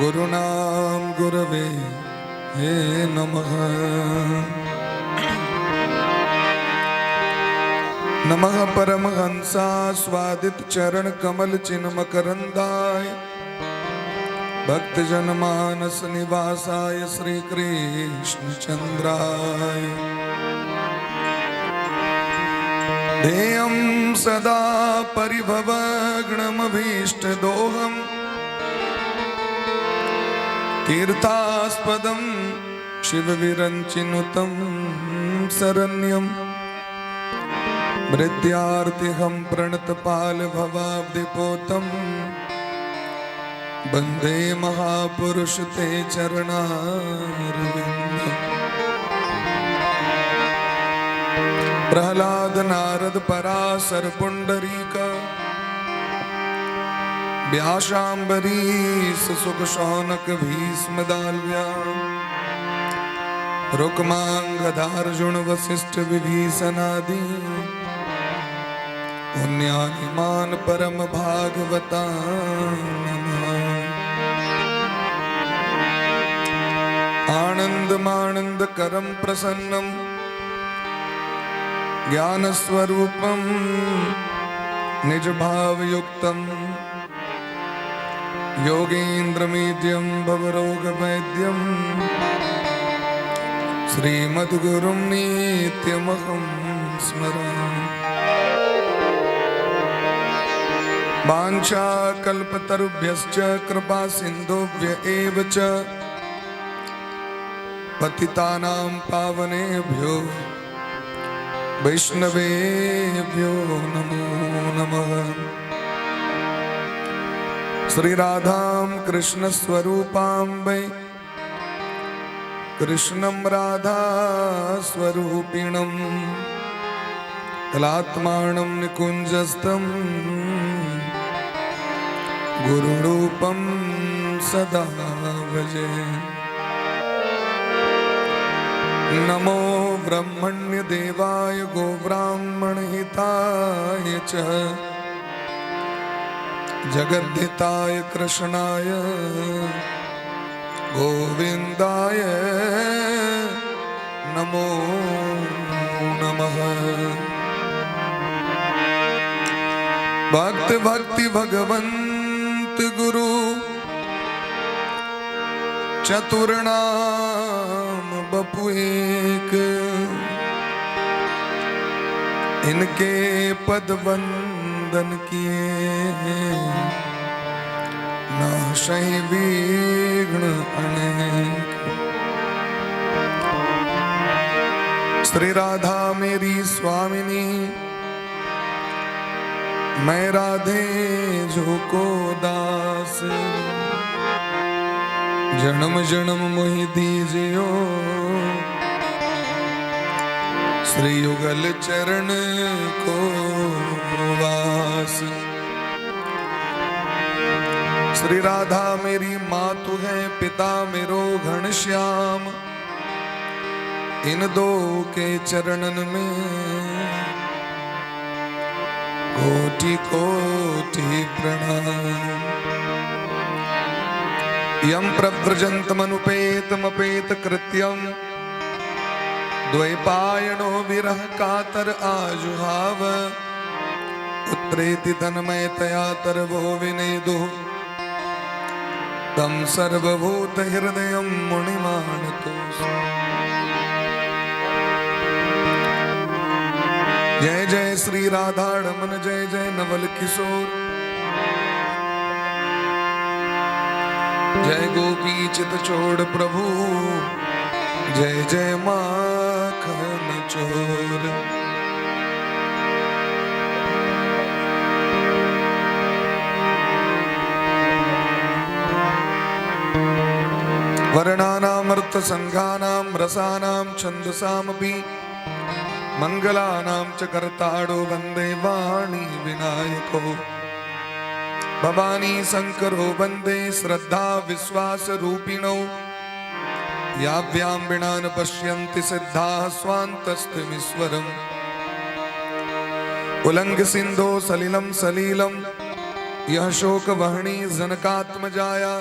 गुरुणां गुरवे हे नमः। नमः परमहंसा स्वादित चरण कमल चिन्ह मकरंदाय, भक्त जन मानस निवासाय श्री कृष्ण चंद्राय। ध्येयं सदा परिभवग्नमभीष्टदोहम्, तीर्थास्पदं शिवविरञ्चिनुतं शरण्यं, मृत्यार्तिहं प्रणतपाल भवाब्धिपोतं, वन्दे महापुरुष ते चरणारविन्दम्। प्रहलाद नारद पराशर पुंडरीक, व्यासाम्बरीश शुक शौनक भीष्म दाल्व्या, रुक्मांगदार्जुन वशिष्ठ विभीषणादि, पुण्यानिमान परम भागवता नमः। आनंदमानंद करम प्रसन्नम, ज्ञानस्वरूपं निजभावयुक्तं, योगेन्द्रमीड्यं भवरोगवैद्यं, श्रीमद्गुरुं नित्यमहं स्मरामि। वाञ्छाकल्पतरुभ्यश्च कृपा सिन्धुभ्य एव च, पतितानां पावनेभ्यो वैष्णवेभ्यो नमो नमः। श्री राधां कृष्ण स्वरूपां वै, कृष्णं राधा स्वरूपिणं, कलात्मानं निकुञ्जस्थं, गुरुरूपं सदा भजे। नमो ब्रह्मण्य देवाय गोब्राह्मण हिताय च, जगद्धिताय कृष्णाय गोविन्दाय नमो नमः। भक्त भक्ति भगवंत गुरु, चतुर नाम बपु एक, इनके पद वंदन किए नाशहि विघ्न अनेक। श्री राधा मेरी स्वामिनी, मैं राधे जो दास, जन्म जन्म मोहि दीजियो श्री युगल चरण को वास। श्री राधा मेरी मातु है, पिता मेरो घनश्याम, इन दो के चरणन में कोटि कोटि प्रणाम। यम प्रव्रजन्तमनुपेतमपेत कृत्यम, द्वैपायनो विरह कातर आजुहाव, पुत्रेति तन्मयतया तरवो विनेदुः, तं सर्वभूत हृदयं मुनिमानतोऽस्मि। जय जय श्री राधा रमन, जय जय नवल किशोर, जय गोपी चित छोड़ प्रभु, जय जय माखन चोर। वर्णानामर्थ संघानां रसानां छन्दसामपि, मंगलानां च कर्ताडो वन्दे वाणी विनायको। भवानी शंकरो वन्दे श्रद्धा विश्वास रूपिणौ, याभ्यां विना न पश्यन्ति सिद्धाः स्वान्तस्थमीश्वरम्। उलंग सिंधो सलिलं सलीलं, यः शोकवह्नि जनकात्मजाया,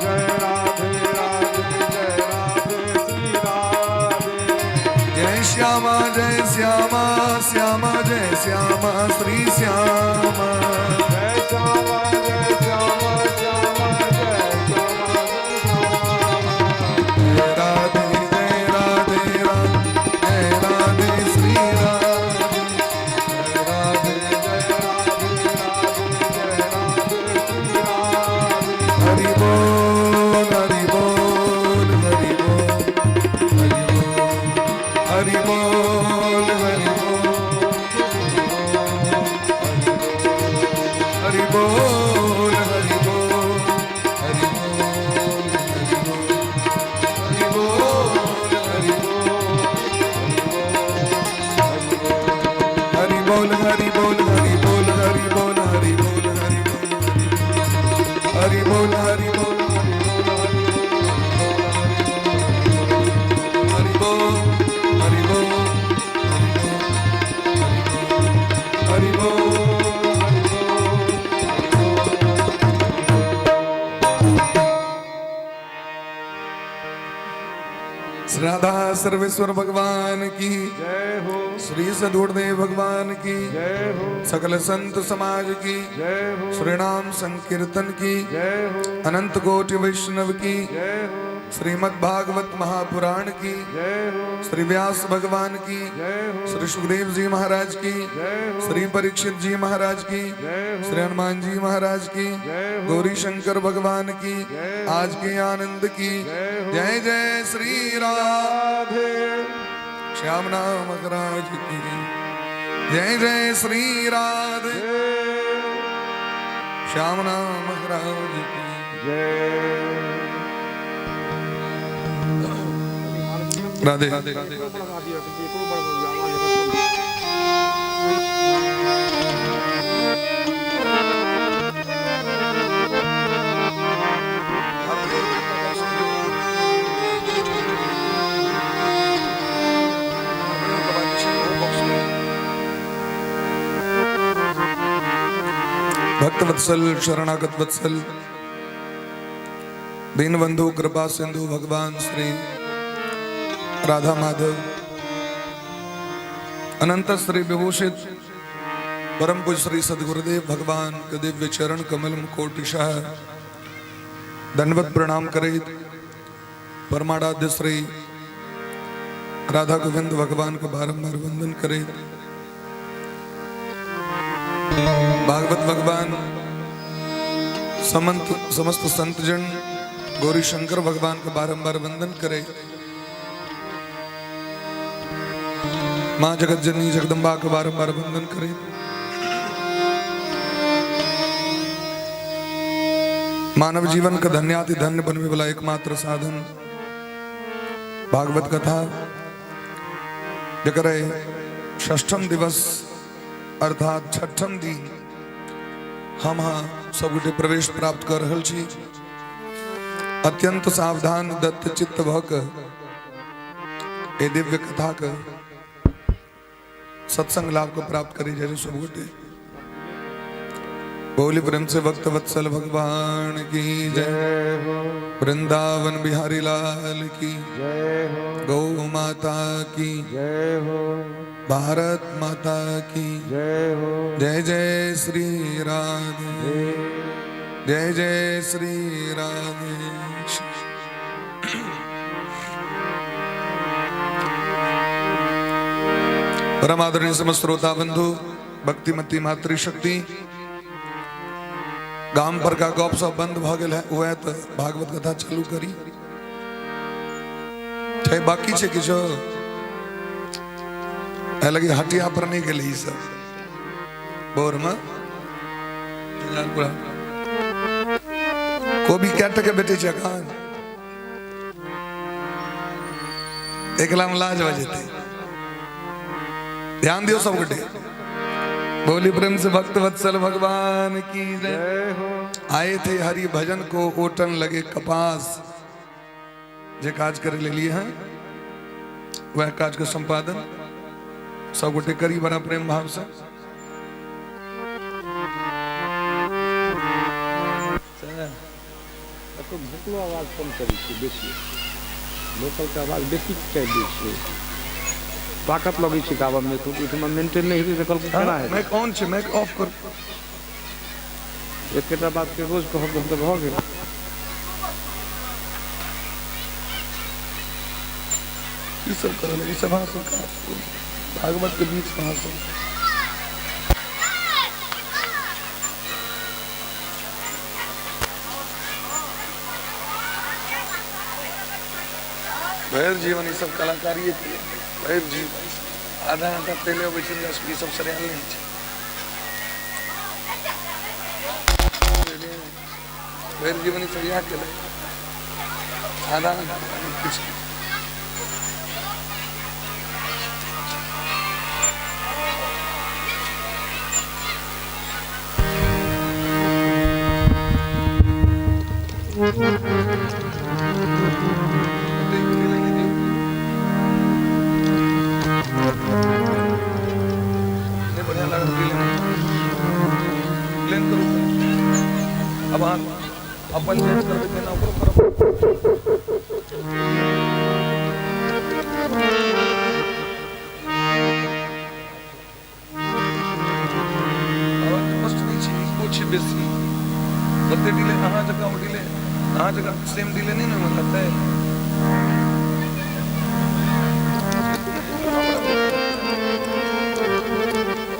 श्यामा श्री श्यामा। जय श्यामा जय श्यामा श्यामा जय श्यामा जय राधे जय राधे राधे जय राधे श्री राधे। जय राधे जय राधे राधे जय राधे श्री राधे। हरि बोल हरि बोल हरि बोल हरि बोल हरि बोल हरि बोल हरि बोल हरि बोल हरि बोल हरि हरि बोल हरि बोल हरि बोल हरि बोल हरि बोल हरि बोल हरि बोल हरि बोल हरि बोल हरि बोल। श्री राधा सर्वेश्वर भगवान की जय हो। श्री सदगुरुदेव भगवान की जय हो। सकल संत समाज की जय हो। श्री नाम संकीर्तन की जय हो। अनंत कोटि वैष्णव की जय हो। श्रीमद् भागवत महापुराण की जय हो। श्री व्यास भगवान की जय हो। श्री सुखदेव जी महाराज की जय हो। श्री परीक्षित जी महाराज की जय हो। श्री हनुमान जी महाराज की जय हो। गौरी शंकर भगवान की जय हो। आज के आनंद की जय हो। जय जय श्री राम। राधे श्याम नाम महाराज की जय जय श्री राधे। श्याम नाम महाराज की जय। राधे। भक्त वत्सल शरणागत वत्सल दीनबंधु कृपा सिंधु भगवान श्री राधा माधव अनंत श्री विभूषित परम पूज्य श्री सदगुरुदेव भगवान के दिव्य चरण कमल कोटिशाह दंडवत प्रणाम करे परमाराध्य श्री राधा गोविंद भगवान को बारंबार वंदन करे भागवत भगवान समंत समस्त संतजन गौरी शंकर भगवान को बारंबार वंदन करे मां जगत जननी जगदम्बा को बारंबार वंदन करे मानव जीवन का धन्याति धन्य बनने वाला एकमात्र साधन भागवत कथा जकर षष्ठम दिवस अर्थात छठम दिन हम हाँ सब गोटे प्रवेश प्राप्त कर रहल छी। अत्यंत सावधान दत्त चित्त भक ए दिव्य कथा के सत्संग लाभ को प्राप्त करी जाए सब गोटे। बोली प्रेम से भक्त वत्सल भगवान की जय। जय हो। वृंदावन बिहारी लाल की जय हो। गौ माता की जय हो। भारत माता की जय हो। जय जय श्री राधे जय जय श्री राधे। परम आदरणीय समस्त श्रोता बंधु भक्तिमती मातृशक्ति गाम पर का गप सब बंद भ गेल है वह तो भागवत कथा चालू करी छै बाकी छै किछो लगे हटिया पर नहीं गेलै ई सब बोर में कोबी कै टके भेटै छै एखन एकला में लाज भऽ जेतै। ध्यान दियौ सब गोटे। बोली प्रेम से भक्त वत्सल भगवान की जय। जय हो। आए थे हरि भजन को ओटन लगे कपास। जे काज करे ले लिए हैं वह काज के संपादन सब गोटे करी बड़ा प्रेम भाव से। लोकलो आवाज कम करै छियै बेसी, लोकलके आवाज बेसी चाहि दै छियै। ताकत लगै छै गाबऽ मे, तऽ ओहिठमा मेंटेन नहि हेतै तऽ कहलकै केना हेतै। माइक ऑन छै, माइक ऑफ करू। एकेटा बात के रोज कहब तऽ भऽ गेल। की सब करऽ लगै सब अहाँ सब भागवत के बीच में अहाँ सब भरि जीवन ई सब कलाकारिये केलकै, भरि जीवन आधा आधा पहिले अबै छै, ई सब सरियाल नहि छै। भरि जीवन ई सब इएह केलक, आधा आधा किछु। बढ़िया लागल प्लेन करू। अब अहाँ अपन चेंज करबै तेना ओकरो करब। आवाज स्पष्ट नहि छै, इको छै बेसी। ओते डिले अहाँ जकाँ ओ डिले अहाँ जकाँ सेम डिले नहि ने ओहिमे रहतै।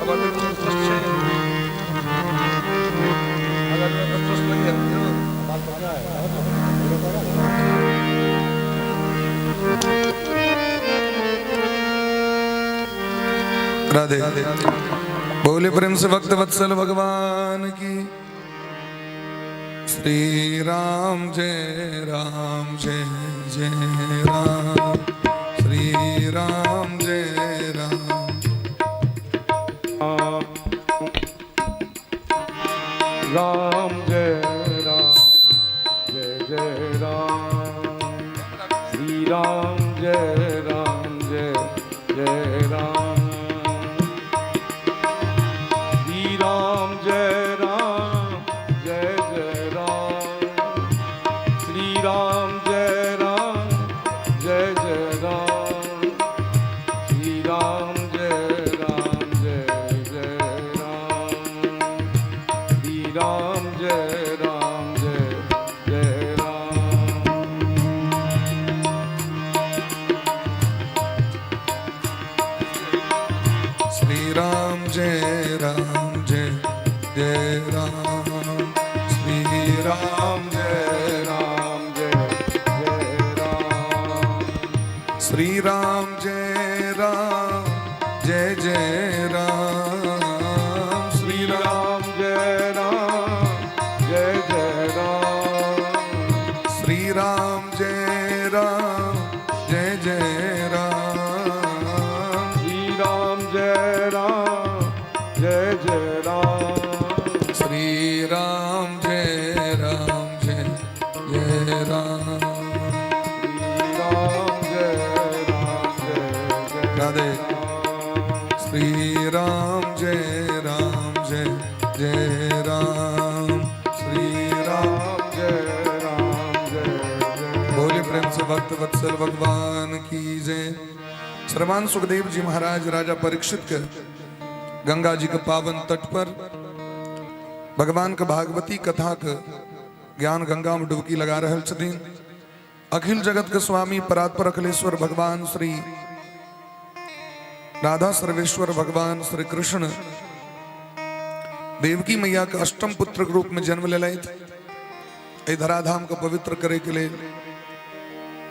आवाज एकदम स्पष्ट छै। आवाज स्पष्ट लगैए? राधे बोले प्रेम से भक्त वत्सल भगवान की। श्री राम जय राम जय जय राम, श्री राम जय राम। राम जय राम जय जय राम, श्री राम जय राम जय जय राम, श्री राम जय राम जय जय राम, श्री राम जय राम जय जय राम, श्री राम जय राम जय जय राम, श्री राम जय राम जय जय राम। श्री राम जय राम जय जय राम, श्री राम जय राम जय जय राम, श्री राम जय राम जय जय राम, श्री श्री राम राम जय राम जय जय राम, श्री राम जय राम जय जय राम, श्री राम जय राम जय जय राम, श्री राम जय राम जय जय राम, श्री राम जय राम जय जय राधे। राम, श्री राम जय राम जय जय राम, श्री राम राम जय राम जय जय। बोले प्रेम से भक्त वत्सल भगवान की जय। श्रवण सुखदेव जी महाराज राजा परीक्षित के गंगा जी के पावन तट पर भगवान के भागवती कथा के ज्ञान गंगा में डुबकी लगा रहल छथिन। अखिल जगत के स्वामी परात्पर अखिलेश्वर भगवान श्री राधा सर्वेश्वर भगवान श्री कृष्ण देवकी मैया के अष्टम पुत्र के रूप में जन्म लेलथि। एहि धराधाम के पवित्र करे के लेल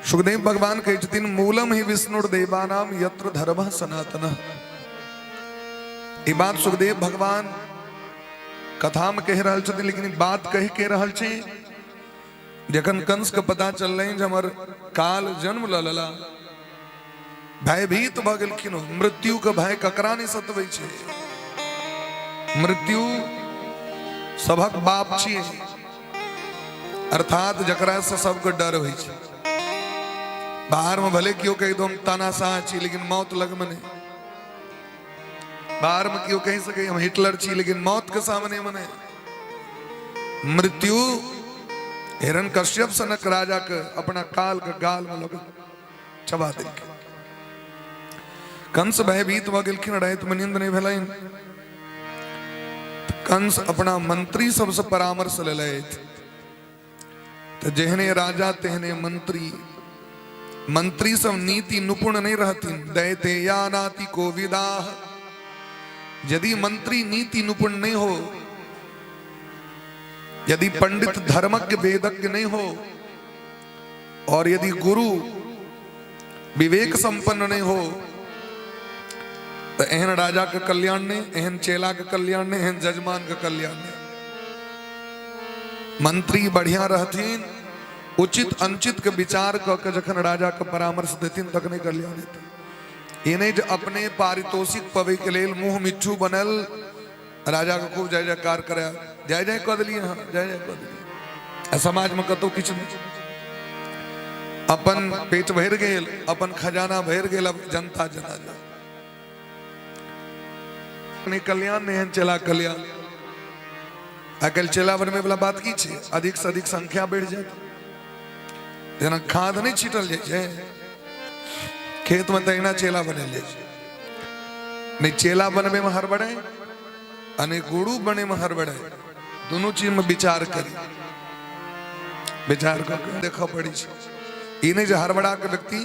सुखदेव भगवान कहै छथिन, मूलम ही विष्णु देवानाम यत्र धर्म सनातन। ई बात सुखदेव भगवान कथा में कहि रहल छथिन, लेकिन ई बात कहि के रहल छै जखन कंस के पता चललनि जे हमर काल जन्म ल लेला, भयभीत भऽ गेलखिन। मृत्यु के भय ककरा नहि सतबै छै? मृत्यु सभक बाप छियै, अर्थात जकरा से सबके डर होइ छै। बाहर में भले केओ कहि दो हम तानाशाह छी, लेकिन मौत लग में नहीं। बाहर में केओ कहि सके हम हिटलर छी, लेकिन मौत के सामने में नहीं। मृत्यु हिरण्यकश्यप सनक राजा के अपना काल के गाल में लोग चबा देलकै। कंस भयभीत भऽ गेलखिन, रातिमे नींद नहि भेलनि। कंस अपना मंत्री सबसँ परामर्श लेलथि। तऽ जेहने राजा तेहने मंत्री। मंत्री सब नीति निपुण नहीं रहथिन। दैते या नाति को विदाह। यदि मंत्री नीति निपुण नहीं हो, यदि पंडित धर्मज्ञ वेदज्ञ नहीं हो, और यदि गुरु विवेक संपन्न नहीं हो, तो एहन राजा के कल्याण नहीं, एहन चेला के कल्याण नहीं, एहन जजमान के कल्याण नहीं। मंत्री बढ़िया रहथिन, उचित अनुचित के विचार क के जखन राजा के परामर्श देथिन तखने कल्याण हेतै। ई नहि जे अपने पारितोषिक पबै के लेल मुंह मिट्ठू बनल राजा के खूब जय जयकार करे, जय जय कऽ देलियै हँ, जय जय कऽ देलियै, आ समाज में कतौ किछु नहि। अपन पेट भरि गेल, अपन खजाना भरि गेल, अब जनता जना नहीं कल्याण नहीं चेला कल्याण। आइ काल्हि चेला बनबै वाला बात की छै, अधिक से अधिक संख्या बढ़ि जायत। जेना खाद नहि छीटल जाइ छै खेत में, तहिना चेला बनायल जाइ छै। नहि चेला बनबै में हड़बड़ाय आ नहि गुरु बने में हड़बड़ाय, दुनू चीज में विचार करी, विचार कऽ के देखऽ पड़ै छै। ई नहि जे हड़बड़ा के व्यक्ति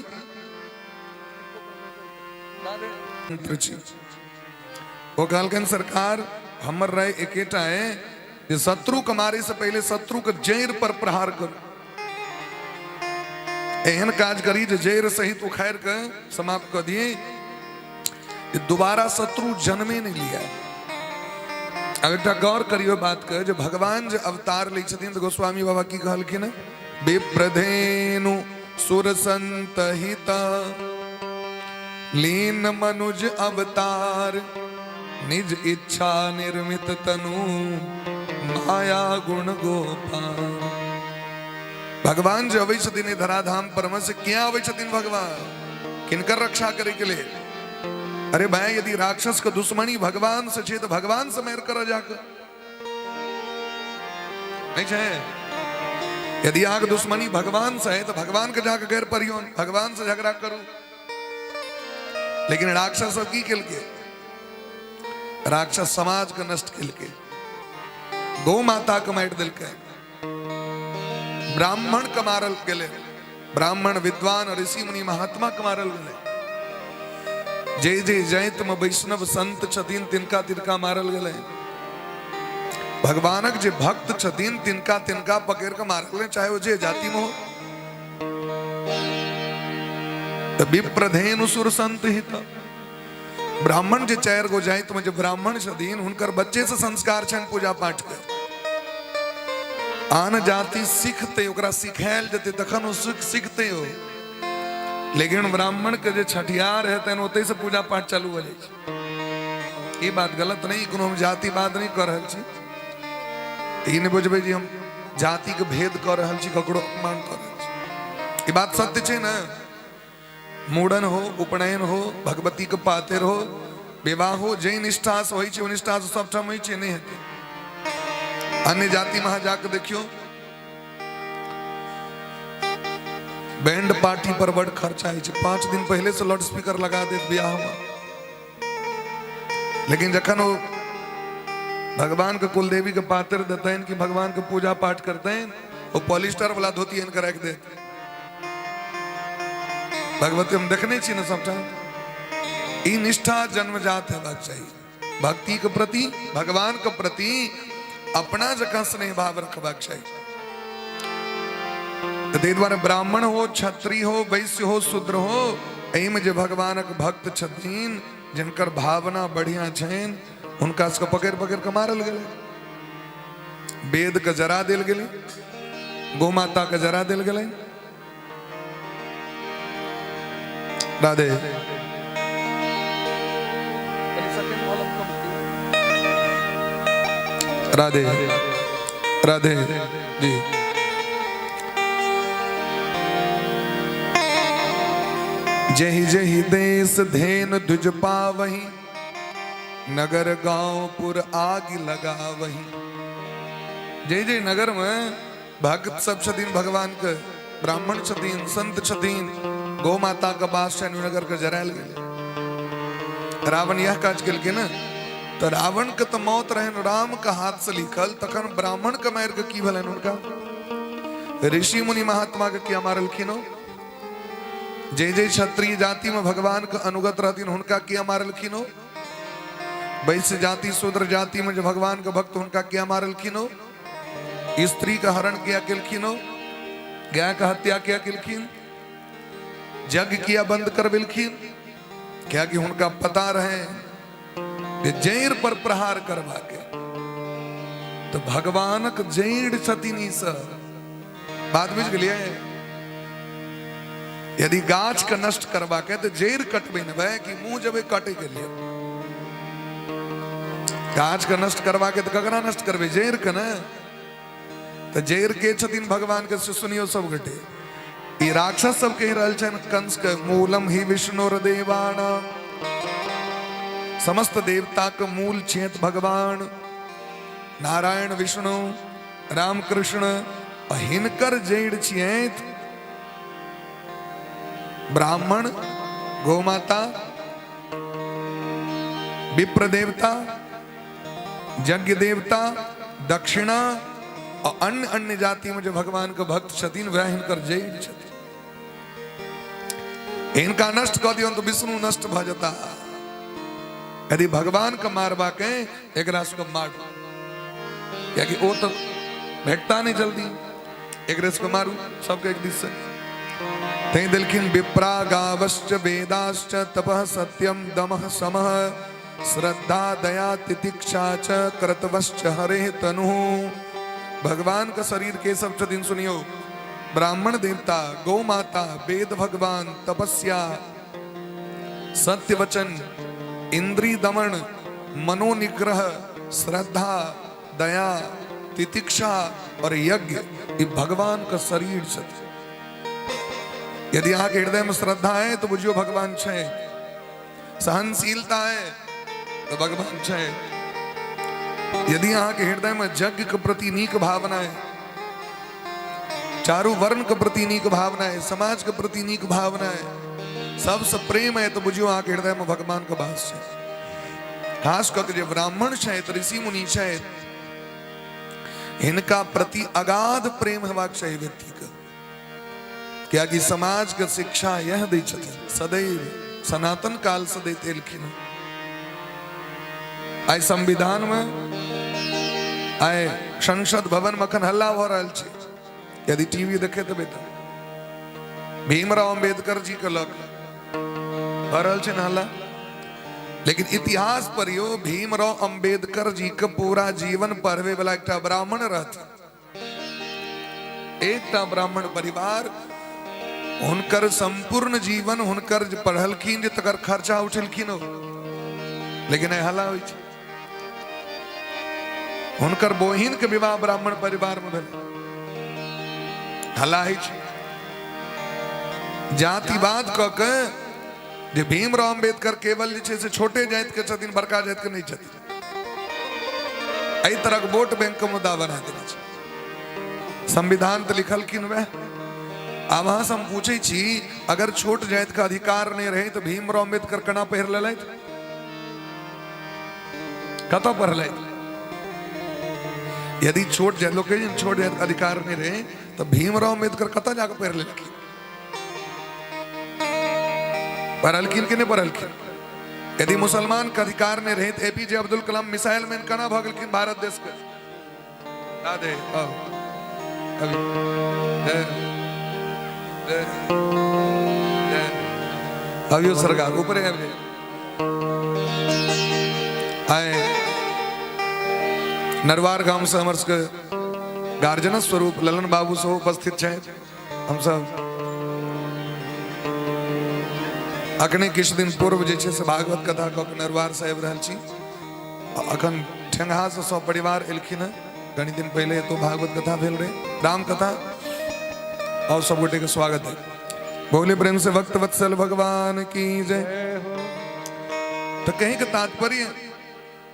छी। ओ कहलकनि सरकार हमर राय एकेटा है जे शत्रु के मारे से पहले शत्रु के जड़ि पर प्रहार करू, एहन काज करी जे जड़ि सहित उखाड़ि के समाप्त कऽ दिए, दोबारा शत्रु जन्मे नहीं लिया। अब एकटा गौर करियो बात के जे भगवान जे अवतार लै छथिन तऽ गोस्वामी बाबा की कहलखिन, विप्रधेनु सुर संत हिता लीन मनुज अवतार, निज इच्छा निर्मित तनु माया गुण गोपाल। भगवान जे अबै छथिन धराधाम पर से किया अबै छथिन भगवान, किनकर रक्षा करे के लिए? अरे भाई, यदि राक्षस के दुश्मनी भगवान से छे तो भगवान से मेर कर जाकर नहीं छे। यदि अहाँके दुश्मनी भगवान से है तो भगवान के जाके गैर परियो, भगवान से झगड़ा करू। लेकिन राक्षस सब की केलकै? राक्षस समाज के नष्ट केलकै, गौ माता के मारि देलकै, ब्राह्मण के मारल गेलै, ब्राह्मण विद्वान ऋषि मुनि महात्मा के मारल गेलै, जे जे जाति में वैष्णव संत छथिन तिनका तिनका मारल गेलै, भगवानक जे भक्त छथिन तिनका तिनका पकड़ के मारल गेलै, चाहे वो जे जाति में हो। तऽ विप्रधेनु सुर संत हित, ब्राह्मण जे चारि गो जाति में जे ब्राह्मण छथिन हुनकर बच्चे से संस्कार छनि पूजा पाठ के। आन जाति सीखते, ओकरा सिखायल जेतै तखन ओ सीखते हो, लेकिन ब्राह्मण के जे छठियार हेतनि ओतै से पूजा पाठ चालू हो जाइ छै। ई बात गलत नहीं, कोनो हम जातिवाद नहीं कऽ रहल छी, ई नहि बुझबै जे हम जाति के भेद कऽ रहल छी, ककरो अपमान कऽ रहल छी। ई बात सत्य छै ने। मूड़न हो, उपनयन हो, भगवती के पातर हो, विवाह हो, जाहि निष्ठा से होइ छै ओ निष्ठा से सबठाम होइ छै, नहि हेतै। अन्य जाति में अहाँ जाके देखियौ, बैंड पार्टी पर बड़ खर्चा होइ छै, 5 दिन पहले से लाउड स्पीकर लगा देत बियाह में। लेकिन जखन ओ भगवान के कुलदेवी के पातर देतनि कि भगवान के पूजा पाठ करतनि, ओ पॉलिस्टर वाला धोती आनि के राखि देत। भगवती हम देखने छी ने सबटा। ई निष्ठा जन्मजात हेबाक चाही, भक्ति के प्रति, भगवान के प्रति अपना जकाँ स्नेह भाव रखबाक चाही। ताहि दुआरे ब्राह्मण हो, क्षत्रिय हो, वैश्य हो, शूद्र हो, एहिमे जे भगवानक भक्त छथिन, जिनकर भावना बढ़िया छनि, हुनका सबके पकड़ि पकड़ि के मारल गेलै, वेद के जरा देल गेलै, गौ माता के जरा देल गेलै। राधे राधे राधे जी। जही जही देश धेन दुज पावही, नगर गांव पुर आग लगावही। जय जय नगर में भक्त सब छथिन भगवान के, ब्राह्मण छथिन, संत छथिन, गौ माता के बास छनि, नगर के जरायल गेलै। रावण यह काज केलकै ने। तऽ रावण के तऽ मौत रहनि राम के हाथ से लिखल, तखन ब्राह्मण के मारि के की भेलनि हुनका? ऋषि मुनि महात्मा के किया मारलखिन हो? जे जे क्षत्रिय जाति में भगवान के अनुगत रहथिन हुनका किया मारलखिन हो? वैश्य जाति शूद्र जाति में जो भगवान के भक्त हुनका किया मारलखिन हो? स्त्री के हरण किया केलखिन हो? गाय के हत्या किया केलखिन? यज्ञ किया बंद करबेलखिन? कियाकि हुनका पता रहे जे जड़ि पर प्रहार करबा के तो भगवानक जड़ि छथिन ई सब। बात बुझि गेलियै? यदि गाछ के नष्ट करबा के तो जड़ि कटबै ने भाई, कि मुंह जेबै कटे के लिए? गाछ के नष्ट करबा के तो ककरा नष्ट करबै? जड़ि के ने। तऽ जड़ि के छथिन भगवान के से सुनियो सब गोटे। ई राक्षस सब कहि रहल छनि कंस के, मूलम ही विष्णुर देवाना, समस्त देवता के मूल छेत भगवान नारायण विष्णु राम कृष्ण, आ हिनकर जड़ि छियैत ब्राह्मण, गौमाता, विप्र देवता, यज्ञ देवता, दक्षिणा आ अन्य अन्य जाति में जो भगवान के भक्त छथिन वह हिनकर जड़ि छथिन। हिनका नष्ट कऽ दियौन तऽ विष्णु नष्ट भऽ जेता। यदि भगवान के मारबा के एकरा सबके मारू, कियाकि ओ तऽ भेटता नहीं जल्दी, एकरे सबके मारू सबके एक दिस से। तैं देलखिन विप्रा गावश्च वेदाश्च तपः सत्यम दमः समः श्रद्धा दया तितिक्षा च क्रतवश्च हरे तनु। भगवान का शरीर के सब छथिन सुनियो, ब्राह्मण देवता, गौ माता, वेद भगवान, तपस्या, सत्य वचन, इंद्री दमन, मनोनिग्रह, श्रद्धा, दया, तितिक्षा और यज्ञ, ये भगवान का शरीर छथि। यदि अहाँ के हृदय में श्रद्धा है तो बुझियो भगवान छै, सहनशीलता है तो भगवान छै। यदि अहाँ के हृदय में यज्ञ के प्रति नीक भावना है, चारू वर्ण के प्रति नीक भावना है, समाज के प्रति नीक भावना है, सबसे प्रेम है, तो बुझियो अहाँ के हृदय में भगवान के वास छै। खास कऽ के जे ब्राह्मण छथि, ऋषि मुनि छथि, हिनका प्रति अगाध प्रेम हेबाक चाही व्यक्ति के, कियाकि समाज के शिक्षा यह दै छथिन सदैव, सनातन काल से दैत एलखिन। आइ संविधान में, आइ संसद भवन में अखन हल्ला भऽ रहल छै, यदि टीवी देखैत हेबै तऽ भीमराव अम्बेडकर जी के लग भऽ रहल छै ने हल्ला। लेकिन इतिहास पढ़ियो, भीमराव अम्बेडकर जी के पूरा जीवन पढ़वे वाला एकटा ब्राह्मण रहथिन, एकटा ब्राह्मण परिवार, हुनकर संपूर्ण जीवन हुनकर जे पढ़लखिन जे तकर खर्चा उठेलखिन ओ, लेकिन आइ हल्ला होइ छै। हुनकर बहिन के विवाह ब्राह्मण परिवार में भेल, हल्ला होइ छै। जातिवाद कऽ के जे भीमराव अम्बेडकर केवल जे छै से छोटे जाति के छथिन, बड़का जाति के नहि छथिन, एहि तरहक वोट बैंक के मुद्दा बना देने छै। संविधान तऽ लिखलखिन वएह। आब अहाँ से हम पूछै छी, अगर छोट जाति के अधिकार नहि रहै तऽ भीमराव अम्बेडकर केना पढ़ि लेलथि, कतऽ पढ़लथि? यदि छोट जाति, लोक कहै छै ने, छोट जाति के अधिकार नहि रहै तऽ भीमराव अम्बेडकर कतऽ जाकऽ पढ़ि लेलखिन? पढ़लखिन कि नहि पढ़लखिन? यदि मुसलमान के अधिकार नहि रहै तऽ APJ Abdul Kalam missile man केना भऽ गेलखिन भारत देश के? राधे आओ अभी जय जय जय। अभियो सरकार ऊपरे आबि जाइए। आए नरवार गाम से हमर सबके गार्जियन स्वरूप ललन बाबू सेहो उपस्थित छथि। हमसब अखने किछु दिन पूर्व जे छै से भागवत कथा कऽ के नरवार से आबि रहल छी। अखन ठेंगहा से सब परिवार एलखिन हँ, कनि दिन पहिले तो भागवत कथा भेल रहे, राम कथा, और सब गोटे के स्वागत है। बोले प्रेम से भक्त वत्सल भगवान की जय। तो कहीं के तात्पर्य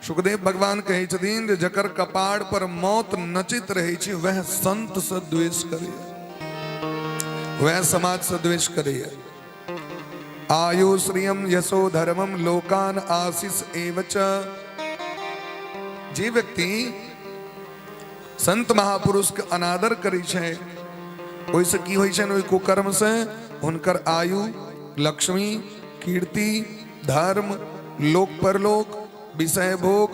सुखदेव भगवान कहै छथिन जे जकर कपाड़ पर मौत नचैत रहै छै वह संत से द्वेष करैए, वह समाज से द्वेष करैए। आयु श्रियम यशो धर्मम लोकान आशीष एवच। जे व्यक्ति संत महापुरुष के अनादर करै छै, ओहिसँ की होइ छनि? ओहि कुकर्मसँ हुनकर आयु, लक्ष्मी, कीर्ति, धर्म, लोक परलोक, विषय भोग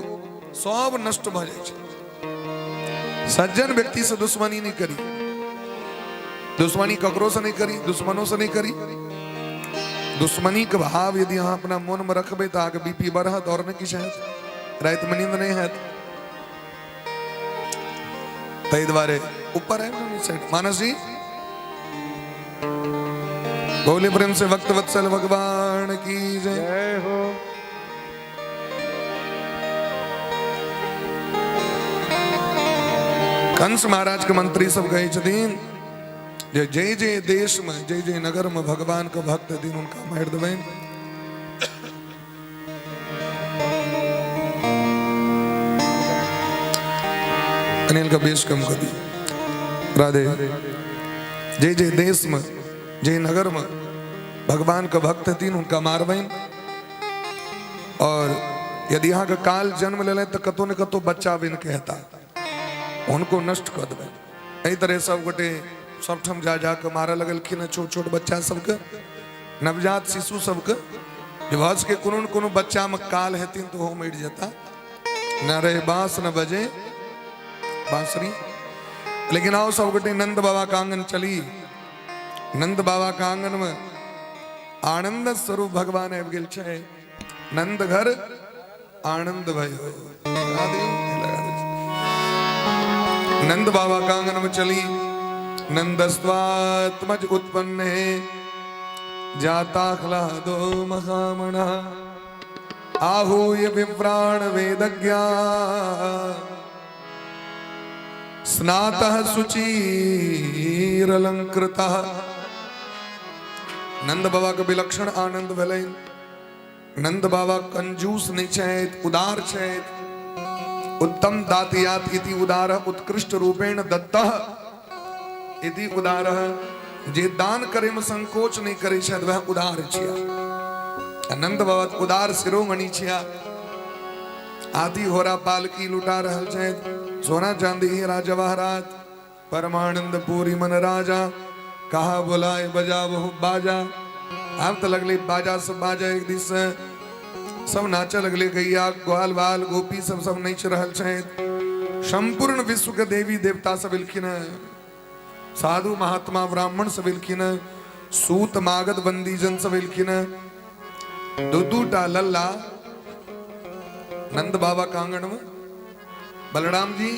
सब नष्ट भऽ जाइ छै। सज्जन व्यक्ति से दुश्मनी नहीं करी, दुश्मनी ककरो से नहीं करी, दुश्मनों से नहीं करी। दुश्मनी के भाव यदि अहाँ अपना मन में रखबै तऽ अहाँके बीपी बढ़त और नहि किछु हैत, रातिमे नींद नहि हैत। ताहि दुआरे ऊपर आबि साइड। मानस जी बोले प्रेम से भक्त वत्सल भगवान की जय। जय हो। कंस महाराज के मंत्री सब कहै छथिन जे जे जे देश में, जे जे नगर में भगवान के भक्त हथिन, हुनका मारि देबनि। अनिल का बेस कम कर दियो। राधे। जे जे देश में, जे नगर में भगवान के भक्त हथिन, हुनका मारबनि और यदि अहाँके काल जन्म लेलनि तऽ कतौ ने कतौ बच्चा बनि के हेता, हुनको नष्ट कऽ देबनि। एहि तरह सब गोटे सबठाम जा जा कऽ मारऽ लगलखिन हँ छोट छोट बच्चा सबके, नवजात शिशु सबके, जे भऽ सके कोनो ने कोनो बच्चामे काल हेथिन तऽ ओहो मरि जेता। न रहे बांस न बजे बांसुरी। लेकिन आओ सब गोटे नंद बाबा का आंगन चली। नंद बाबा का आंगन में आनंद स्वरूप भगवान आबि गेल छै। नंद घर आनंद भयो। लगा दियौ, लगा दै छी। नंद बाबा का आंगन में चली। नंदस्वात्मज उत्पन्न है जाता ह्लादो महामणा आहूय विप्राण वेदज्ञा स्नातः शुचिरलंकृतः। नंद बाबा के विलक्षण आनंद भेलनि। नंद बाबा कंजूस नहीं छथि, उदार छथि। उत्तम दातियात इति उदार, उत्कृष्ट रूपेण दत्तः इति उदार। जे दान करे में संकोच नहीं करे छथि, वह उदार छिया। आ नंद बाबा उदार शिरोमणि छिया। हाथी घोड़ा पालकी लुटा रहल छथि, सोना चांदी हीरा जवाहरात। परमानंद पूरी मन राजा, कहा बुलाए बजा बहु बाजा। आब तऽ लगले बाजा सब बाजा, एक दिस से सब नाचे लगले, गैया ग्वाल बाल गोपी सब सब नाचि रहल छथि। संपूर्ण विश्व के देवी देवता सब एलखिन हँ, साधु महात्मा ब्राह्मण सब एलखिन हँ, सूत मागध बंदीजन सब एलखिन हँ। दू दू टा लल्ला नंद बाबा के आंगन में, बलराम जी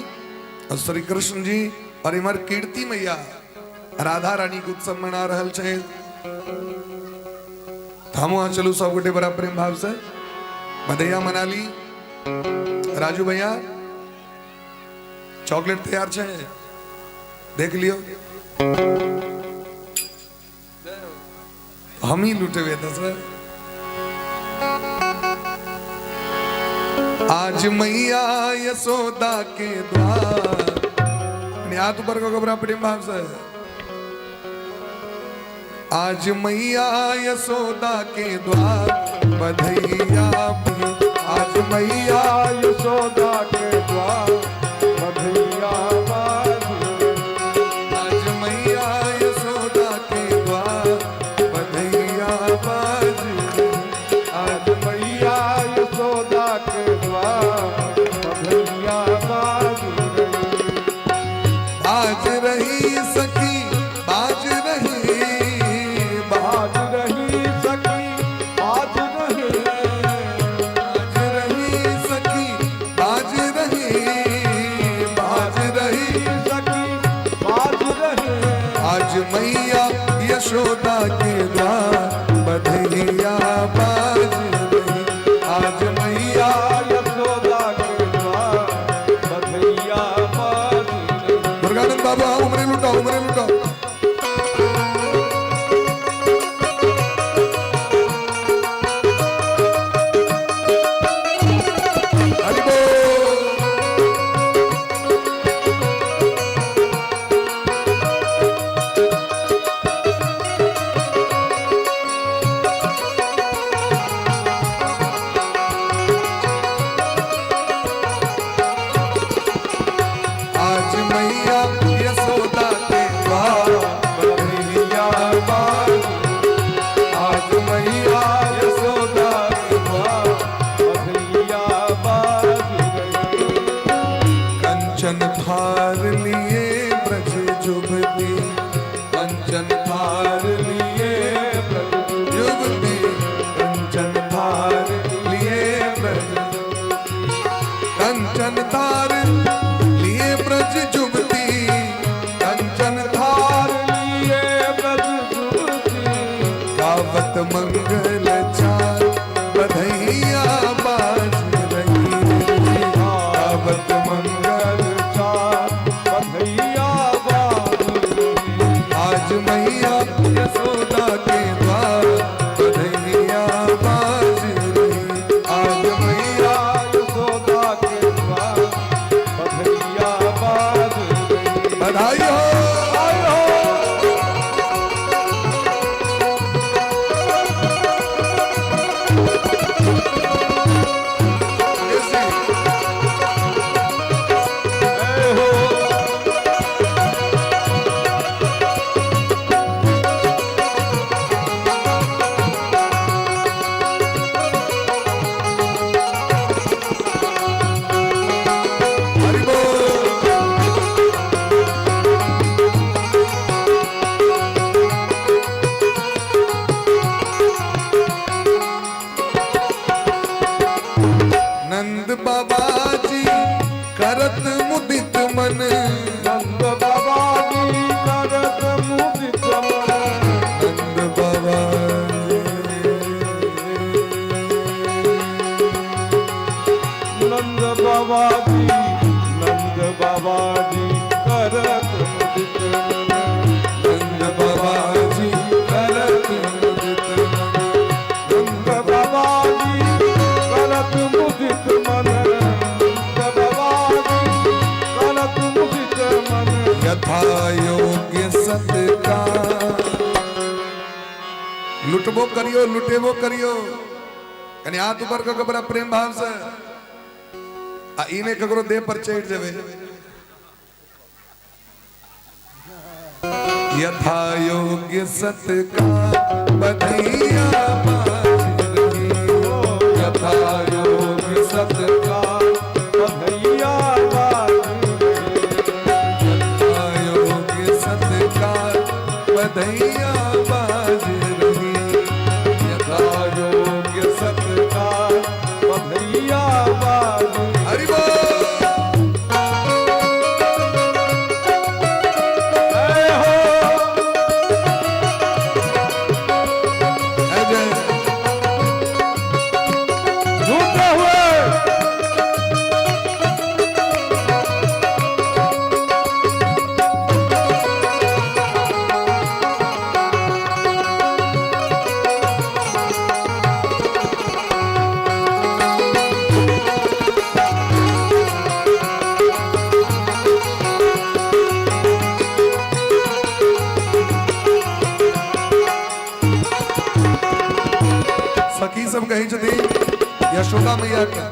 और श्री कृष्ण जी, और इमर कीर्ति मैया राधा रानी के उत्सव मना रहल छै। हमहूँ अहाँ चलू सब गोटे बड़ा प्रेम भाव से बधैया मनाली। राजू भैया चॉकलेट तैयार छै, देख लियो। हम ही लुटेबे तऽ सर। आज मैया यशोदा के द्वार, हाथ ऊपर को घबरा प्रेम भाव से। आज मैया यशोदा के द्वार बधैया, आज मैया यशोदा के द्वार बधैया बाज। आज मैया यशोदा के द्वार बधैया बाज। आज मैया यशोदा के द्वार बधैया बाज रही। बाज रही सखी बाज रही, बाज रही सखी बाज रही, बाज रही सखी बाज रही, बाज रही सखी बाज रही। आज मैया यशोदा के द्वार बधैया बाज रही। आज मैया यशोदा के द्वार बधैया बाज रही। दुर्गानंद बाबू आओ, उमरे लुटाओ, उमरे लुटाओ। हरि बोल। युवती, कंचन थार लिए ब्रज युवती, कंचन थार लिए ब्रज, कंचन थार लिए ब्रज जुवती, कंचन थार लिए ब्रज जुवती। गावत मंगल चार बधैया बाज रही, गावत मंगल चार बधैया बाज रही। आज मैया यशोदा के द्वार बधैया बाज रही, आज मैया यशोदा के द्वार बधैया बाज रही। बधाई हो। आई हो। जय हो। हरि बोल। नंद बाबा जी करत मुदित मन, नंद बाबा जी करत मुदित मन। नंद बाबा नंद बाबा जी, नंद बाबा जी करत मुदित मन। नंद बाबा जी करत मुदित मन, नंद बाबा जी करत मुदित मन। नंद बाबा जी करत मुदित मन। यथा योग्य सत्कार। लुटबो करियो, लुटेबो करियो, कनी हाथ ऊपर कऽ के बड़ा प्रेम भाव से, आ ई नहि ककरो देह पर चढ़ि जेबै। यथा योग्य सत्कार बधैया बाज रही, यथा योग्य सत्कार बधैया बाज रही। यथा योग्य सत्कार बधैया बाज रही, यथा योग्य सत्कार बधैया बाज। हरि बोल। जय हो। जय जय। झूमते हुए। सखी सब कहै छथिन यशोदा मैया के,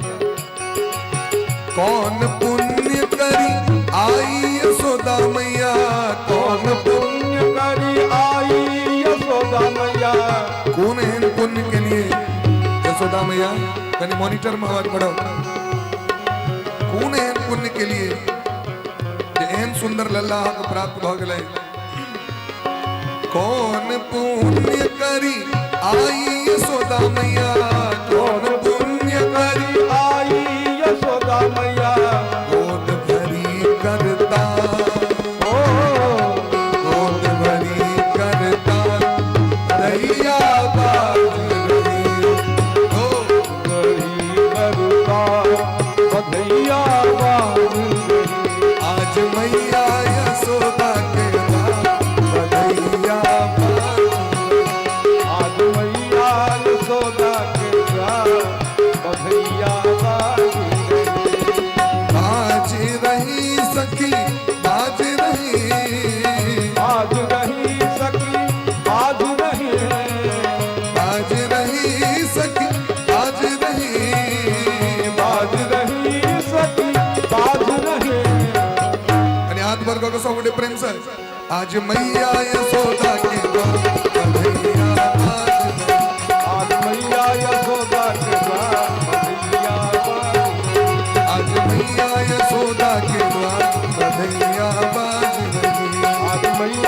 कौन पुण्य करी आई यशोदा मैया, कौन पुण्य पुण्य करी आई यशोदा मैया। कोन एहन पुण्य के लिए यशोदा मैया, कनी मॉनिटर में आवाज बढ़ाओ, कोन एहन पुण्य के लिए जे एहन सुंदर लल्ला अहाँके प्राप्त भऽ गेलै। कौन पुण्य करी आई यशोदा मैया, कौन पुण्य करी आई यशोदा मैया। गोद भरी करता, ओ गोद भरी करता रैया बाज रही, ओ करी करता बधैया बाज रही। आज मैया यशोदा के द्वार बधैया बाज रही। आज मैया यशोदा के द्वार बधैया बाज रही। बाज रही सखी बाज रही, बाज रही सखी बाज रही, बाज रही सखी बाज रही, बाज रही सखी बाज रही। आणि हात वर कऽ के सब गोटे प्रेम से, आज मैया यशोदा के द्वार बधैया बाज रही। आज मैया यशोदा के द्वार बधैया बाज रही। आज मैया यशोदा के द्वार बधैया बाज रही। आज मैया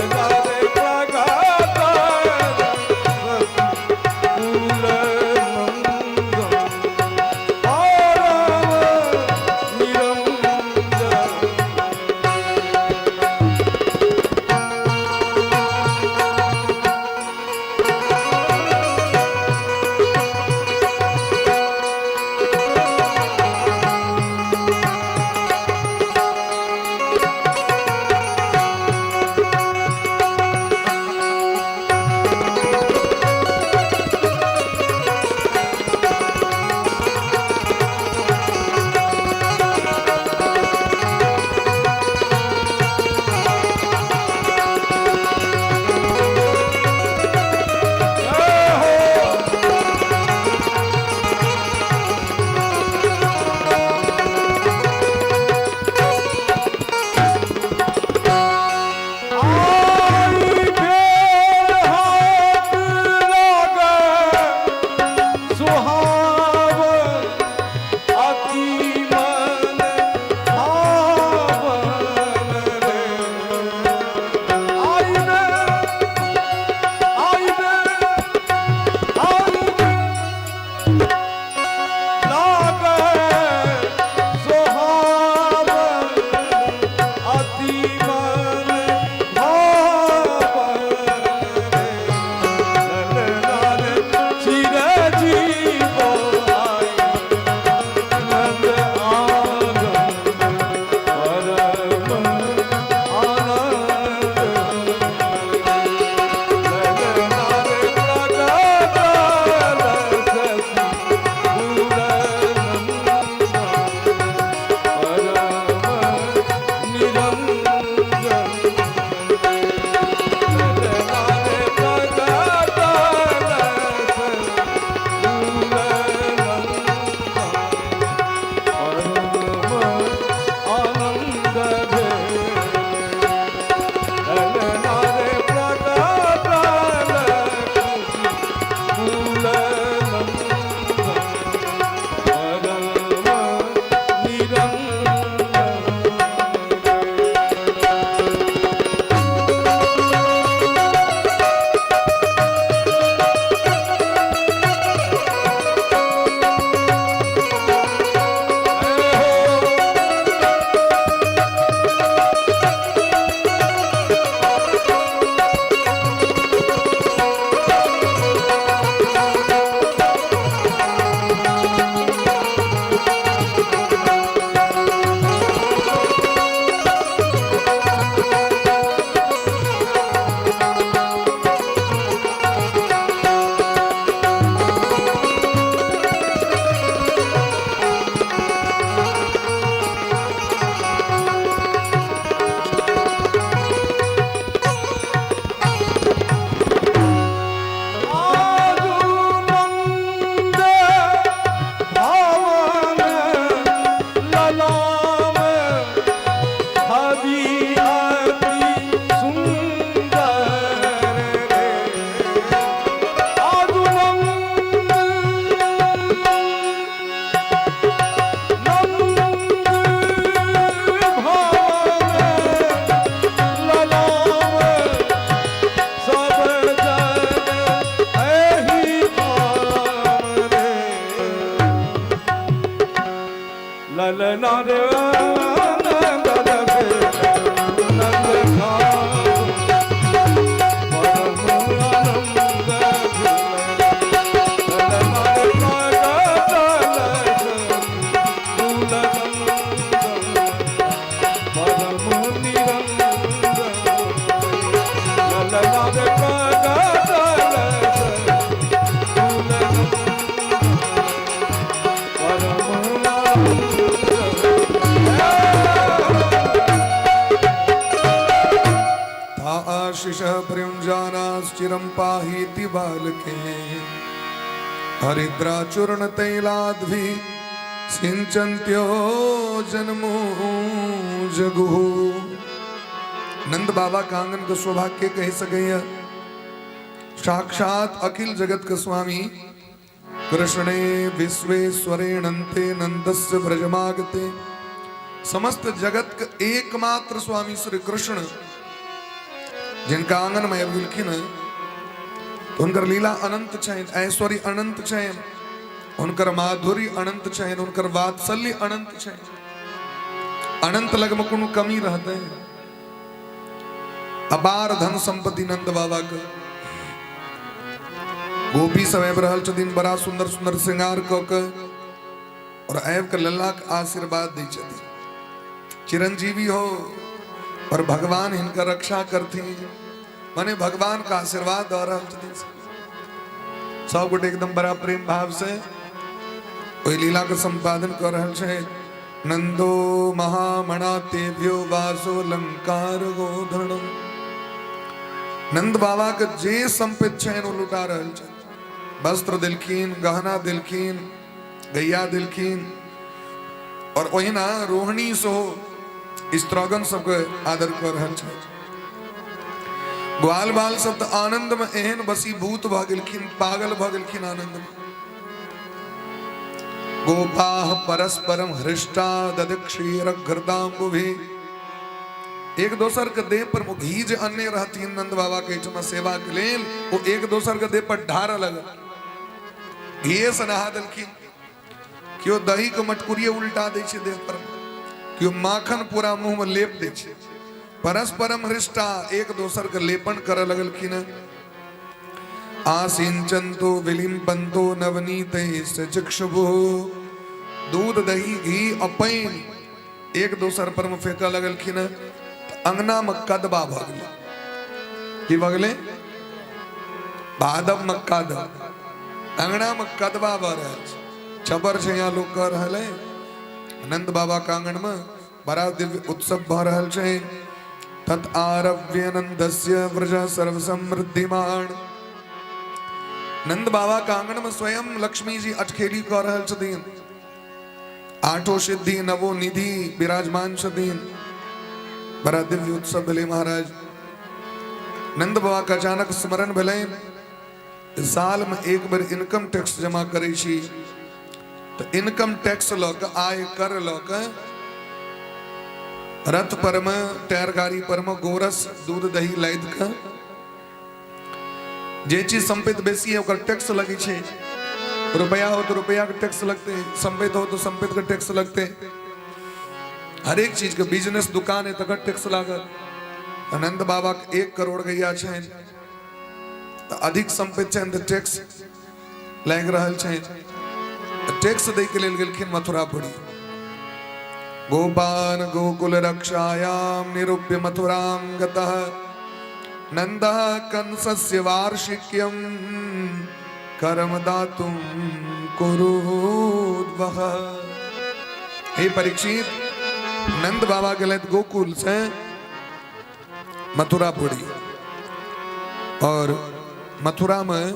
લલના રે પ્રગટ કુલ નંદન પરમ નિરંજન. જય હો. આઈ ફેર હાથ લાગે સુહાવ અતિ મન ભાવન રે. આઈ રે, આઈ રે, આઈ રે લાગે સુહાવન અતિ મન ભાવન રે. લલના રે ચિરજીવો આઈ નંદ આનંદ પરમ આનંદ. લલના રે પ્રગટ શશી કુલ નંદન પરમ નિરંજન. લલના રે પ્રગટ કુલ નંદન પરમ આનંદ ભેલે. લલના રે પ્રગટ કુલ નંદન પરમ નિરંજન. જય હો. આજુ નંદ ભાવન લલામ હવિ અતિ સુંદર રે. આજુ નંદ નંદ ભાવન લલામ સબ જન એહી ઠામ રે. લલના રે આનંદ ભેલે નંદ ખામ પરમ આનંદ ભેલે. લલના રે પ્રગટ કુલ નંદન પરમ નિરંજન. લલના રે પ્રગટ કુલ નંદન પરમ આનંદ. था आशिष प्रयुञ्जानाश्चिरं पाहीति बालके हरिद्राचूर्णतैलाद्भि सिंचन्त्यो जन्मो जगुः। नंद बाबा का आंगन का सौभाग्य कह सके। साक्षात अखिल जगत का स्वामी कृष्णे विश्वेश्वरेणन्ते नंदस्य व्रजमागते। समस्त जगत का एकमात्र स्वामी श्री कृष्ण, जिनका आंगन में आबि गेलखिन हँ तऽ हुनकर लीला अनंत छनि, ऐश्वर्य अनंत छनि, हुनकर माधुर्य अनंत छनि, हुनकर वात्सल्य अनंत छनि। अनंत लगमे कोनो कमी रहतै? अपार धन संपत्ति नंद बाबा के। गोपी सब आबि रहल छथिन बड़ा सुंदर सुंदर श्रृंगार कऽ के और आबि कऽ लल्ला के आशीर्वाद दै छथिन, चिरंजीवी हो और भगवान हिनकर रक्षा करथिन। माने भगवान का आशीर्वाद दऽ रहल छथिन। सब गोटे एकदम बड़ा प्रेम भाव से ओहि लीला के संपादन कऽ रहल छै। नंदो महामणा तेभ्यो वासो लंकार गोधनम। नंद बाबा के जे संपत्ति छनि ओ लुटा रहल छै। वस्त्र देलखिन, गहना देलखिन, गैया देलखिन और ओहिना रोहिणी सेहो स्त्रगण सबके आदर कऽ रहल छै। ग्वाल बाल सब तऽ आनंद में एहन वशीभूत भऽ गेलखिन, पागल भऽ गेलखिन आनंद में। गोपाः परस्परम हृष्टा दधिक्षीर घृताम्बुभि। एक दोसर के देह पर घी जे अन्ने रहथिन नंद बाबा के एहिठमा सेवा के लेल, ओ एक दोसर के देह पर ढारऽ लगल, घीए से नहा देलखिन। केओ दही के मटकुरिये उल्टा दै छै देह पर, केओ माखन पूरा मुंह में लेप दै छै। परस्परम हृष्टा एक दोसर के लेपन करऽ लगलखिन। आसिंचन्तो विलिम्पन्तो नवनीत चक्षुभु। दूध दही घी आ पानि एक दोसर पर में फेंकऽ लगलखिन। अंगना में कदबा भऽ गेलै। की भऽ गेलै? भादव में कादब। अंगना में कदबा भऽ रहल छै, छबर छै यहाँ लोक कह रहल है। नंद बाबा के आंगन में बड़ा दिव्य उत्सव भऽ रहल छै। तत् आरव्य नंदस्य व्रज सर्वसमृद्धिमान। नंद बाबा के आंगन में स्वयं लक्ष्मी जी अटखेली कऽ रहल छथिन। आठो सिद्धि नवो निधि विराजमान छथिन। बड़ा दिव्य उत्सव भेलै महाराज। नंद बाबा के अचानक स्मरण भेलनि, साल में एक बेर इनकम टैक्स जमा करै छी, तऽ इनकम टैक्स लऽ कऽ, आय कर लऽ कऽ रथ पर में, टायर गाड़ी पर में गोरस दूध दही लादि कऽ, जे चीज संपत्ति बेसी है ओकर टैक्स लगै छै। रुपया हो तो रुपया के टैक्स लगते, संपत्ति हो तो संपत्ति के टैक्स लगते, हरेक चीज के बिजनेस दुकान है तकर टैक्स लागल। अनंत बाबा के 1 करोड़ गैया छनि तऽ अधिक संपत्ति छनि तऽ टैक्स लागि रहल छनि। टैक्स दै के लेल गेलखिन मथुरापुरी। गोपान गोकुल रक्षायाम निरूप्य मथुरां गतः नंदः कंसस्य वार्षिक्यम कर्म दातुं कुरुद्वः। हे परीक्षित, नंद बाबा गेलथि गोकुल से मथुरापुरी और मथुरा में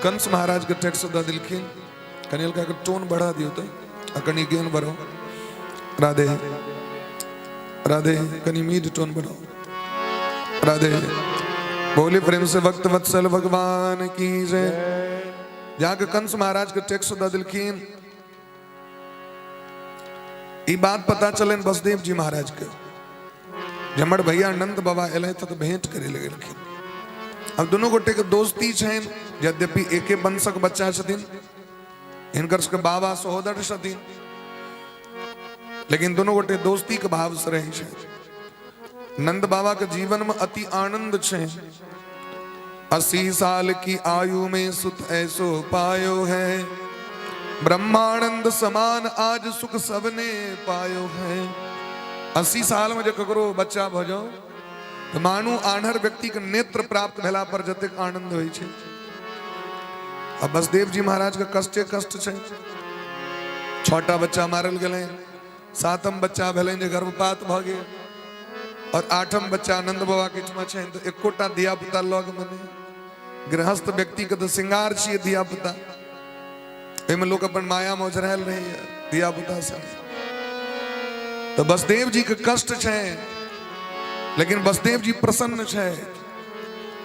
कंस महाराज के टैक्स दऽ देलखिन। कनि हल्का के टोन बढ़ा दियौ तऽ आ कनि गेन बढ़ाउ। राधे राधे, कनि मीड टोन बढ़ाउ। राधे बोले प्रेम से वक्त वत्सल भगवान की जय। जाके कंस महाराज के टैक्स दऽ देलखिन। ई बात पता चलन वसुदेव जी महाराज के, हमर भैया नंद बाबा एलै तऽ भेंट करे लए गेलखिन। अब दुनू गोटे के दोस्ती छनि, यद्यपि एके वंशक बच्चा छथिन, हिनकर सबके बाबा सहोदर छथिन, लेकिन दुनू गोटे दोस्ती के भाव से रहै छै। नंद बाबा के जीवन में अति आनंद छै। 80 साल की आयु में सुत ऐसो पायो है, ब्रह्मानंद समान आज सुख सबने पायो है। 80 साल में जे ककरो बच्चा भऽ जाओ तऽ मानू आन्हर व्यक्ति के नेत्र प्राप्त भेला पर जतेक आनंद होइ छै। आ बसदेव जी महाराज के कष्टे कष्ट छै। 6टा बच्चा मारल गेलै, 7म बच्चा भेलनि जे गर्भपात भऽ गेल और 8म बच्चा आनंद बाबा के एहिठमा छनि तऽ एकोटा धिया पुता लग मे नहि। गृहस्थ व्यक्ति के तऽ श्रृंगार छियै धिया पुता, एहिमे लोक अपन माया मे ओझरायल रहैया धिया पुता से। तऽ बसदेव जी के कष्ट छै, लेकिन बसदेव जी प्रसन्न छै,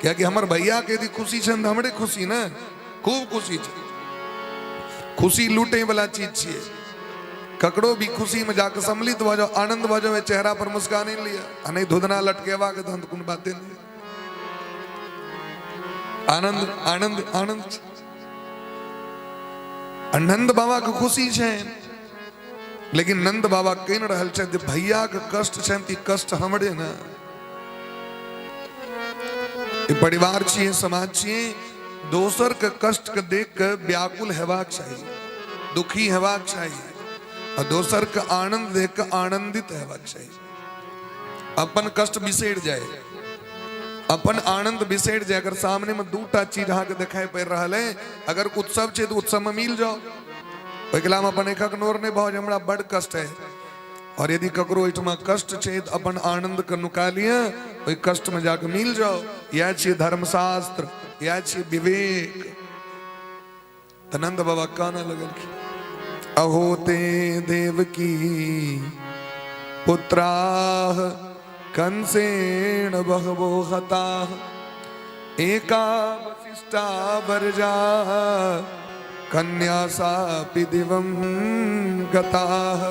कियाकि हमर भैया के यदि खुशी छनि तऽ हमरे खुशी ने, खूब खुशी छै। खुशी लूटे वाला चीज छियै, ककरो भी खुशी में जाके सम्मिलित भऽ जाओ, आनंद भऽ जाओ, चेहरा पर मुस्कान आनि लिअ, आ नहि धुधना लटकेबाक तहन तऽ कोनो बाते नहि। आनंद आनंद आनंद छै। आ नंद बाबा के खुशी छै, लेकिन नंद बाबा कहि रहल छथि जे भैया के कष्ट छनि तऽ ई कष्ट हमरे ने। ई परिवार छियै, समाज छियै, दोसर के कष्ट के देख के व्याकुल हेबाक चाही, दुखी हेबाक चाही, आ दोसर के आनंद देख के आनंदित हेबाक चाही। अपन कष्ट बिसरि जाय, अपन आनंद बिसरि जाय। अगर सामने में दूटा चीज अहाँके देखाई पड़ि रहल है, अगर उत्सव छै तऽ उत्सव में मिल जाओ, ओहिके में अपन एकक नोर नहि भऽ जे हमरा बड कष्ट है। और यदि ककरो ओहिठमा कष्ट छै तऽ अपन आनंद के नुका लिअ, ओहि कष्ट में जाके मिल जाओ। इएह छियै धर्मशास्त्र, इएह छियै विवेक। तऽ नंद बाबा कानऽ लगलखिन, अहो ते देवकी पुत्राः कंसेन बहवो हताः एका वशिष्ठा वर्जा कन्या सापि दिवं गताः।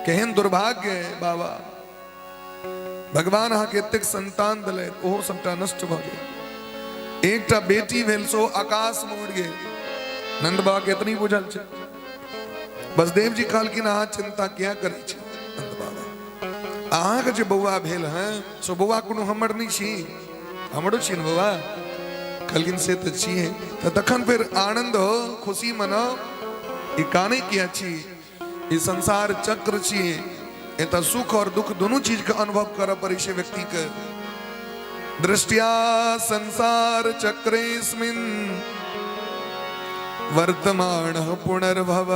केहन दुर्भाग्य है बाबा, भगवान अहाँके एतेक संतान दिलथि, ओहो सबटा नष्ट भऽ गेल। एकटा बेटी भेल सो आकाश में उड़ि गेल। नंद बाबा के एतनी बुझल छै। बसदेव जी कहलखिन अहाँ चिंता किया करै छी नंद बाबा, अहाँके जे बौआ भेल हैं सो बौआ कोनो हमर नहि छी, हमरो छी ने बौआ। कहलखिन से तऽ छियै, तऽ तखन फेर आनंद हो, खुशी मनाओ, ई कानै किया छी? ई संसार चक्र छियै, एतऽ सुख और दुख दुनू चीज के अनुभव करऽ पड़ै छै व्यक्ति के। दृष्टिया संसार चक्रेस्मिन् वर्तमान पुनर्भव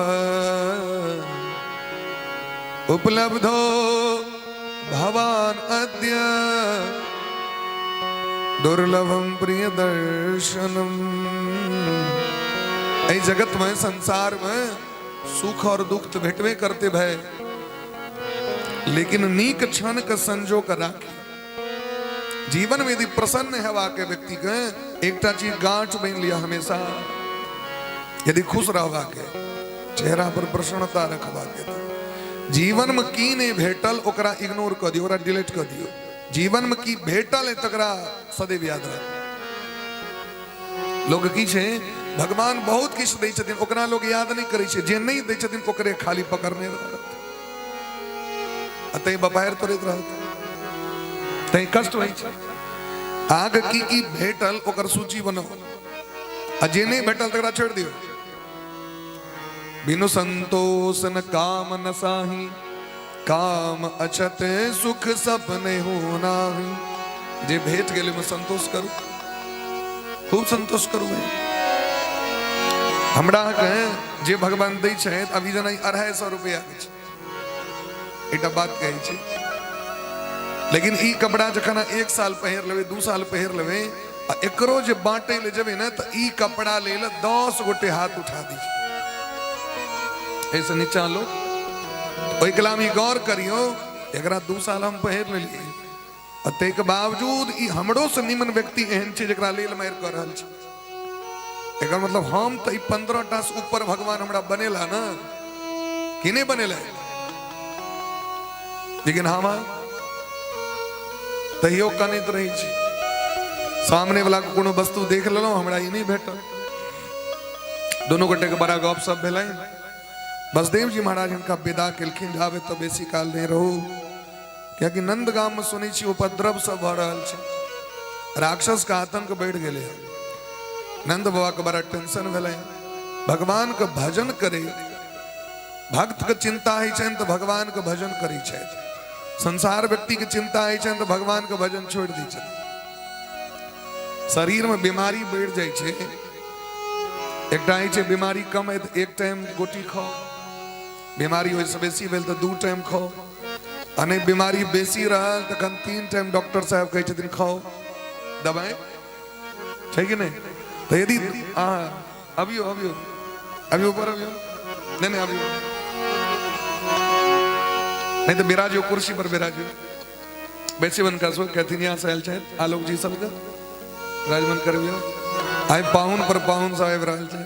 उपलब्धो भवान अद्य दुर्लभम प्रिय दर्शनम। एहि जगत में, संसार में सुख और दुख तो भेटबे करते भाई, लेकिन नीक क्षण के संजो के राखी। जीवन में यदि प्रसन्न हेवा के व्यक्ति के एकटा चीज गांठ बनि लिया हमेशा, यदि खुश रहबा के, चेहरा पर प्रसन्नता रखबा के, जीवन में की नहीं भेटल ओकरा इग्नोर कर दियो, ओकरा डिलीट कर दियो। जीवन में की भेटल है तकरा सदैव याद रख। लोग की छै, भगवान बहुत किछु दै छथिन, ओकरा लोग याद नहीं करै छै, जे नहीं दै छथिन ओकरे खाली पकड़ने रहत, आ तैं बपायर तोड़ैत रहत, तैं कष्ट होइ छै। अहाँके की की भेटल ओकर सूची बनाउ, आ जे नहीं भेटल तकरा छोड़ि दियौ। बिनु संतोष न काम न साही, काम अछत सुख सपने हो नाही। जे भेट गेल ओहिमे संतोष करू, खूब संतोष करू। हमरा अहाँके जे भगवान दै छथि, अभी जेना 250 रुपया के छै, एकटा बात कहै छी, लेकिन ई कपड़ा जखन अहाँ 1 साल पहिर लेबै, 2 साल पहिर लेबै, आ एकरो जे बांटे ले जेबै ने, तऽ ई कपड़ा ले ले 10 गोटे हाथ उठा दै छै, एहिसँ नीचा लोक। ओहि कलाम ई गौर करियौ, एकरा 2 साल हम पहिर लेलियै, आ ताहिके बावजूद ई हमरो से निमन व्यक्ति एहन छै जकरा लेल मारि कऽ रहल छै। एकर मतलब हम तऽ ई 15 टा से ऊपर भगवान हमरा बनेला ने, कि नहि बनेला? लेकिन हम तैयो कनैत रहै छी, सामने वाला के कोनो वस्तु देख लेलहुँ, हमरा ई नहि भेटल। दुनू गोटे के बड़ा गप सब भेलनि। बसदेव जी महाराज हुनका विदा केलखिन, जाबे तऽ बेसी काल नहि रहू, कियाकि नंद गाम में सुनै छी उपद्रव सब भऽ रहल छै, राक्षस के आतंक बढ़ि गेलै हन। नंद बाबा के बड़ा टेंशन भेलै। भगवान के भजन करे भक्त के चिंता होइ छनि तऽ भगवान के भजन करै छथि, संसार व्यक्ति के चिंता होइ छनि तऽ भगवान के भजन छोड़ि दै छथि। शरीर में बीमारी बढ़ि जाइ छै, एकटा होइ छै बीमारी कम है तऽ 1 टाइम गोटी खाओ, बीमारी ओहिसँ बेसी भेल तऽ 2 टाइम खाओ, आ नहि बीमारी बेसी रहल तखन 3 टाइम डॉक्टर साहब कहै छथिन खाओ दवाइ, छै कि नहि? तऽ यदि अहाँ अबियो अबियो अबियो ऊपर अबियो, नहीं नहीं अबियो नहीं तो बिराजियो, कुर्सी पर बिराजियो, बेसी बन का सो कहथिन यहाँ से आयल छथि आलोक जी सबके विराजमान करबियो। आइ पाहुन पर पाहुन सब आबि रहल छै।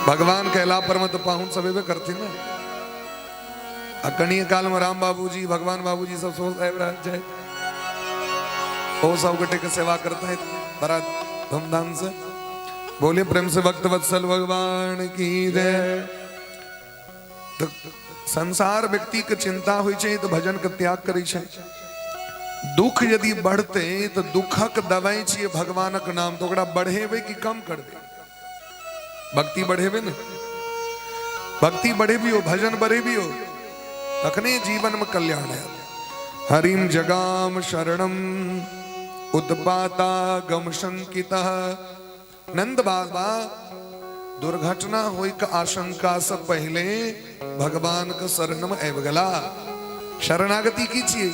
भगवान के अयला पर में तो पाहुन सब एबे करथिन ने। आ कनिए काल में राम बाबूजी भगवान बाबूजी सब सोच आबि रहल छथि। ओ सब गोटे के सेवा करते बड़ा धूमधाम से। बोलिए प्रेम से भक्त वत्सल भगवान की जय। तो संसार व्यक्ति के चिंता होइ छै तो भजन के त्याग करै छै। दुख यदि बढ़ते तो दुखक दवाई छियै भगवानक नाम, तो ओकरा बढ़ेबै कि कम करबै? भक्ति बढ़ेबै ने, भक्ति बढ़ेबियो, भजन बढ़ेबियो, तखने जीवन में कल्याण है। हरिम जगाम शरणम उत्पाता गम शंकितः। नंद बाबा दुर्घटना होय के आशंका से पहले भगवान के शरण में आबि गेला। शरणागति की छियै?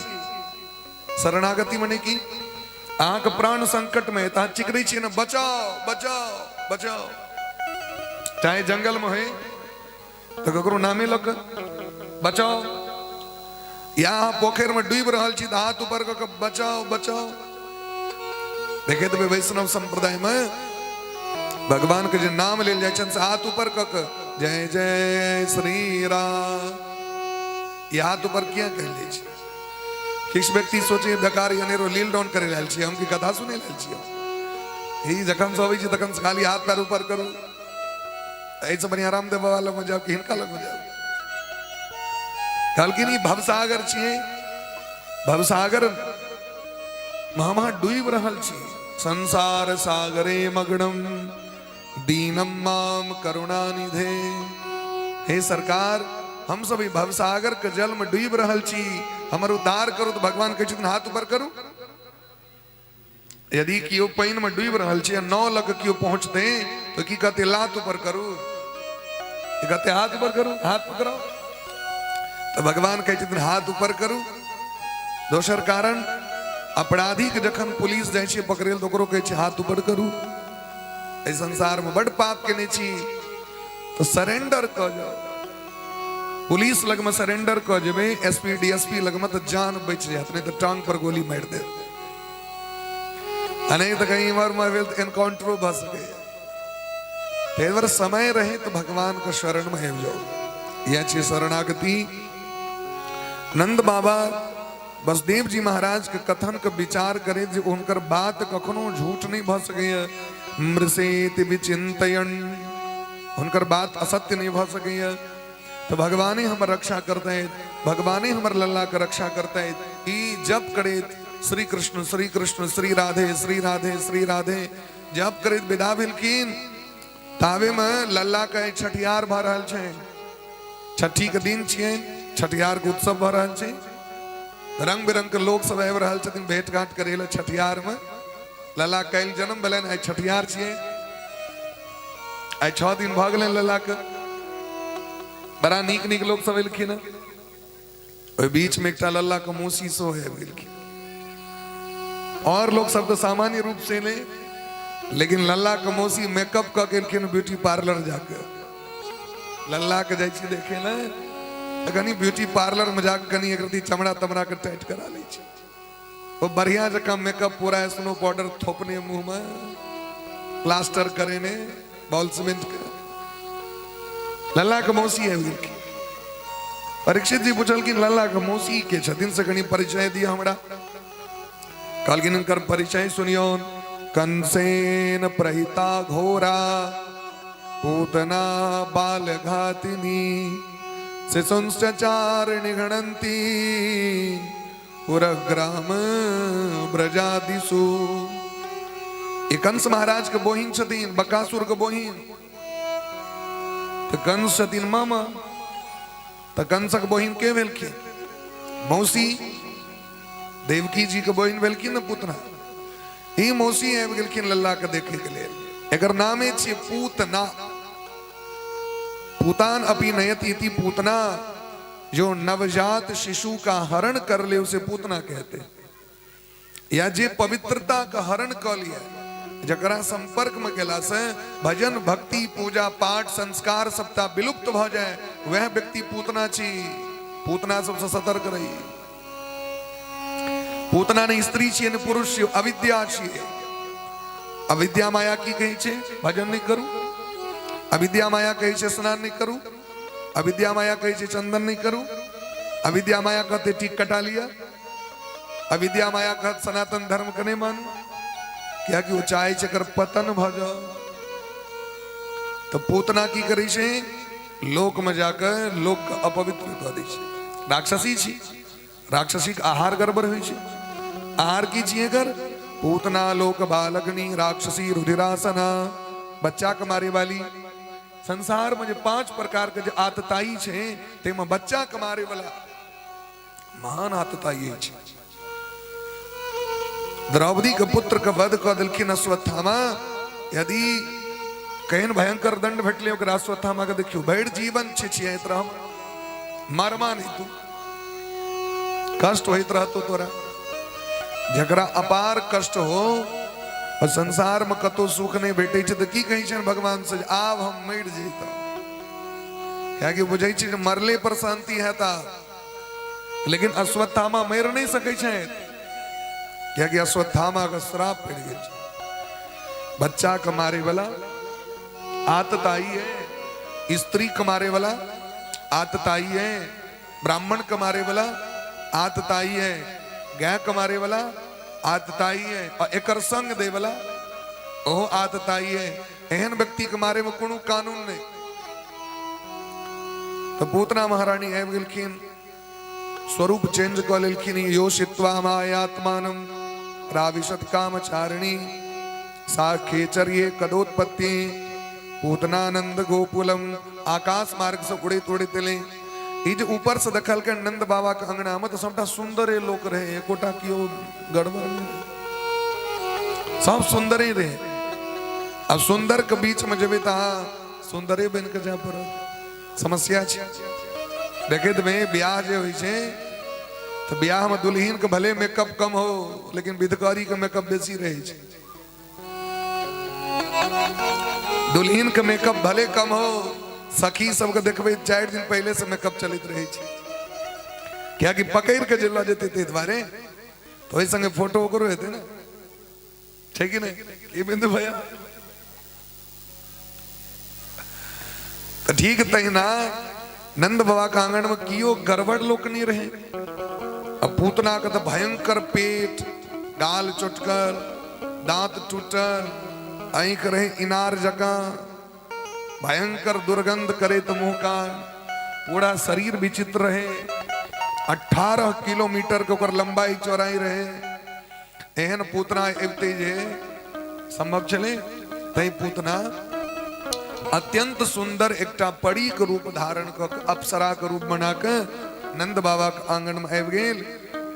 शरणागति मने की अहाँके प्राण संकट में तऽ अहाँ चिकरै छियै ने, बचाओ बचाओ बचाओ, चाहे जंगल में होय तऽ ककरो नामे लऽ कऽ बचाओ, या अहाँ पोखरि में डूबि रहल छी तऽ हाथ ऊपर कऽ कऽ बचाओ बचाओ। देखैत हेबै वैष्णव संप्रदाय में भगवान के जे नाम लेल जाइ छनि से हाथ ऊपर कऽ कऽ जय जय श्री राम, ई हाथ ऊपर किया कहल जाइ छै? किछु व्यक्ति सोचे बेकार अनेरो लील डाउन करे आयल छियै हम की कथा सुनै आयल छियै? ई जखन से अबै छी तखन से खाली हाथ पैर ऊपर करू, एहिसँ बढ़िआँ रामदेव बाबा लगमे जाउ कि हिनका लगमे जाउ? कहलखिन ई भवसागर छियै, भवसागर मामा डूबि रहल छी। संसार सागरे मग्नम दीनम माम करुणानिधे। हे सरकार, हम सब ई भवसागर के जल में डूबि रहल छी, हमर उद्धार करू। तो भगवान कहै छथिन हाथ ऊपर करू। यदि केओ पानि में डूबि रहल छै आ नाव लग केओ पहुंचते तो की कहते? लात ऊपर करू। कहते हाथ ऊपर करू, हाथ पकड़ो। तो भगवान कहै छथिन हाथ ऊपर करू। दोसर कारण, अपराधी के जखन पुलिस जाइ छै पकड़े तऽ ओकरो कहै छै हाथ ऊपर करू। एहि संसार में बड पाप केने छी तो सरेंडर कऽ जाउ। पुलिस लगमे सरेंडर कऽ जेबै, एसपी डीएसपी लगमे, तऽ जान बचि जायत, नहि तऽ टांग पर गोली मारि देत, आ नहि तऽ कहीं इम्हर उम्हर भेल तऽ एनकाउंटरो भऽ सकैए। ताहि दुआरे समय रहे तऽ भगवानके शरणमे आबि जाउ, इएह छियै शरणागति। नंद बाबा बसदेव जी महाराज के कथन के विचार करे जे हुनकर बात कखनो झूठ नहीं भऽ सकैए। मृषेति विचिंतयन, हुनकर बात असत्य नहीं भऽ सकैए। तो भगवाने हमर रक्षा करते, भगवाने हमर लल्ला के रक्षा करते। ई जप करैत श्री कृष्ण श्री कृष्ण श्री राधे श्री राधे श्री राधे जप करैत विदा भेलखिन। ताबे में लल्ला के छठियार भऽ रहल छै, छठी के दिन छियै, छठियार के उत्सव भऽ रहल छै, रंग बिरंग के लोक सब आबि रहल छथिन भेंट घाट करे लए छठियार में। लला काल्हि जन्म भेलनि, आइ छठियार छियै, आइ 6 दिन भऽ गेलनि लला के। बड़ा नीक नीक लोक सब एलखिन। ओहि बीच में एकटा लल्ला के मौसी सेहो आबि गेलखिन। और लोग सब तऽ सामान्य रूप से एलै, लेकिन लल्ला के मौसी मेकअप कऽ के एलखिन ब्यूटी पार्लर जाके। लल्ला के जाइ छी देखे ले तऽ कनि ब्यूटी पार्लर में जाके कनि एक रत्ती चमड़ा तमड़ा के टाइट करा लै छै। ओ बढ़िया जकाँ मेकअप पूरा स्नो पाउडर थोपने, मुंह में प्लास्टर करेने बॉल सीमेंट के। लल्ला के मौसी आबि गेलखिन। परीक्षित जी पुछलखिन लल्ला के मौसी के छथिन से कनि परिचय दिअ हमरा। कहलखिन हिनकर परिचय सुनियौ। कंसेन प्रहिता घोरा पूतना बाल घातिनी शिशुंश्च चार निगणंती पुरग्राम ब्रजादिसु। ई कंस महाराज के बोहिन छथिन, बकासुर के बोहिन। तऽ कंस छथिन मामा, तऽ कंसक बोहिन के भेलखिन? मौसी। देवकी जी के बोहिन भेलखिन ने पूतना। ई मौसी आबि गेलखिन लल्ला के देखे के लेल। एकर नामे छियै पूतना। पूतान अपि नयति इति पूतना। जो नवजात शिशु का हरण कर ले उसे पूतना कहते हैं। या जे पवित्रता का हरण क लिया, जकरा संपर्क में गेला से भजन भक्ति पूजा पाठ संस्कार सबटा विलुप्त भ जाए, वह व्यक्ति पूतना छी। पूतना सबसे सतर्क रही। पूतना ने स्त्री छियै ने पुरुष छियै, अविद्या छियै। अविद्या माया की कहै छै? भजन नहीं करू। अविद्या माया कहै छै स्नान नहीं करू। अविद्या माया कहै छै चंदन नहीं करू। अविद्या माया कहते टीक कटा लिया। अविद्या माया कहत सनातन धर्म के नहि मानू, कियाकि ओ चाहै छै एकर पतन भऽ जाओ। तऽ पूतना की करै छै, लोक में जाके लोक के अपवित्र कऽ दै छै। राक्षसी छी, राक्षसी के आहार गड़बड़ होइ छै। आहार की छी एकर? पूतना लोक बालकनी राक्षसी रुधिरासना, बच्चा के मारे वाली। संसार में जे 5 प्रकार के जे आतताई छै, ताहिमे बच्चा के मारे वाला महान आतताई अछि। द्रौपदी के पुत्र के वध कऽ देलखिन अश्वत्थामा। यदि केहन भयंकर दंड भेटलै ओकरा अश्वत्थामा के, देखियौ भरि जीवन छिछियाइत रह, मरमा नहीं तू, कष्ट होइत रहतो तोरा। जकरा अपार कष्ट हो और संसार में कतौ सुख नहीं भेटै छै, तऽ की कहै छनि भगवान से, आब हम मरि जैतहुँ। कियाकि बुझै छै जे मरले पर शांति हेता। लेकिन अश्वत्थामा मरि नहीं सकै छै, कियाकि अश्वत्थामा के श्राप पड़ि गेल छै। बच्चा के मारे वाला आतताई है, स्त्री के मारे वाला आतताई है, ब्राह्मण के मारे वाला आतताई है, गाय के मारे वाला आतताई है, और एकर संग दे वाला ओहो आतताई है। एहन व्यक्ति के मारे में कोनो कानून नहीं। तो पूतना महारानी आबि गेलखिन, स्वरूप चेंज कऽ लेलखिन। योषित्वा मायात्मानं प्राविशत कामचारिणी साखेचर्ये कदोत्पत्ति पूतनानंद गोकुलम। आकाश मार्ग से उड़ैत उड़ैत एलै। ई जे ऊपर से देखलकै नंद बाबा के अंगना में, तऽ सबटा सुंदरे लोक रहे, एकोटा केओ गड़बड़ नहीं, सब सुंदरे रहे। अब सुंदर के बीच में जेबै तऽ अहाँ सुंदरे बनि के जाय पड़त, समस्या छै। देखैत में ब्याह जे होइ छै तऽ ब्याह में दुल्हिन के भले मेकअप कम हो, लेकिन विधकरी के मेकअप बेसी रहै छै। दुल्हिन के मेकअप भले कम हो, सखी सबके देखबै 4 दिन पहले से मेकअप चलैत रहै छै, कियाकि पकड़ि के जे लऽ जेतै ताहि दुआरे। तऽ ओहि संगे फोटो ओकरो हेतै ने, छै कि नहि? ई बिंदु भैया तऽ ठीक तहिना नंद बाबा के आंगन में कियो गड़बड़ लोक नहीं रहे। अब पूतना के तऽ भयंकर पेट, गाल चोटकल, दांत टूटल, आँखि रहे इनार जकाँ, भयंकर दुर्गंध करे तो मुंह कान, पूरा शरीर विचित्र रहे। 18 किलोमीटर के ओकर लंबाई चौड़ाई रहे। एहन पूतना अबिते जे संभव छलै। तै पूतना अत्यंत सुंदर एकटा परी के रूप धारण कऽ के, अप्सरा के रूप बना के नंद बाबा के आंगन में आबि गेल।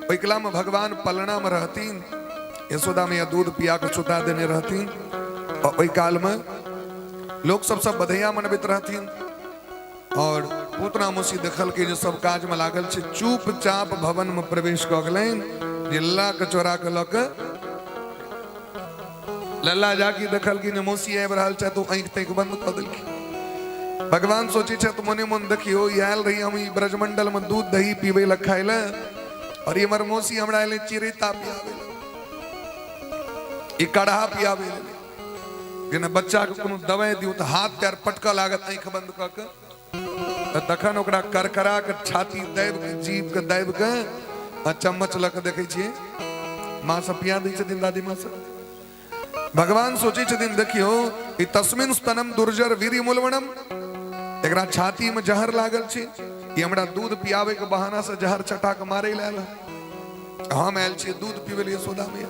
ओहिकला में भगवान पलना में रहथिन, यशोदा मैया दूध पिया के सुता देने रहथिन, और ओहि काल में लोक सब सब बधैया मनबैत रहथिन। और पूतना मौसी देखलकै जे सब काज में लागल छै, चुपचाप भवन में प्रवेश कऽ गेलनि, जे लल्ला के चोरा के लऽ के लल्ला जाके देखलखिन जे मौसी आबि रहल छथि, ओ आँखि ताँखि बंद कऽ देलखिन। भगवान सोचै छथि मोने मोन, देखियौ ई आयल रही हम ई ब्रजमंडल में दूध दही पीबै लए खाय लए, और ई हमर मौसी हमरा एलै चिरैता पियाबै लए, ई काढ़ा पियाबै लए। जेना बच्चा के कोनो दवाइ दियौ तऽ हाथ पैर पटकऽ लागत आँखि बंद कऽ के, तऽ तखन ओकरा करकरा के छाती दाबि के, जीभ के दाबि के आ चम्मच लऽ के देखै छियै माँ सब पिया दै छथिन, दादी माँ सब। भगवान सोचै छथिन देखियौ ई तस्मिन स्तनम दुर्जर वीर मुलवणम, एकरा छाती में जहर लागल छै, ई हमरा दूध पियाबै के बहाना से जहर चटा के मारै लए आयल हन। हम आयल छियै दूध पीबै लए यशोदा मैया,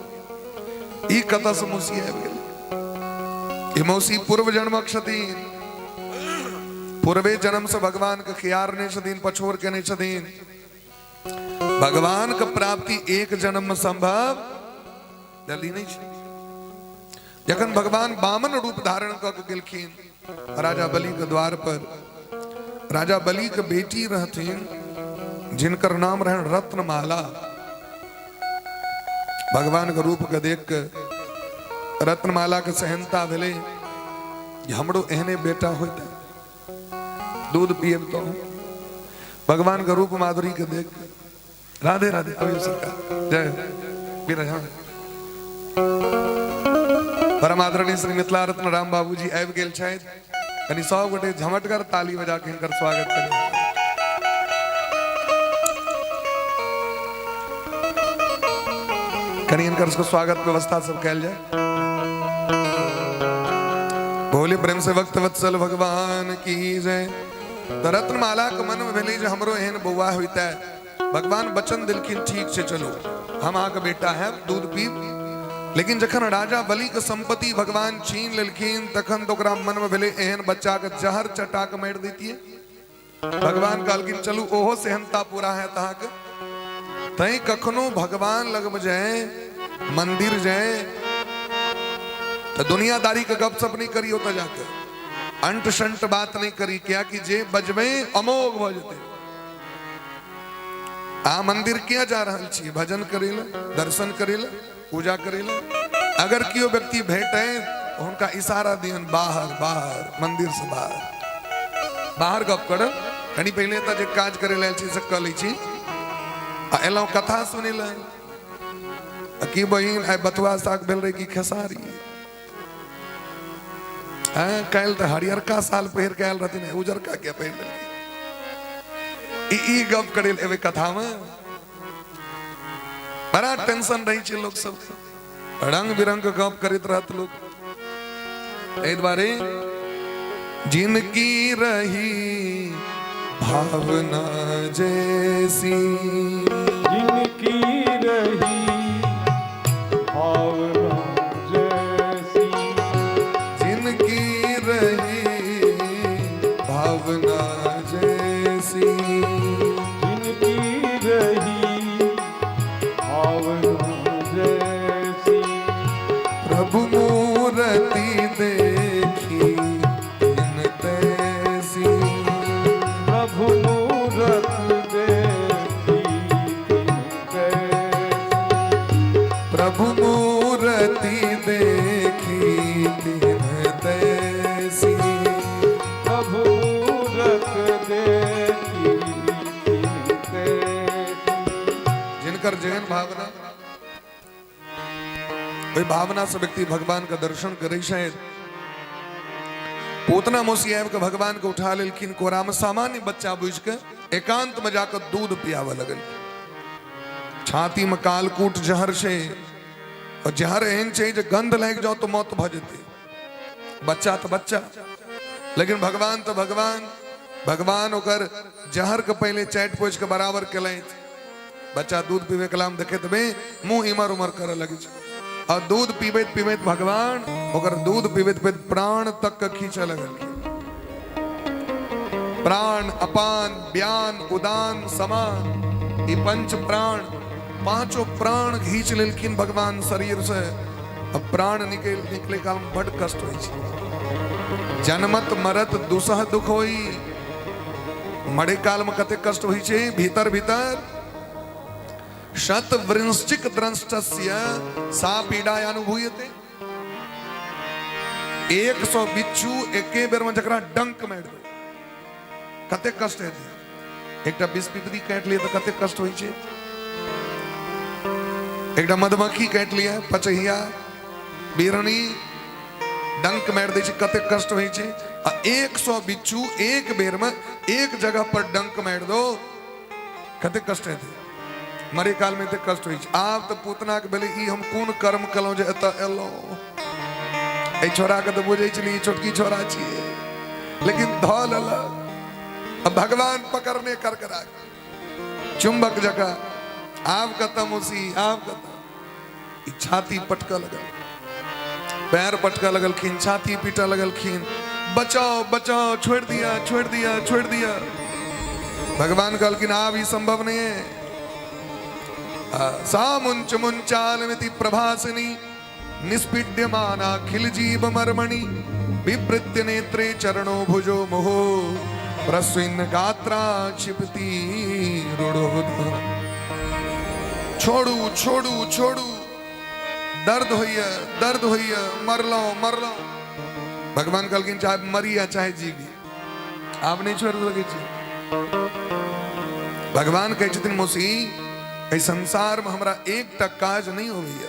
ई कतऽ से मौसी आबि गेल? ई मौसी पूर्व जन्मक छथिन, पूर्वे जन्म से भगवान के खियार नहि छथिन, पछोर केने छथिन। भगवान के प्राप्ति एक जन्म में संभव जल्दी नहीं छै। जखन भगवान वामन रूप धारण कऽ के गेलखिन राजा बलि के द्वार पर, राजा बलि के बेटी रहथिन जिनकर नाम रहन रत्नमाला। भगवान के रूप के देख के रत्नमाला के सहनता भेलै जे हमरो एहने बेटा होइते, दूध पियब तो। भगवान के रूप माधुरी के देख के, राधे राधे अभियो सरकार जय विराजमान। परमादरणीय श्री मिथिला रत्न राम बाबूजी आबि गेल छथि, कनि सब गोटे झमटगर ताली बजा के हिनकर स्वागत करी। कनि हिनकर सबके स्वागत व्यवस्था सब कयल जाय। बोले प्रेम से भक्त वत्सल भगवान की जय। तऽ रत्नमाला के मन में भेलै जे हमरो एहन बौआ होइते। भगवान वचन देलखिन, ठीक छै चलू हम अहाँके बेटा है, दूध पीब। लेकिन जखन राजा बलि के संपत्ति भगवान छीन लेलखिन तखन तऽ ओकरा मन में भेलै एहन बच्चा के जहर चटा के मारि दैतियै। भगवान कहलखिन चलू ओहो सेहनता पूरा है अहाँके। तैं कखनो भगवान लगमे जाए, मंदिर जाए तऽ दुनियादारी के गपशप नहीं करी ओतऽ जाके, अंट संट बात नहीं करी, कियाकि जे बजबै अमोघ भऽ जेतै। आ मंदिर किया जा रहल छी? भजन करै लए, दर्शन करै लए, पूजा करै लए। अगर केओ व्यक्ति भेटे हुनका इशारा दियन बाहर बाहर, मंदिर से बाहर बाहर गप कर। कनी पहिले तऽ जे काज करै लए आयल छी से कऽ लै छी, आ एलहुँ कथा सुनै लए। आ की बहिन आइ बथुआ साग भेल रहै की खेसारी? हैं, काल्हि तऽ हरियरका साल पहिर के आयल रहथिन, उजरका किया पहिर लेलखिन? ई ई गप करै लए एबै कथामे। बड़ा टेंशन रहै छै लोक सब, रंग बिरंग के गप करैत रहत लोक। एहि दुआरे जिनकी रही भावना जैसी, जिनकी रही भावना जैसी, जिनकी रही भावना जैसी, जिनकी रही भावना जैसी, प्रभु मूर्ति देखी तिन तैसी, प्रभु मूरत देखी तिन तैसी, प्रभु मूर्ति देखी तिन तैसी, प्रभु मूरत देखी तिन तैसी। जिनकर जेहन भावना ओहि भावना से व्यक्ति भगवान के दर्शन करै छथि। पूतना मौसी आबि के भगवान के उठा लेलखिन कोरा में, सामान्य बच्चा बुझि के एकांत में जाकर दूध पियाबऽ लगल। छाती में कालकूट जहर छै, और जहर एहन छै जे गंध लागि जाओ तो मौत भऽ जेतै। बच्चा तऽ बच्चा, लेकिन भगवान तऽ भगवान। भगवान ओकर जहर के पहिले चाटि पोछि के बराबर केलथि। बच्चा दूध पीबे कलाम देखैत में मुंह इमर उमर करऽ लगै छै, और दूध पीबैत पीबैत भगवान ओकर दूध पीबैत पीबैत प्राण तक के खींचऽ लगलखिन। प्राण, अपान, व्यान, उदान, समान, ई पंच प्राण, पांचों प्राण घींच लेलखिन भगवान शरीर से। अब प्राण निकल निकले काल में बड कष्ट होइ छै। जनमत मरत दुसह दुख होई, मरे काल में कते कष्ट होइ छै भीतर भीतर। शत वृश्चिक द्रंष्टस्य सा पीड़ा अनुभूयते। 100 बिच्छू एके बेर में जकरा डंक मारि दे कते कष्ट हेतै। एकटा विष पिपरी काटि लिअ तऽ कते कष्ट होइ छै। एकटा मधुमक्खी काटि लिअ, पचहिया, बिरनी डंक मारि दै छै, कते कष्ट होइ छै। आ 100 बिच्छू एक बेर में एक जगह पर डंक मारि दो, कते कष्ट हेतै। मरे काल में एते कष्ट होइ छै। आब तऽ पूतना के भेलै ई हम कोन कर्म केलहुँ जे एतऽ एलहुँ। एहि छोड़ा के तऽ बुझै छलियै ई छोटकी छोड़ा छियै, लेकिन धऽ लेलक। आ भगवान पकड़ने करकरा चुंबक जकाँ, आब कतऽ मौसी, आब कतऽ। ई छाती पटकऽ लगल, पैर पटकऽ लगलखिन, छाती पीटऽ लगलखिन, बचाओ बचाओ, छोड़ दिया छोड़ दिया छोड़ दिया। भगवान कहलखिन आब ई संभव नहीं है। सा मुंच मुंचालमिति प्रभासिनी निष्पीड्यमाना खिल जीव मर्मणि विवृत्य नेत्रे चरणो भुजो मुहो प्रस्विन गात्रा क्षिपति रुड़ो। छोड़ू छोड़ू छोड़ू, दर्द होइए दर्द होइए, मरलौं मरलौं। भगवान कहलखिन चाहे मरी या चाहे जीवी, आब नहि छोड़ि सकै छी। भगवान कहै छथिन मौसी एहि संसार में हमरा एकटा काज नहि होइए।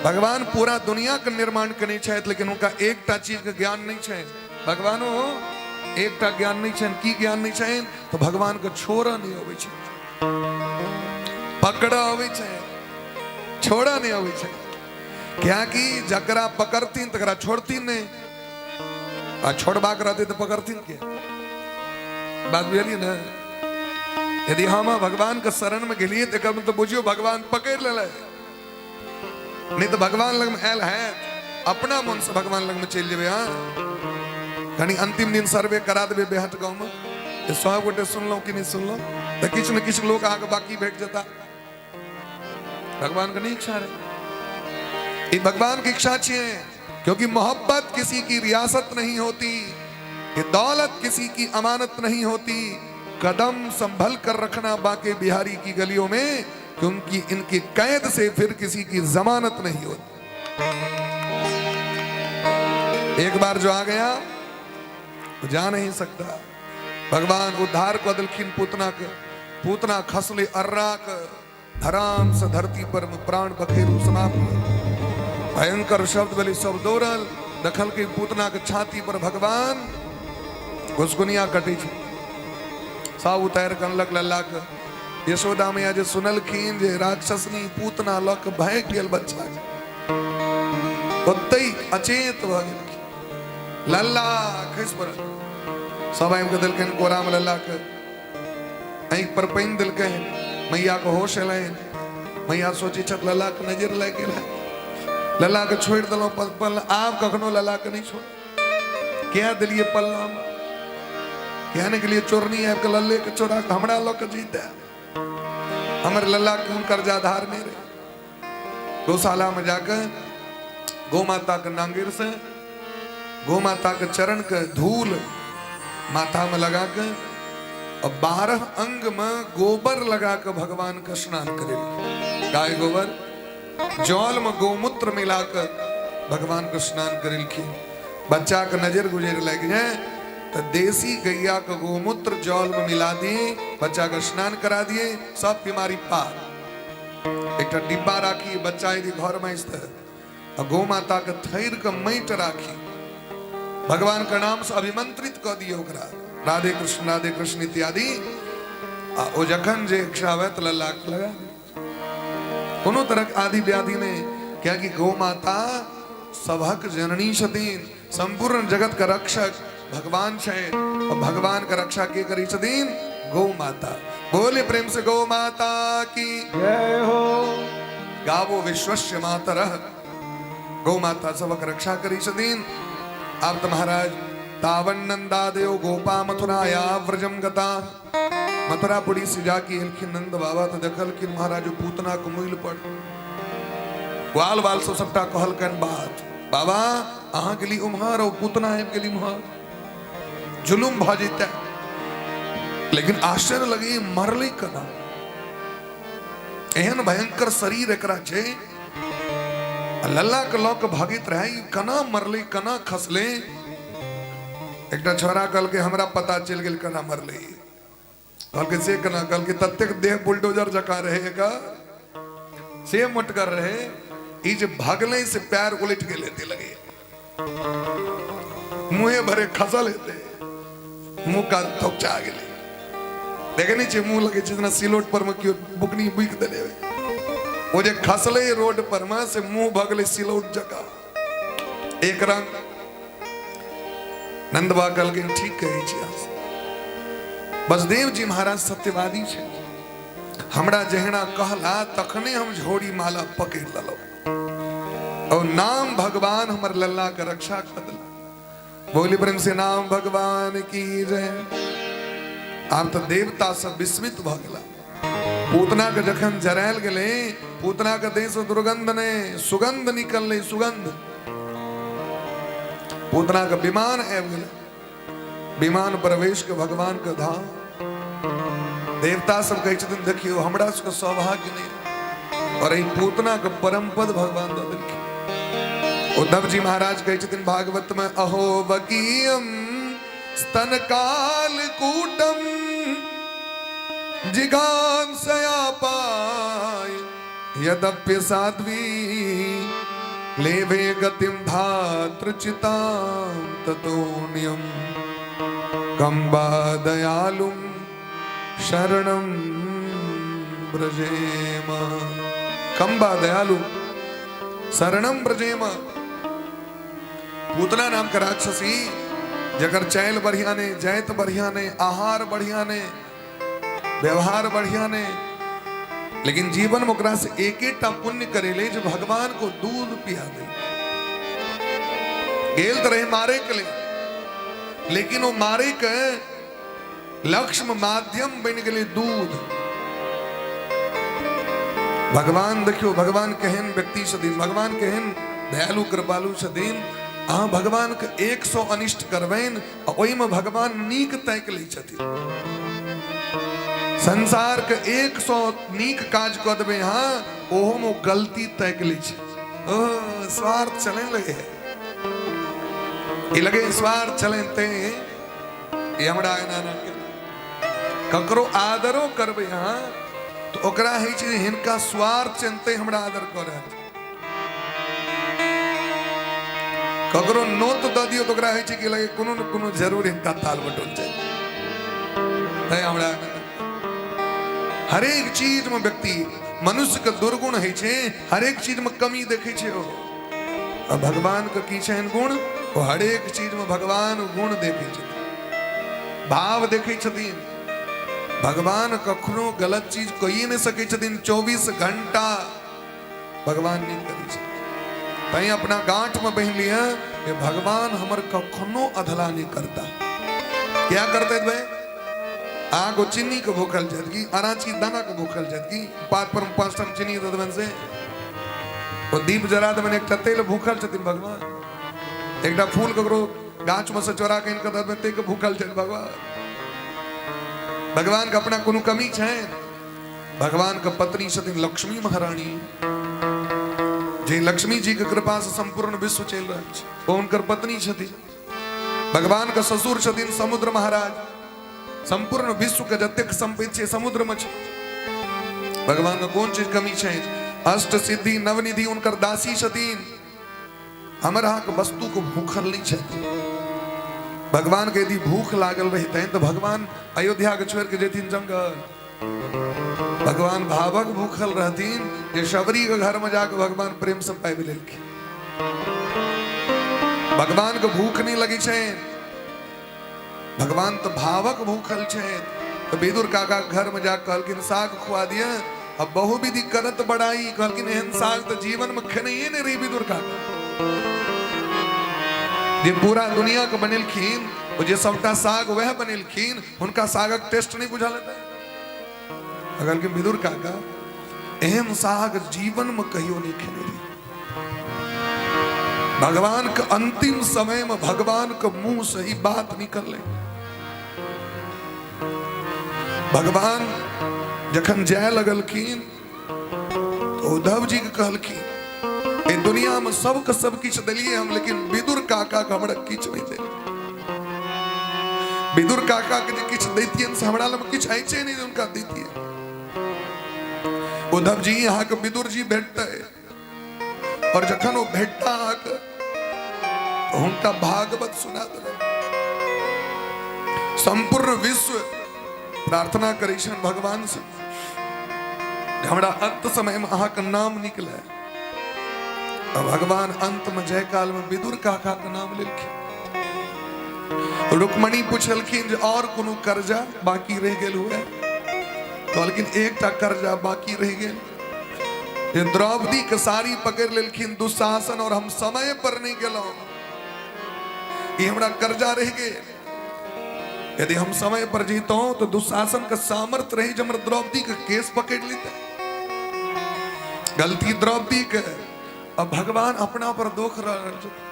भगवान पूरा दुनिया के निर्माण केने छथि, लेकिन हुनका एकटा चीज के ज्ञान नहि छनि। भगवानो एकटा ज्ञान नहि छनि। की ज्ञान नहि छनि? तऽ भगवान के छोड़ऽ नहि अबै छै, पकड़ऽ अबै छै। छोड़ऽ नहि अबै छै, कियाकि जकरा पकड़थिन तकरा छोड़थिन नहि, आ छोड़बाक रहतै तऽ पकड़थिन के? बात बुझलियै ने? यदि हम भगवान के शरण में गेलियै तऽ एकर मतलब बुझियौ भगवान पकड़ि लेलै, नहि तऽ भगवान लगमे आयल हैत, अपना मन से भगवान लगमे चलि जेबै। हाँ, कनि अंतिम दिन सर्वे करा देबै बेहट गाँवमे, जे 100 गोटे सुनलहुँ कि नहि सुनलहुँ, तऽ किछु ने किछु लोक अहाँके बाकी भेट जेता। भगवान के नहीं इच्छा रहे, ये भगवान की इच्छा छिए, क्योंकि मोहब्बत किसी की रियासत नहीं होती, ये दौलत किसी की अमानत नहीं होती। कदम संभल कर रखना बाके बिहारी की गलियों में, क्योंकि इनकी कैद से फिर किसी की जमानत नहीं होती। एक बार जो आ गया वो जा नहीं सकता। भगवान उद्धार कऽ देलखिन पूतना के। पूतना खसले अर्राक धराम से धरती पर में प्राण बखेरू समाप्त। भयंकर शब्द भेलै, सब दौड़ल, देखल कि पूतना के छाती पर भगवान घुसकुनिया कटै छै। सब उतारि कऽ अनलक लल्ला के। यशोदा मैया जे सुनलखिन जे राक्षसनी पूतना लऽ कऽ भागि गेल बच्चा के, ओतहि अचेत भऽ गेलखिन। लल्ला खसि पड़ल। सब आबि कऽ देलखिन कोरामे लल्ला के, आँखि पर पानि देलकनि। मैया के होश एलनि। मैया सोचै छथि लल्ला के नजर लागि गेल है, लल्ला के छोड़ि देलहुँ पल, आब कखनो लल्ला के नहि छोड़। किया देलियै पल्लामे? किया नहि गेलियै चोरनी आबि कऽ लल्ले के चोरा कऽ हमरा लऽ कऽ जैते? हमर लल्ला के हुनकर जाधार नहि रहै। गौशाला में जाके गौ माता के नांगिर से गौ माता के चरण के धूल माथा में लगा के और 12 अंग में गोबर लगा के भगवान के स्नान करे। गाय गोबर जल में गौमूत्र मिला के भगवान के स्नान करेलखिन। बच्चा के नजर गुजर लग जाए तो देसी गैया के गौमूत्र जल में मिला दिए, बच्चा के स्नान करा दिए, सब बीमारी पार। एकटा डिब्बा राखी, बच्चा यदि घर में अछि तऽ गौ माता के थैर के माटि राखी, भगवान के नाम से अभिमंत्रित कऽ दियौ ओकरा, राधे कृष्ण राधे कृष्ण इत्यादि, आ ओ जखन जे इच्छा हुए तऽ लल्ला के लगा दियौ। कोनो तरहक आदि व्याधि नहि, कियाकि गौ माता सभक जननी छथिन, संपूर्ण जगत के रक्षक भगवान छै, और भगवान के रक्षा के करै छथिन? गौ माता। बोले प्रेम से गौ माता की जय हो। गावो विश्वस्य मातरः। गौ माता सबक रक्षा करै छथिन। आब तऽ महाराज तावन नंदादयो गोपा मथुराया व्रजम गता, मथुरापुरी से जाके एलखिन नंद बाबा, तऽ देखलखिन महाराज पूतना के मुइल पर ग्वाल बाल सब सबटा कहलकनि बात, बाबा अहाँ गेली उम्हर और पूतना आबि गेली उम्हर, जुलुम भऽ जेतै। लेकिन आश्चर्य लगे मरलै केना? एहन भयंकर शरीर एकरा छै, लल्ला के लऽ के भगैत रहै, ई केना मरलै, केना खसलै? एकटा छोरा कहलकै हमरा पता चलि गेल केना मरलै। कहलकै से केना? कहलकै ततेक देह बुलडोजर जकाँ रहै एकर, से मोटगर रहै, ई जे भगलै से पैर उलटि गेल हेतै लगैया, मुँहे भरे खसल हेतै, मुँह कान थोपचा गेलै। देखे नहि छियै मुँह लगै छै जेना सिलोट पर मे केओ बुकनी बुकि देने होइ। ओ जे खसलै रोड पर मे से मुँह भऽ गेलै सिलौट जकाँ एक रंग। नंदबा कहलखिन ठीक कहै छी अहाँ। बसदेव जी महाराज सत्यवादी छै, हमरा जहिना कहला तखने हम झोरी माला पकड़ि लेलहुँ और नाम भगवान हमर लल्ला के रक्षा कऽ देलक। बोली प्रेम से नाम भगवान की जय। आब तऽ देवता सब विस्मित भऽ गेला। पूतना के जखन जरायल गेलै, पूतना के देह से दुर्गंध नहि, सुगंध निकललै, सुगंध। पूतना के विमान आबि गेलै, विमान प्रवेश के भगवान के धाम। देवता सब कहै छथिन देखियौ हमरा सबके सौभाग्य नहि, और एहि पूतना के परम पद भगवान दऽ देलखिन। उद्धव जी महाराज कहै छथिन भागवत में, अहो वकीयम स्तन काल कूटम जिघांसया पाय यद्यप्य साध्वी लेभे गतिम धातृचितां ततोन्यम कम्बा दयालुम शरणम ब्रजेम। खंबा दयालु शरणम ब्रजेम। पूतना नाम के राक्षसी जकर चैल बढ़िया ने, जैत बढ़िया ने, आहार बढ़िया ने, व्यवहार बढ़िया ने, लेकिन जीवन में ओकरा से एक टा पुण्य करेले जो भगवान को दूध पिया दे। गेल तो रहे मारे के लिए, लेकिन वो मारे के लक्ष्य माध्यम बन गए दूध। भगवान देखियो, भगवान केहन व्यक्ति छथिन, भगवान केहन दयालु कृपालु छथिन। अहाँ भगवान के 100 अनिष्ट करबनि आ ओहिमे भगवान नीक ताकि लै छथिन। संसार के 100 नीक काज कऽ देबै अहाँ, ओहोमे ओ गलती ताकि लै छै। ओ स्वार्थ चलै लगे, ई लगे स्वार्थ चलै ते ई हमरा एना एना केलक। ककरो आदरो करबै अहाँ तऽ ओकरा होइ छै जे हिनका स्वार्थ छनि तैं हमरा आदर कऽ रहल छै। ककरो नोत दऽ दियौ तऽ ओकरा होइ छै कि लगे कोनो ने कोनो जरूर हिनका ताल बटोल छै तैं हमरा। हरेक चीज में व्यक्ति मनुष्य के दुर्गुण होइ छै, हरेक चीज में कमी देखै छै ओ। आ भगवान के की छनि गुण? ओ हरेक चीज में भगवान गुण देखै छथिन, भाव देखै छथिन। भगवान कखनो गलत चीज कहिए नहि सकै छथिन। 24 घंटा भगवान नीक करै छथिन। तैं अपना गांठ में बहिन लिअ जे भगवान हमर कखनो अधला नहि करता। क्या करते भाई? अहाँके चीनी के भूखल छथि की अराची दाना के भूखल छथि की पात पर 5 टा चीनी दऽ देबनि से ओ दीप जरा देबनि एकटा तेल भूखल छथिन भगवान? एकटा फूल ककरो गाछ में से चोरा के आनि कऽ दऽ देबनि ताहिके भूखल छथि भगवान? भगवान के अपना कोनो कमी छनि? भगवान के पत्नी छथिन लक्ष्मी महारानी, जे लक्ष्मी जी के कृपा से संपूर्ण विश्व चलि रहल छै, ओ हुनकर पत्नी छथिन। भगवान के ससुर छथिन समुद्र महाराज, संपूर्ण विश्व के जतेक संपत्ति छै समुद्र में छै। भगवान के कोन चीज कमी छै? अष्ट सिद्धि नवनिधि हुनकर दासी छथिन। हमर अहाँके वस्तु के भूखल नहीं छथिन। भगवान के यदि भूख लागल रहितनि तऽ भगवान अयोध्या के छोड़ के जेथिन जंगल? भगवान भावक भूखल रहथिन जे शबरी के घर में जाके भगवान प्रेम से पाबि लेलखिन। भगवान के भूख नहीं लगी छै, भगवान तो भावक भूखल छै। तो विदुर काका के घर में जाके कहलखिन साग खुआ दिया। अब बहुविधि करत बड़ाई, कहलखिन एहन साग तो जीवन में खेनैये नहीं रही। विदुर काका जे पूरा दुनिया के बनेलखिन, ओ जे सबटा साग वएह बनेलखिन, हुनका सागक टेस्ट नहीं बुझल हेतै। कहलखिन विदुर काका एहन साग जीवन में कहियो नहीं खेने रही। भगवान के अंतिम समय में भगवान के मुंह से ही बात निकललै। भगवान जखन जाय लगलखिन तो उद्धव जी के कहलखिन ए दुनिया में सबके सब किछु देलिए हम, लेकिन विदुर काका के हमरा किछु नहीं देलिए। विदुर काका के जे किछु दैतियन से हमरा लग किछु अछि नहीं जे हुनका दैतियन। उद्धव जी अहाँके विदुर जी भेटतै और जखन ओ भेटता अहाँके तो हुनका भागवत सुना देबै। संपूर्ण विश्व प्रार्थना करै छनि भगवान से हमरा अंत समय में अहाँके नाम निकले। आ भगवान अंत में जय काल में विदुर काका के नाम लेलखिन। रुक्मणी पुछलखिन जे और कोनो कर्जा बाकी रहि गेल हुए? कहलखिन एकटा कर्जा बाकी रहि गेल जे द्रौपदी के साड़ी पकड़ लेलखिन दुशासन और हम समय पर नहीं गेलहुं, ई हमरा कर्जा रहि गेल। यदि हम समय पर जीतौं तो दुशासन के सामर्थ्य रही जे हमर द्रौपदी के केस पकड़ लेते। गलती द्रौपदी के, अब भगवान अपना पर दोख रहल छथिन।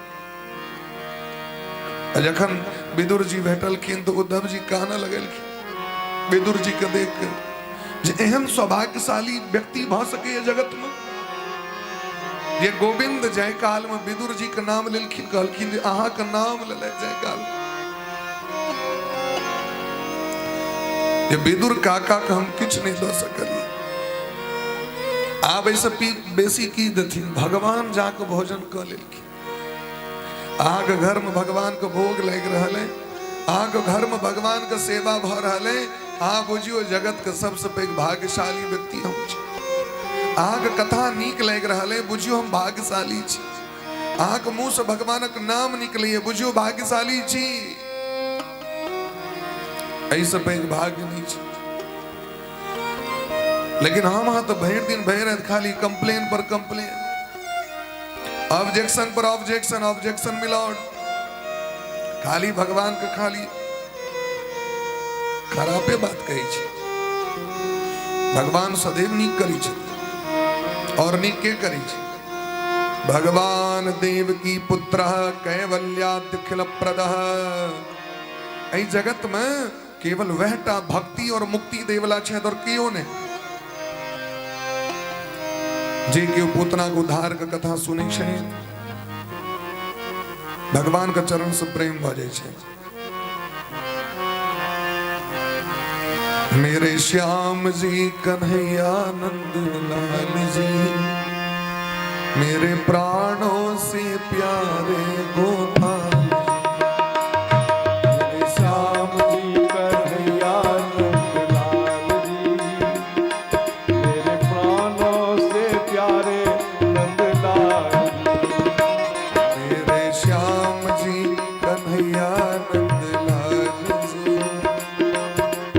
जखन विदुर जी भेटलखिन तो उद्धव जी कहने लगलखिन विदुर जी के देख के जे एहन सौभाग्यशाली व्यक्ति भऽ सकैए जगत में जे गोविंद जयकाल में विदुर जी के नाम लेलखिन। कहलखिन जे अहाँके नाम लेलथि जयकाल, जे विदुर काका के हम किछु नहि दऽ सकलियै, आब एहिसँ बेसी की देथिन? भगवान जाके भोजन कऽ लेलखिन। अहाँके घरमे भगवानके भोग लागि रहल है, अहाँके घरमे भगवानके सेवा भऽ रहल है, अहाँ बुझियौ जगतके सबसँ पैघ भाग्यशाली व्यक्ति हम छी। अहाँके कथा नीक लागि रहल अइ, बुझियौ हम भाग्यशाली छी। अहाँके मुँहसँ भगवानक नाम निकलैए, बुझियौ भाग्यशाली छी। एहिसँ पैघ भाग्य नहि छै। लेकिन हम अहाँ तऽ भरि दिन भरि राति खाली कंप्लेन पर कंप्लेन, ऑब्जेक्शन पर ऑब्जेक्शन, ऑब्जेक्शन मिलाओ, खाली भगवान के खाली खराबे बात कहै छै। भगवान सदैव नीक करै छै और नीक के करै छै? भगवान देव की पुत्र कैवल्याखिल प्रद। एहि जगत में केवल वह टा भक्ति और मुक्ति देवला छथि और केओ नहि। जे केओ पूतना के उद्धार के कथा सुनै छै, भगवान के चरण से प्रेम भऽ जाइ छै। मेरे श्याम जी कन्हैया नंद लाल जी, मेरे प्राणों से प्यारे गोपाल। मेरे श्याम जी कन्हैया नंद लाल जी, मेरे प्राणों से प्यारे नंद लाल जी। मेरे श्याम जी कन्हैया नंद लाल जी,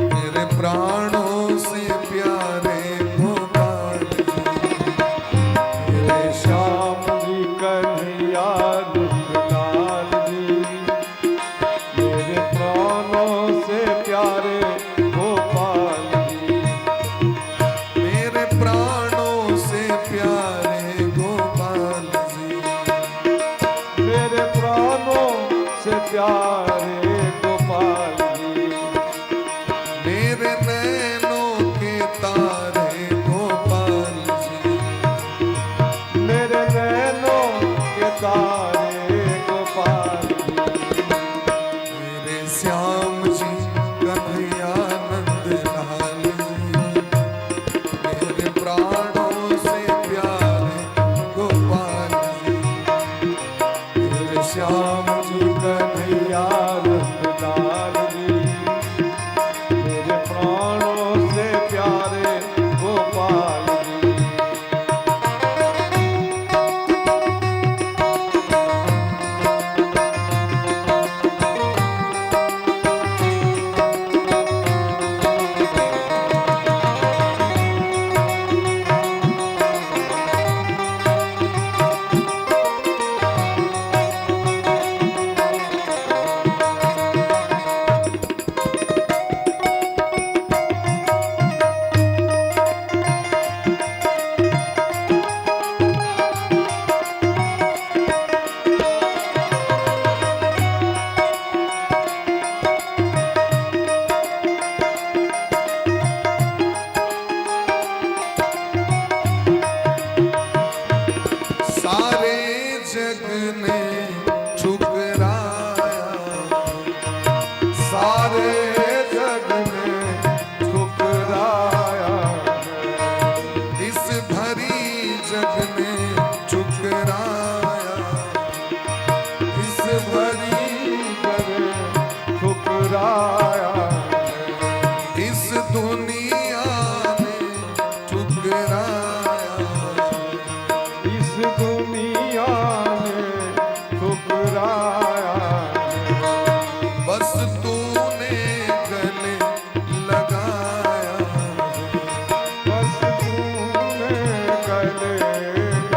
मेरे प्राणों से प्यारे गोपाल जी। मेरे श्याम जी कन्हैया नंद लाल जी, मेरे प्राणों से प्यारे गोपाल जी। मेरे प्राणों से प्यारे गोपाल जी। मेरे प्राणों से प्यारे गोपाल जी। मेरे नैनों के तारे गोपाल जी। मेरे नैनों के तारे गोपाल जी। मेरे श्याम जी कन्हैया नंद लाल जी, मेरे प्राणों से प्यारे गोपाल जी। मेरे श्याम जी कन्हैया नंद लाल जी, मेरे प्राणों से प्यारे गोपाल जी। सारे जग ने ठुकराया, सारे जग ने ठुकराया है। इस भरी जग ने ठुकराया, इस भरी जग ने ठुकराया है। इस दुनिया ने ठुकराया, इस दुनिया ने ठुकराया है। बस तूने गले लगाया है। बस तूने गले लगाया।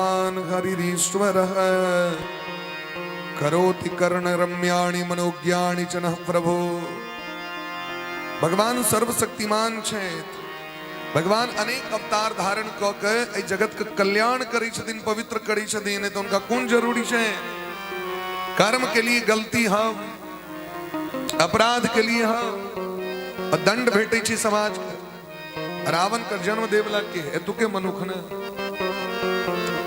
भगवान हरिरीश्वरः करोति कर्ण रम्याणि मनोज्ञानि च नः प्रभो। भगवान सर्वशक्तिमान छथि। भगवान अनेक अवतार धारण कऽ के एहि जगत के कल्याण करै छथिन, पवित्र करै छथिन, नहि तऽ हुनका कोन जरूरी छै? कर्म के लिए गलती हम, अपराध के लिए हम, आ दंड भेटै छै समाज के। रावण के जन्म देवला के एतुके मनुख ने।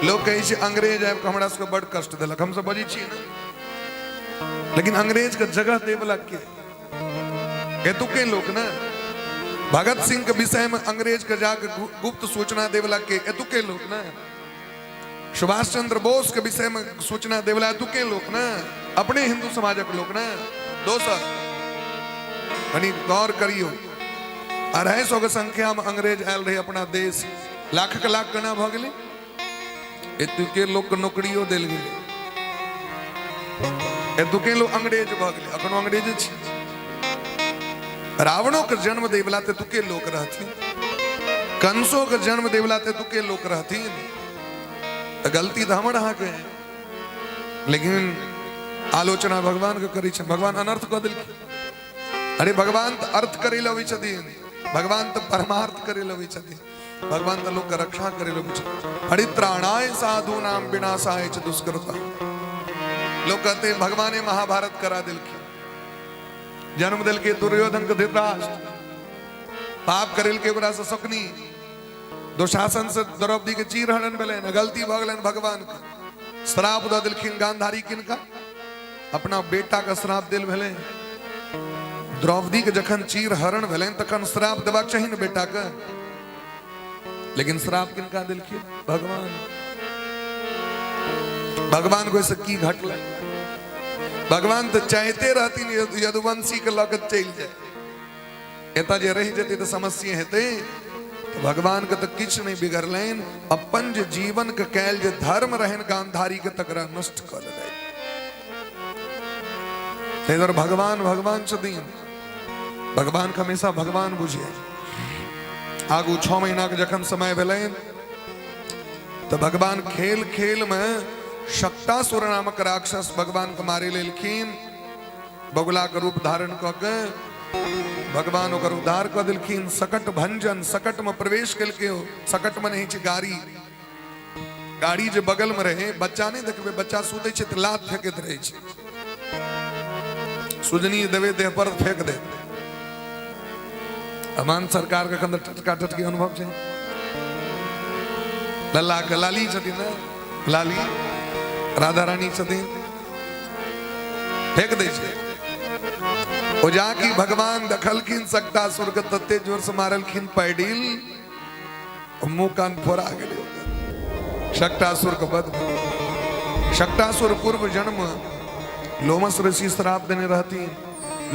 लोक कहै छै अंग्रेज आबि कऽ हमरा सबके बड कष्ट देलक, हमसब बजै छियै ने, लेकिन अंग्रेज के जगह देवला के एतुके लोक ने। भगत सिंह के विषय में अंग्रेज के जाके गुप्त सूचना देवला के एतुके लोक ने। सुभाष चंद्र बोस के विषय में सूचना देवला एतुके लोक ने, अपने हिंदू समाजक लोक ने। दोसर कनी गौर करियो, 250 के संख्या में अंग्रेज आयल रहे अपना देश, लाख के लाख केना भऽ गेलै? एतुके लोक के नौकरियो देल गेलै, एतुके लोक अंग्रेज भऽ गेलै, अखनो अंग्रेजे छै। रावणो के जन्म देवला तऽ एतुके लोक रहथिन, कंसो के जन्म देवला तऽ एतुके लोक रहथिन। तऽ गलती तऽ हमर अहाँके है, लेकिन आलोचना भगवान के करै छै। भगवान अनर्थ कऽ देलखिन। अरे भगवान तऽ अर्थ करै लए अबै छथिन, भगवान तऽ परमार्थ करै लए अबै छथिन, भगवान तऽ लोकके रक्षा करै लए अबै छथिन। परित्राणाय साधु नाम विनाशाय च दुष्कृता। लोग कहते हैं भगवाने महाभारत करा देलखिन, जन्म देलकै दुर्योधन के धृतराष्ट्र, पाप करेलकै ओकरा से शकुनी, दुशासन से द्रौपदी के चीर हरण भेलनि, गलती भऽ गेलनि, भगवान के श्राप दऽ देलखिन गांधारी किनका, अपना बेटा के श्राप देल भेलै। द्रौपदी के जखन चीर हरण भेलनि तखन श्राप देबाक चाही ने बेटा के, लेकिन श्राप किनका देलखिन? भगवान। भगवान को की घटलै? भगवान तऽ चाहते रहथिन यदुवंशी के लऽ के चलि जाय, एतऽ जे रहि जेतै तऽ समस्या हेतै। तऽ भगवान के तऽ किछु नहि बिगड़लनि, अपन जे जीवन के कैल जे धर्म रहनि गांधारी के तकरा नष्ट कऽ लेलनि। ताहि दुआरे भगवान भगवान छथिन, भगवान के हमेशा भगवान बुझिए। आगू 6 महीना के जखन समय भेलनि तऽ भगवान खेल खेल में शक्तासुर नामक राक्षस भगवान के मारे लेलखिन। बगुला के रूप धारण कऽ के भगवान ओकर उद्धार कऽ देलखिन। सकट भंजन, सकट में प्रवेश केलकै ओ। सकट में नहि छै गाड़ी, गाड़ी जे बगल में रहे, बच्चा नहि देखबै, बच्चा सुतै छै तऽ लात फेकैत रहै छै, सुजनी देबै देह पर फेंक दे। अमान सरकार के एखन तऽ टटका टटकी अनुभव छै। लल्ला के लाली छथिन ने, लाली राधा रानी छथिन, फेंक दै छै ओ। जाकि भगवान देखलखिन सकटासुर के तते जोर से मारलखिन पैडिल, मुंह कान फोड़ा गेलै ओकर। शकटासुर के वध भेल। शकटासुर पूर्व जन्म लोमस ऋषि श्राप देने रहथिन,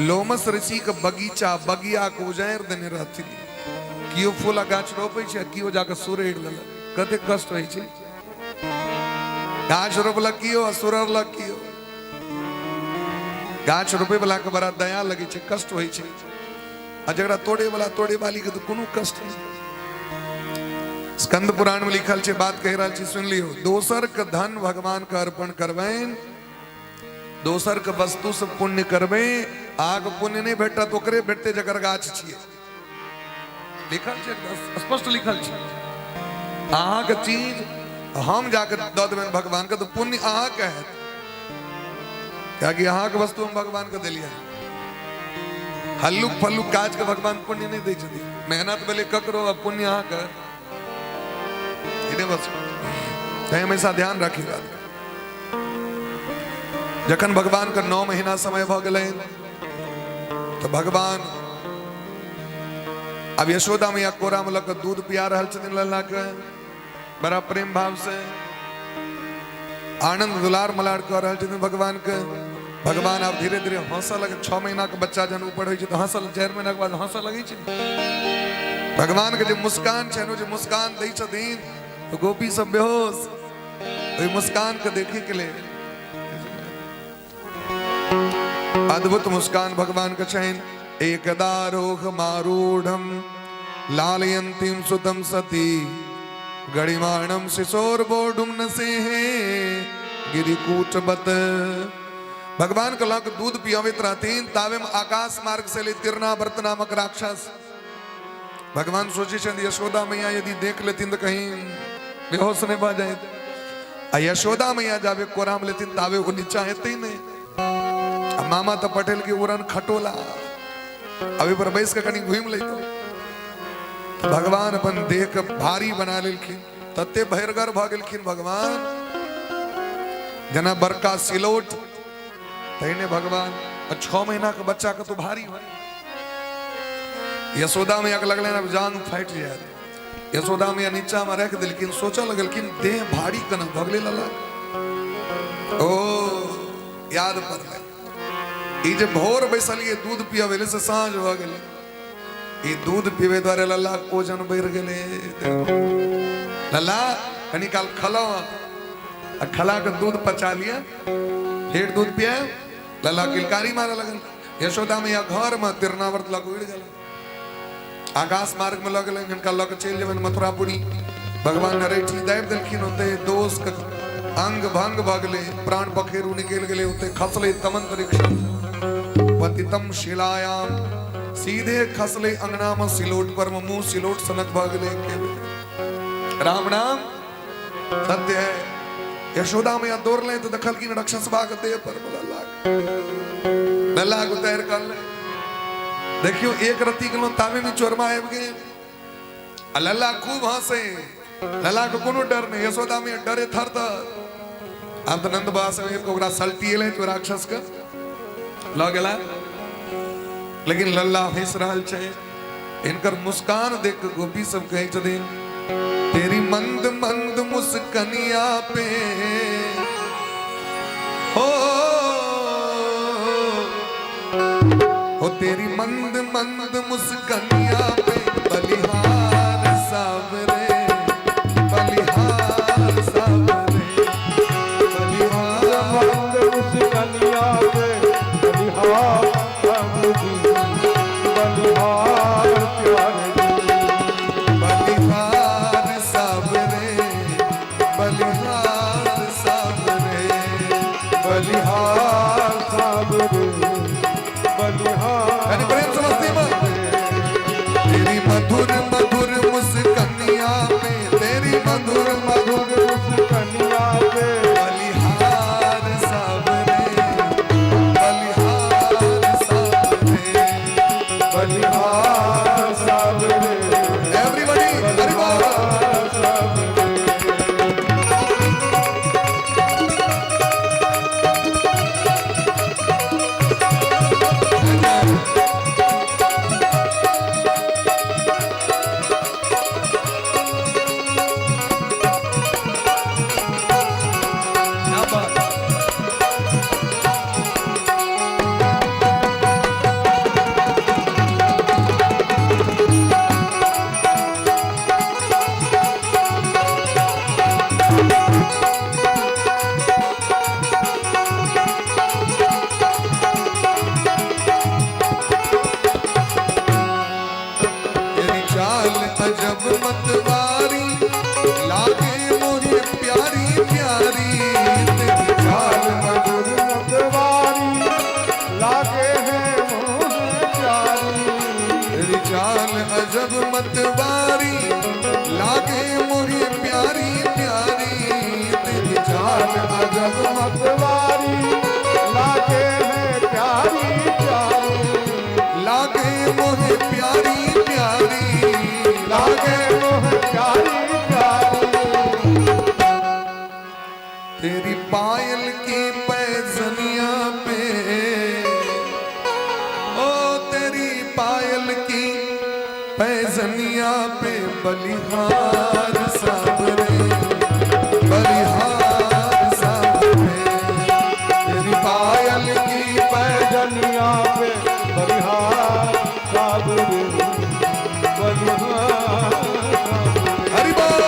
लोमस ऋषि के बगीचा बगिया के उजाड़ि देने रहथिन। केओ फूल आ गाछ रोपै छै, केओ जाके सुरड़ि लेलक, कते कष्ट होइ छै। गाछ रोपलक केओ आ सुरड़लक केओ। गाछ रोपे वाला के बड़ा दया लगै छै, कष्ट होइ छै, आ जकरा तोड़े वाला तोड़े वाली के तऽ कोनो कष्ट नहि। स्कंद पुराण में लिखल छै, बात कहि रहल छी, सुनि लियौ। दोसर के धन भगवान के अर्पण करबनि, दोसर के वस्तु से पुण्य करबै, आग पुण्य नहि भेटत, ओकरे भेटतै जकर गाछ छियै। लिखल छै, स्पष्ट लिखल छै। अहाँके चीज हम जाके दऽ देबनि भगवान के तऽ पुण्य अहाँके हैत, कियाकि अहाँके वस्तु हम भगवान के देलियै। हल्लुक फल्लुक काज के भगवान पुण्य नहि दै छथिन। मेहनत भेलै ककरो आ पुण्य अहाँके, इने बस। तैं हमेशा ध्यान राखी बात। जखन भगवान के 9 महीना समय भऽ गेलै तऽ भगवान अब यशोदा मैया कोरा में लऽ कऽ दूध पिया रहल छथिन लल्ला के, बड़ा प्रेम भाव से आनंद दुलार मलार कऽ रहल छथिन भगवान के। भगवान आब धीरे धीरे हंसऽ लगे। 6 महीना के बच्चा जहन ऊपर होइ छै तऽ हंसऽ, 4 महीना के बाद हंसऽ लगै छै। भगवान के जे मुस्कान छनि, ओ जे मुस्कान दै छथिन तऽ गोपी सब बेहोश ओहि मुस्कान के देखे के लेल। अद्भुत मुस्कान भगवान के छनि। एकदारोह मारूढ़म लालयंतीम सुतम सती गणिमाणम सिसोर बोडुम नसेहे गिरिकूट बत। भगवान के लग दूध पियावित रहतीन, तावे में आकाश मार्ग से ले तिरनावर्त नामक राक्षस। भगवान सोचे छन यशोदा मैया यदि देख लेतीन तो कहीं बेहोश नहीं भऽ जाए। आ यशोदा मैया जाबे कोराम लेतीन ताबे ओ नीचा हेतै नहीं। आ मामा तऽ पटेल के उड़न खटोला अभी पर बैस के कनी घूमि लेतो। भगवान अपन देह के भारी बना लेलखिन, तते भरिगर भऽ गेलखिन भगवान, जेना बड़का सिलौट तहिने भगवान। आ 6 महीना के बच्चा के तो भारी भारी। यशोदा मैया के लगलनि आब जान फाटि जायत। यशोदा मैया नीचा में राखि देलखिन, सोचऽ लगलखिन देह भारी केना भऽ गेलै लला। ओ याद पड़लै ई जे भोर बैसलियै दूध पियबै से साँझ भऽ गेलै। ई दूध पीबै दुआरे लल्ला के ओजन बढ़ि गेलै। लल्ला कनी काल खलौ आ खला के दूध पचा लिअ, फेर दूध पियाब। लल्ला किलकारी मारऽ लगल। यशोदा मैया घर में तिरनावर्त लग उड़ि गेल, आकाश मार्ग में लऽ गेलनि, हिनका लऽ के चलि जेबनि मथुरापुरी। भगवान नरैठी दाबि देलखिन, ओते दोष के अंग भंग भऽ गेलै, प्राण पखेरु निकलि गेलै, ओते खसलै तमंतरिक्ष पतितम शिलायाम, सीधे खसलै अंगना में सिलोट पर में, मुंह सिलोट सनक भऽ गेलै। राम नाम सत्य है। यशोदा मैया दौड़लै तऽ देखलखिन राक्षसबा के देह पर लल्ला लल्ला के उतारि कऽ अनलै। देखियो एक रत्ती गेलहुँ ताबे में चोरमा आबि गेल आ लल्ला खूब हंसे। लल्ला के कोनो डर नहीं, यशोदा मैया डरे थर थर। आब तऽ नंद बाबा सब आबि कऽ ओकरा सलटिएलै तो राक्षस के लऽ गेला। लेकिन लल्ला हंसि रहल छै। हिनकर मुस्कान देख के गोपी सब कहै छथिन तेरी मंद मंद मुस्कनिया पे हो, हो तेरी मंद मंद मुस्कनिया पे बलिहार सावरे, बलिहार सावरे, बलिहार मंद मुस्कनिया पे बलिहार सावरे, बलिहार प्यारे जी। बलिहार सावरे, बलिहार सावरे, बलिहार सावरे, बलिहार। यानी प्रेम समझती मां। तेरी मधुर मधुर मुस्कनिया पे, तेरी मधुर मधुर मुस्कनिया पे बलिहार सावरे, बलिहार सावरे, बलिहार सावरे। एवरीबॉडी हरि बोल। क्या बात। तेरी चाल अजब मतवारी लागे मोहे प्यारी प्यारी। तेरी चाल मधुर मतवारी लागे है मोहे प्यारी। तेरी चाल अजब मतवारी लागे मोहे प्यारी प्यारी। तेरी चाल अजब मतवारी लागे है प्यारी प्यारी। लागे मोहे प्यारी प्यारी, लागे मोहे प्यारी प्यारी। तेरी पायल की पैजनिया पे, ओ तेरी पायल की पैजनिया पे बलिहार सावरे, बलिहार सावरे। तेरी पायल की पैजनिया पे बलिहार सावरे, बलिहार सावरे। हरि बोल।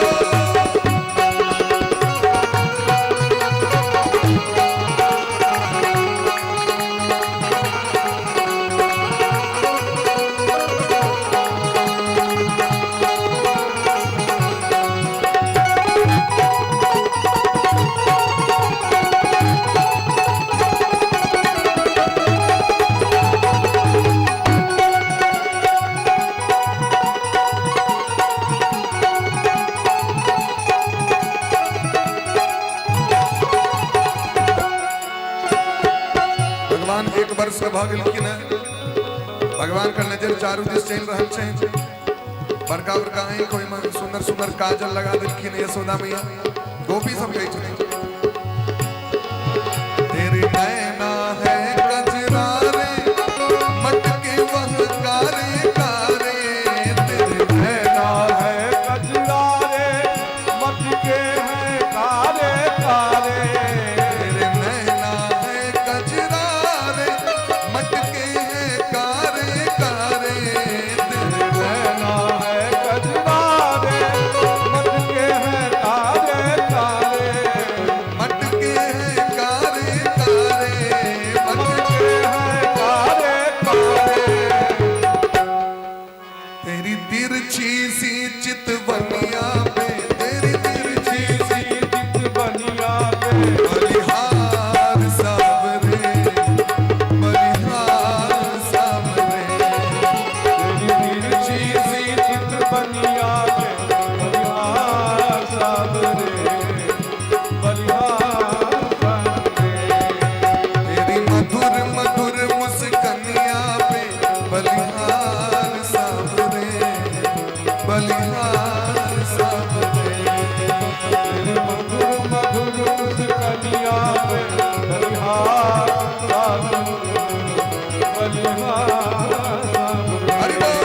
एक वर्ष के भऽ गेलखिन हेँ। भगवान के नजर चारू दिस चलि रहल छै। बड़का बड़का आँखि, ओहिमे सुंदर सुंदर काजल लगा देलखिन यशोदा मैया। गोपी सब कहै छथिन, तेरे नैना है कजरा रे, मटके वह कारे कारे। तेरे नैना है कजरा रे, मटके हैं कारे कारे। तेरे नैना है कजरा रे, मटके हैं कारे कारे। तेरे नैना है कजरा रे, मटके हैं कारे कारे। मटके हैं कारे कारे, मटके मटके हैं कारे कारे। तेरी तिरछी सी चितवनिया पे, तेरी तिरछी सी चित बनिया पे बलिहार सावरे, बलिहार सावरे। तेरी तिरछी सी चित बनिया पे बलिहार सावरे, बलिहार सावरे। तेरी मधुर मधुर मुस्कनिया पे बलिहार सावरे, बलिहार सावरे। तेरी मधुर मधुर मुस्कनिया पे बलिहार सावरे, बलिहार सावरे। हरि बोल। हरि बोल।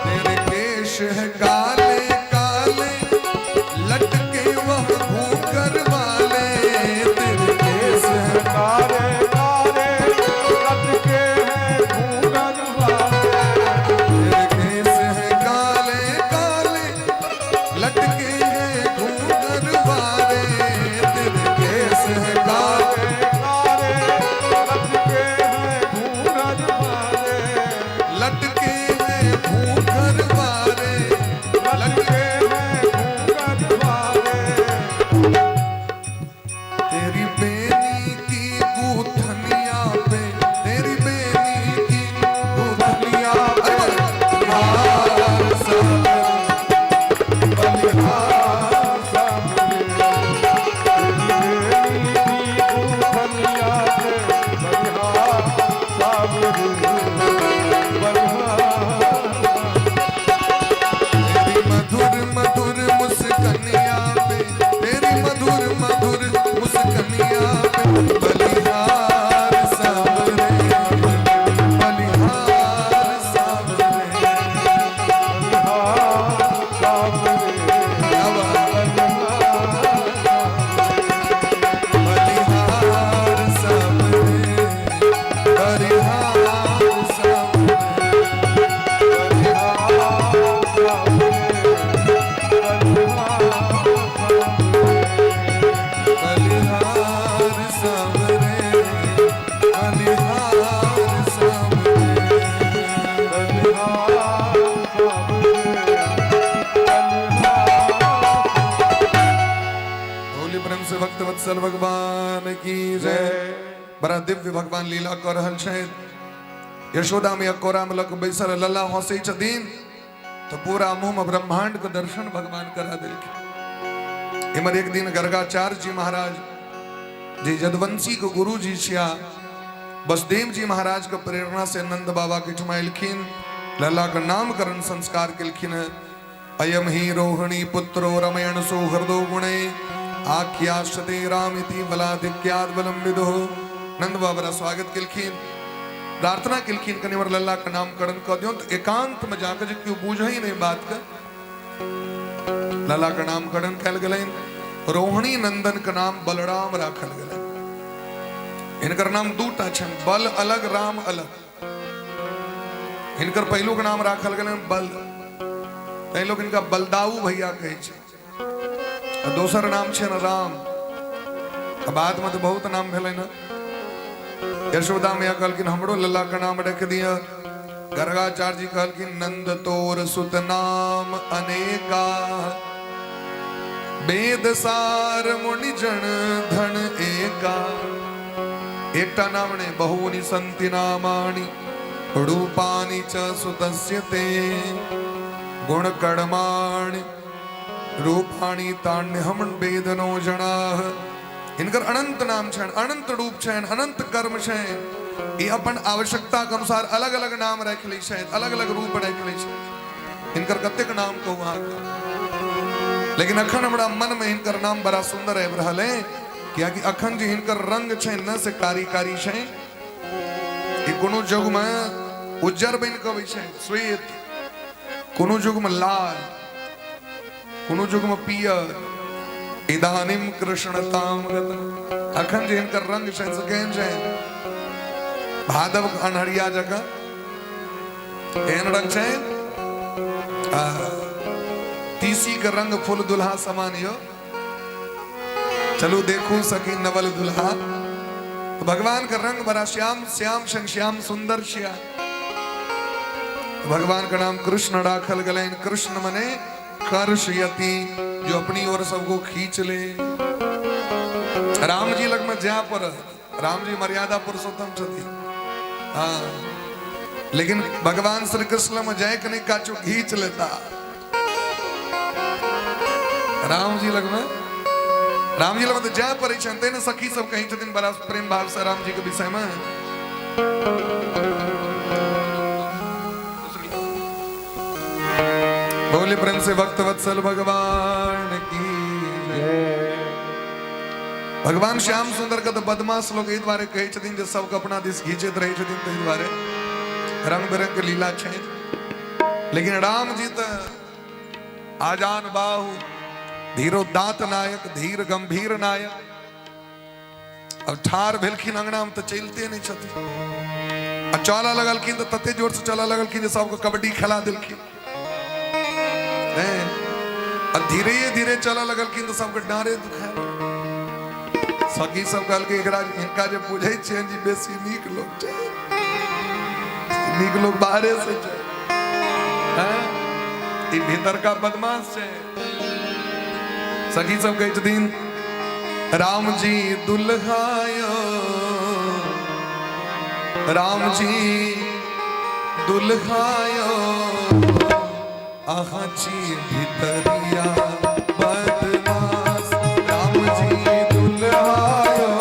तेरे केश है काले काले, लटके वह घूंघर वाले। तेरे केश है कारे कारे, लटके हैं घूंघट वाले। तेरे केश है काले काले, लटके हैं घूंघर वाले। तेरे केश है काले कारे लटके हैं घूंघट वाले। लटके हैं घूंघर वाले, लटके हैं घूंघट वाले। तेरी बेनी की गूथनिया पे, तेरी बेनी की गूथनिया पे बलिहार सावरे, बलिहार सावरे। तेरी बेनी की गूंथनिया पे बलिहार सावरे, बलिहार। तेरी मधुर मधुर मुस्कनिया पे, तेरी मधुर मधुर मुस्कनिया पे बलिहार सावरे, बलिहार सावरे। बलिहार सावरे। क्या बात? बलिहार सावरे, बलिहार सावरे। बलिहार सावरे, बलिहार सावरे। होली प्रेम से भक्त वत्सल भगवान की जय। बड़ा दिव्य भगवान लीला कऽ रहल छथि। यशोदा मैया कोरा में लऽ कऽ बैसल, लल्ला हंसै छथिन तऽ पूरा मुंह में ब्रह्मांड के दर्शन भगवान करा देलखिन। इमर एक दिन गर्गाचार्य जी महाराज जे यदुवंशी के गुरु जी छिया, बसदेव जी महाराज के प्रेरणा से नंद बाबा के ठुमा एलखिन, लल्ला के नामकरण संस्कार केलखिन है। अयम ही रोहिणी पुत्रो रमयण सुहृदो गुणे आख्याशते रामिति बलाधिक्याद बलम विदुः। नंद बाबा स्वागत केलखिन, प्रार्थना केलखिन कनि हमर लल्ला के नामकरण कऽ दियौ। तऽ एकांत में जाके जे केओ बुझै ही नहीं बात के, लल्ला के नामकरण कयल गेलनि। रोहिणी नंदन के नाम बलराम राखल गेलनि। हिनकर नाम दूटा छनि, बल अलग, राम अलग। हिनकर पहिलुक नाम राखल गेलनि बल, तैं लोक हिनका बलदाऊ भैया कहै छै। आ दोसर नाम छनि राम। आ बादमे तऽ बहुत नाम भेलै ने। यशोदा मैया कहलखिन हमरो लल्ला के नाम रख दिअ। गर्गाचार्य जी कहलखिन नंद तोर सुत नाम अनेका, वेद सार मुनि जन धन एका। एकटा नाम नहि, बहूनि संति नामानि रूपाणि च सुतस्य ते, गुण कर्माणि रूपाणि तान्यहम वेदनो जनाः। हिनकर अनंत नाम छनि, अनंत रूप छनि, अनंत कर्म छनि। ई अपन आवश्यकता के अनुसार अलग अलग नाम राखि लै छथि, अलग अलग रूप राखि लै छथि। हिनकर कतेक नाम कहू अहाँके, लेकिन अखन हमरा मन में हिनकर नाम बड़ा सुंदर आबि रहल है, कियाकि अखन जे हिनकर रंग छनि ने से कारी कारी छनि। ई कोनो युग में उज्जर बनि कऽ अबै छनि, श्वेत, कोनो युग में लाल, कोनो युग में पियर। इदानीम कृष्ण ताम गत। अखन जे हिनकर रंग छनि से केहन छनि? भादव अन्हरिया जकाँ एहन रंग छै। तीसी के रंग फूल दुल्हा समान यो, चलू देखू सखी नवल दुल्हा। तो भगवान का रंग बड़ा श्याम श्याम छनि, श्याम सुंदर श्याम। तो भगवान का नाम कृष्ण राखल गलनि। कृष्ण मने कर्षयति, जो अपनी ओर सबको खींच ले। राम जी लग में जाय पड़त, राम जी मर्यादा पुरुषोत्तम छथिन, हाँ, लेकिन भगवान श्री कृष्ण में जाय के नहीं, काचो खींच लेता। राम जी लग में, राम जी लग में तो जाय पड़े छनि, तैं ने सखी सब कहै छथिन बड़ा प्रेम भाव से राम जी के विषय में। बोले प्रेम से भक्त वत्सल भगवान की जय। भगवान श्याम सुंदर के तऽ बदमाश लोग एहि दुआरे कहै छथिन जे सबके अपना दिस घीचैत रहै छथिन, ताहि दुआरे रंग बिरंग के लीला छै। लेकिन राम जी तऽ आजान बाहु धीरोदात नायक, धीर गंभीर नायक। अब ठार भेलखिन अंगना में तऽ चलते नहि छथिन, आ चलऽ लगलखिन तऽ तते जोर से चलऽ लगलखिन जे सबके कबड्डी खेला देलखिन। आ धीरे धीरे चलऽ लगलखिन तऽ सबके डाँरे दुखाय। सखी सब कहलकै एकरा हिनका जे बुझै छियनि जे बेसी नीक लोक छै, नीक लोक बाहरे से छै, हैं? ई भीतरका बदमाश छै। सखी सब कहै छथिन राम जी दुल्हायो, राम जी दुल्हायो, अहाँ छी भितरिया बदमाश। राम जी दुल्हायो,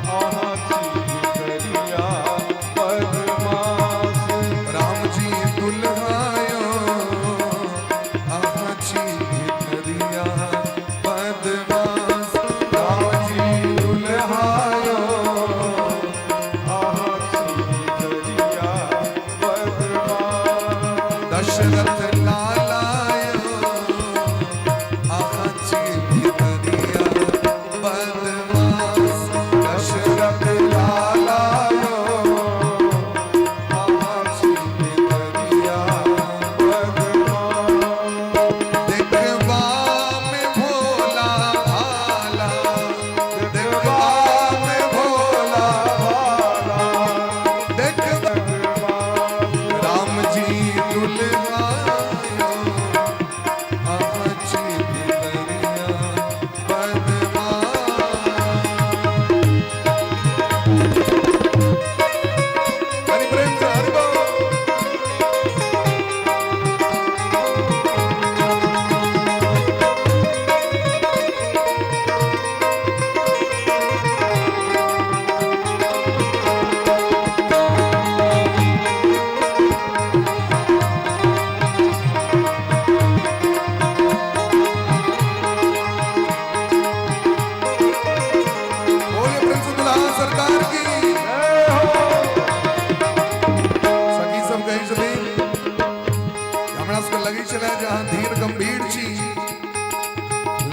अहाँ छी भितरिया बदमाश। राम जी दुल्हायो, अहाँ छी भितरिया बदमाश। राम जी दुल्हायो, अहाँ छी भितरिया बदमाश। दशरथ लालायो,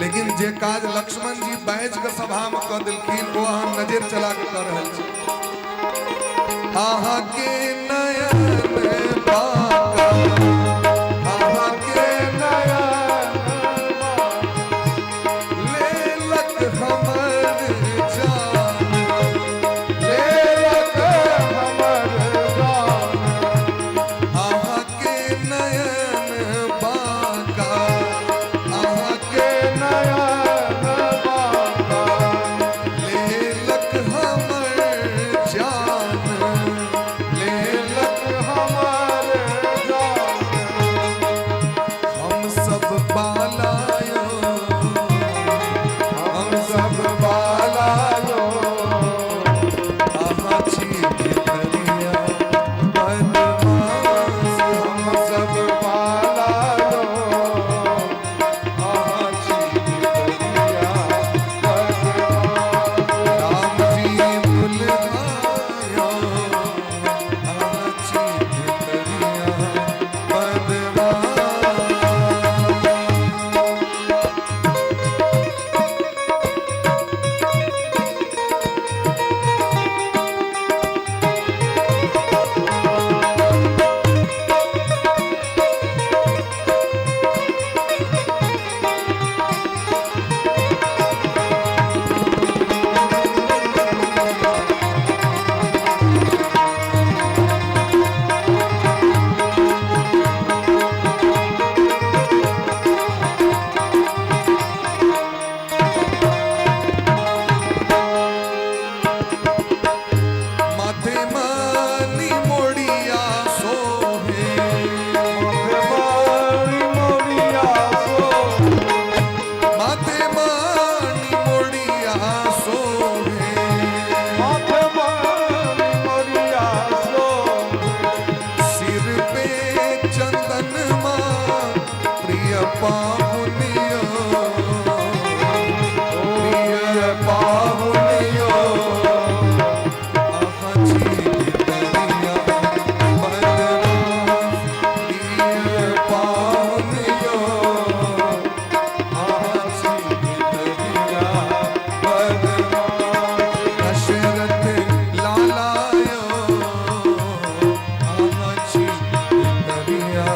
लेकिन जे काज लक्ष्मण जी बाजि कऽ सभामे कऽ देलखिन ओ अहाँ नजर चला कऽ कऽ रहल छी। अहाँके नयन बाँका, अहाँके नयन लेलक हमर जान, लेलक हमर जान। अहाँके नयन बाँका, अहाँके नयन बाँका, लेलक हमर जान, लेलक हमर जान। हम सब बालायो, हम सब बालायो, अहाँ छी भितरिया बदमाश, हम सब बालायो, अहाँ छी भितरिया बदमाश। राम जी दुल्हायो, अहाँ छी भितरिया बदमाश। माथे मानी मोड़िया सोहे, माथे मारी मोरिया सो, माथे मानी मोड़िया सोहे, माथे मारी मोरिया सो, सिर पे चंदन माँ प्रिय पाहुनियो, प्रिय पाहुनियो, अहाँ छी भितरिया बदमाश, प्रिय पाहुनियो, अहाँ छी भितरिया बदमाश। दशरथ लालायो, अहाँ छी भितरिया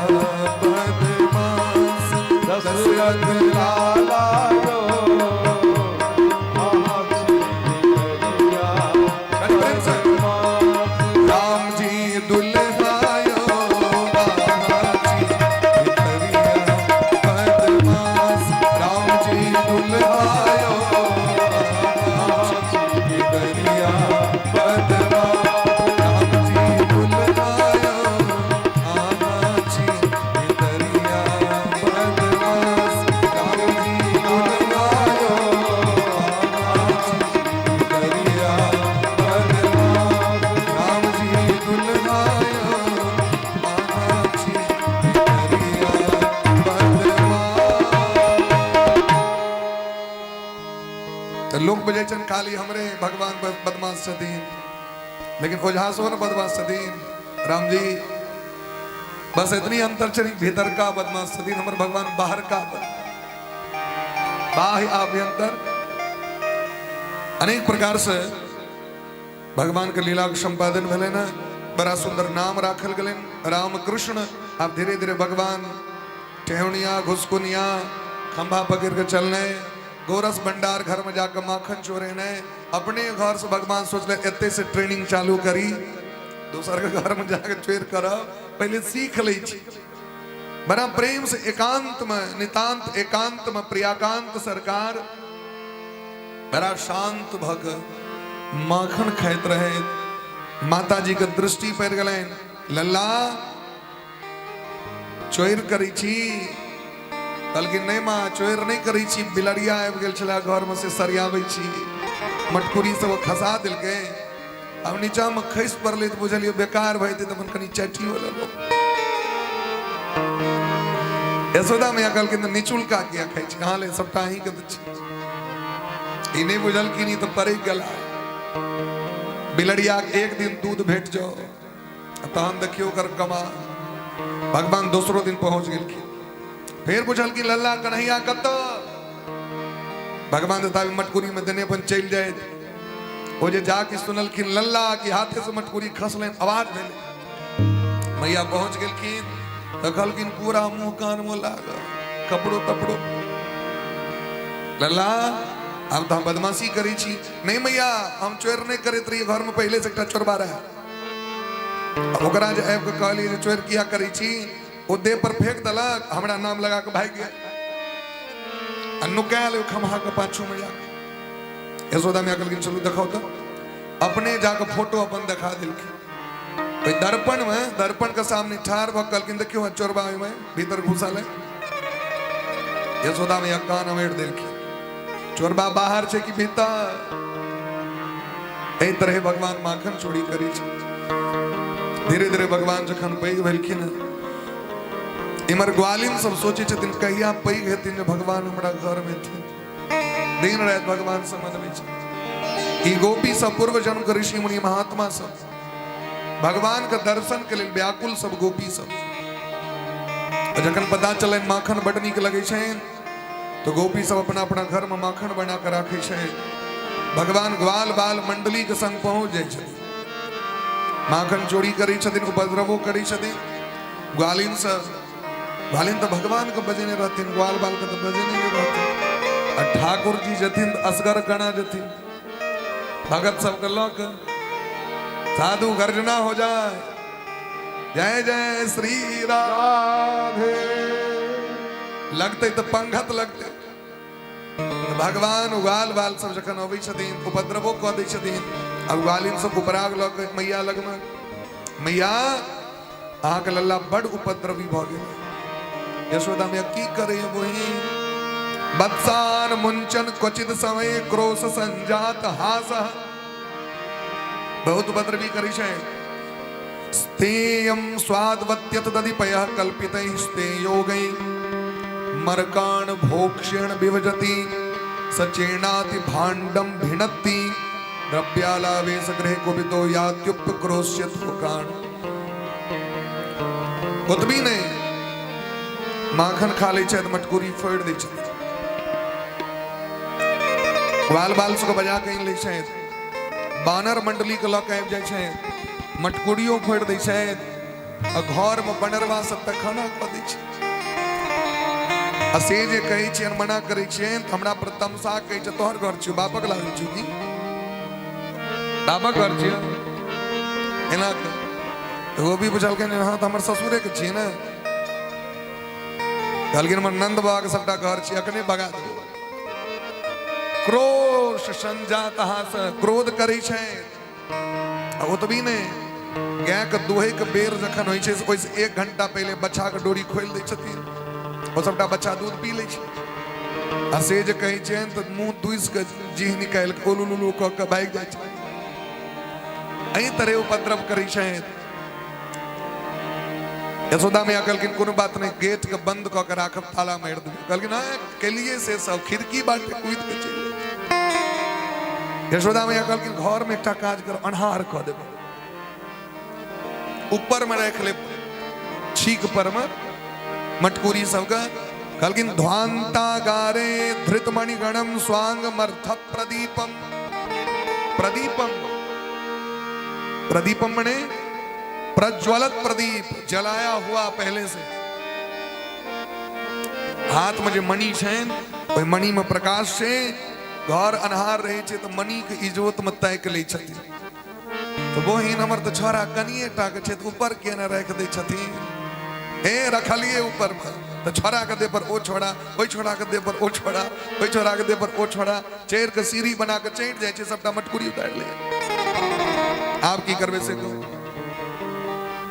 बदमाश, दशरथ लालायो, अहाँ छी भितरिया बदमाश। राम जी दुल्हायो, अहाँ छी भितरिया बदमाश, राम जी दुल्हायो, अहाँ छी भितरिया बदमाश, राम जी दुल्हायो, अहाँ छी भितरिया बदमाश, राम जी दुल्हायो, अहाँ छी भितरिया बदमाश, राम जी दुल्हायो, अहाँ छी भितरिया बदमाश। तऽ लोक बुझै छनि खाली हमरे भगवान बदमाश छथिन, लेकिन ओझा सेहो ने बदमाश छथिन। राम जी बस इतनी अंतर छै, भीतर का बदमाश छथिन हमर भगवान, बाहर का बाह्य आभ्यंतर अनेक प्रकार से भगवान के लीला के संपादन भेलै ने। बड़ा सुंदर नाम राखल गेलनि राम कृष्ण। आब धीरे धीरे भगवान ठेहुनिया घुसकुनिया खंभा पकड़ के चलने, गोरस भंडार घर में जाकर माखन चोरेने, अपने घर से भगवान सोचले एते से ट्रेनिंग चालू करी, दोसर के घर में जाकर चोर करब, पहले सीख लै छी। बड़ा प्रेम से एकांत में, नितांत एकांत में प्रियाकांत सरकार बड़ा शांत भग माखन खाइत रहे। माता जी के दृष्टि पड़ि गेलनि, लल्ला चोरि करै छी? कहलखिन नहि माँ, चोरि नहि करै छी, बिलरिया आबि गेल छलै घर में से सरियाबै छी, मटकुरी सब खसा देलकै, आब नीचा में खसि पड़लै तऽ बुझलियै बेकार भऽ जेतै, तऽ अपन कनि चाटियो लेलहुँ। यशोदा मैया कहलखिन तऽ निचुलका किया खाइ छी, अहाँ ले सबटा अहींके तऽ छी। ई नहि बुझलखिन ई तऽ पड़ि गेला। बिलरिया के एक दिन दूध भेट जाओ तहन देखियौ ओकर कमा। भगवान दोसरो दिन पहुंच गेलखिन, फेर पुछलखिन लल्ला कन्हैया कतऽ? भगवान तऽ ताबे मटकुरीमे देने अपन चलि जाइत। ओ जे जाके सुनलखिन लल्ला कि हाथे से मटकुरी खसलनि, आवाज भेलै, मैया पहुँच गेलखिन तऽ कहलखिन पूरा मुँह कानमे लागल कपड़ो तपड़ो। लल्ला आब तऽ हम बदमाशी करै छी। नहि मैया, हम चोर नहि करैत रहियै, घरमे पहिले से एकटा चोरबा रहै। ओकरा जे आबि कऽ कहलियै जे चोर किया करै छी, ओ देह पर फेंक देलक, हमरा नाम लगा कऽ भागि गेल आ नुकायल ओहि खम्हा के पाछू में जाके। यशोदा मैया कहलखिन चलू देखाउ तऽ। अपने जाके फोटो अपन देखा देलखिन ओहि दर्पण में। दर्पण के सामने ठाढ़ भऽ कहलखिन देखियौ चोरबा ओहिमे भीतर घुसल है। यशोदा मैया कान अमेट देलखिन, चोरबा बाहर छै कि भीतर? एहि तरहे भगवान माखन चोरी करै छै। धीरे धीरे भगवान जखन पैघ भेलखिन, इमर ग्वालिन सब सोचै छथिन कहिया पैघ हेथिन जे भगवान हमरा घर में थिन। दिन राति भगवान से मनबै छै। ई गोपी सब पूर्व जन्म के ऋषि मुनि महात्मा सब भगवान के दर्शन के लेल व्याकुल सब गोपी सब। जखन पता चलनि माखन बड नीक लगै छनि तो गोपी सब अपना अपना घर में माखन बना के राखै छै। भगवान ग्वाल बाल मंडली के संग पहुंच जाइ छथिन, माखन चोरी करै छथिन, उपद्रवो करै छथिन। ग्वालिन से ग्वालिन तो भगवान के बजेने रहथिन, ग्वाल बाल के तो बजेने नहीं रहथिन। आ ठाकुर जी जथिन तऽ असगर कणा जथिन, भगत सबके लऽ के साधु गर्जना हो जाए, जय जय श्री राधे लगते तऽ पंगत लगते। भगवान उगाल बाल सब जखन अबै छथिन उपद्रवो कऽ दै छथिन। आ उगालिन सब उपराग लऽ के मैया लगमे, मैया अहाँके लल्ला बड उपद्रवी भऽ गेल। यशोदा मैया की करे बहिन, बत्सान मुंचन क्वचित समय क्रोश संजात हास, बहुत उपद्रवी करै छै। स्तेयम स्वादवत्यत दधिपयः कल्पितैः स्तेयोगै मरकाण भोक्षेण विभजति सचेणाति भाण्डम भिणत्ति द्रव्यालावेश गृह कुपितो यात्युपक्रोश्यत काण। ओतबी नहि, माखन खा लै छथि, मटकुरी फोड़ि दै छथि, बाल बाल सबके बजा कऽ आनि लै छथि, बानर मंडली के लऽ कऽ आबि जाइ छथि, मटकुरियो फोड़ि दै छथि आ घरमे बनरवा सब तऽ खाना कऽ दै छै। आ से जे कहै छियनि, मना करै छियनि तऽ हमरा पर तमसा कहै छै, तोहर घर छियौ, बापक लागल छियौ की बापक घर छियौ एना कऽ। तऽ ओ भी पुछलखिन, हँ तऽ हमर ससुरेके छियै ने। कहलखिन हमर नंद बाबाके सबटा घर छियै, अखने भगा देबै। क्रोश संजात से क्रोध करै छै। आ ओतबी नहि, गायके दुहैके बेर जखन होइ छै ओहिसँ 1 घंटा पहिले बच्छाके डोरी खोलि दै छथिन, ओ सबटा बच्चा दूध पी लै छै। आ से जे कहै छियनि तऽ मुँह दूसि कऽ जीह निकालि कऽ उलू लुलू कऽ कऽ भागि जाइ छै। एहि तरहे उपद्रव करै छै। यशोदा मैया कहलखिन कोनो बात नहि, गेट के बंद कऽ के राखब, ताला मारि देबै। कहलखिन हँ केलिए से सब, खिड़की बाटे कूदि के चलि गेल। यशोदा मैया कहलखिन घर में एकटा काज कर, अन्हार कऽ देबै, ऊपर में राखि लेब छीक पर में मटकुरी सबके। कहलखिन ध्वांतागारे धृत मणिगणम स्वांग मर्थ प्रदीपम। प्रदीपम, प्रदीपम मने प्रज्वलत प्रदीप, जलाया हुआ पहले से। हाथ में जे मणि छनि ओहि मणि में प्रकाश छै। घर अन्हार रहै छै तऽ मणि के इजोत में ताकि लै छथिन। तऽ बहिन हमर तऽ छोड़ा कनिए टा के छै तऽ ऊपर किया ने राखि दै छथिन? हे रखलिए ऊपर में तऽ छोड़ा के देह पर ओ छोड़ा, ओहि छोड़ा के देह पर ओ छोड़ा, ओहि छोड़ा के देह पर ओ छोड़ा, चढ़ि के सीढ़ी बना के चढ़ि जाइ छै, सबटा मटकुरी उतारि ले। आब की करबै से कहू?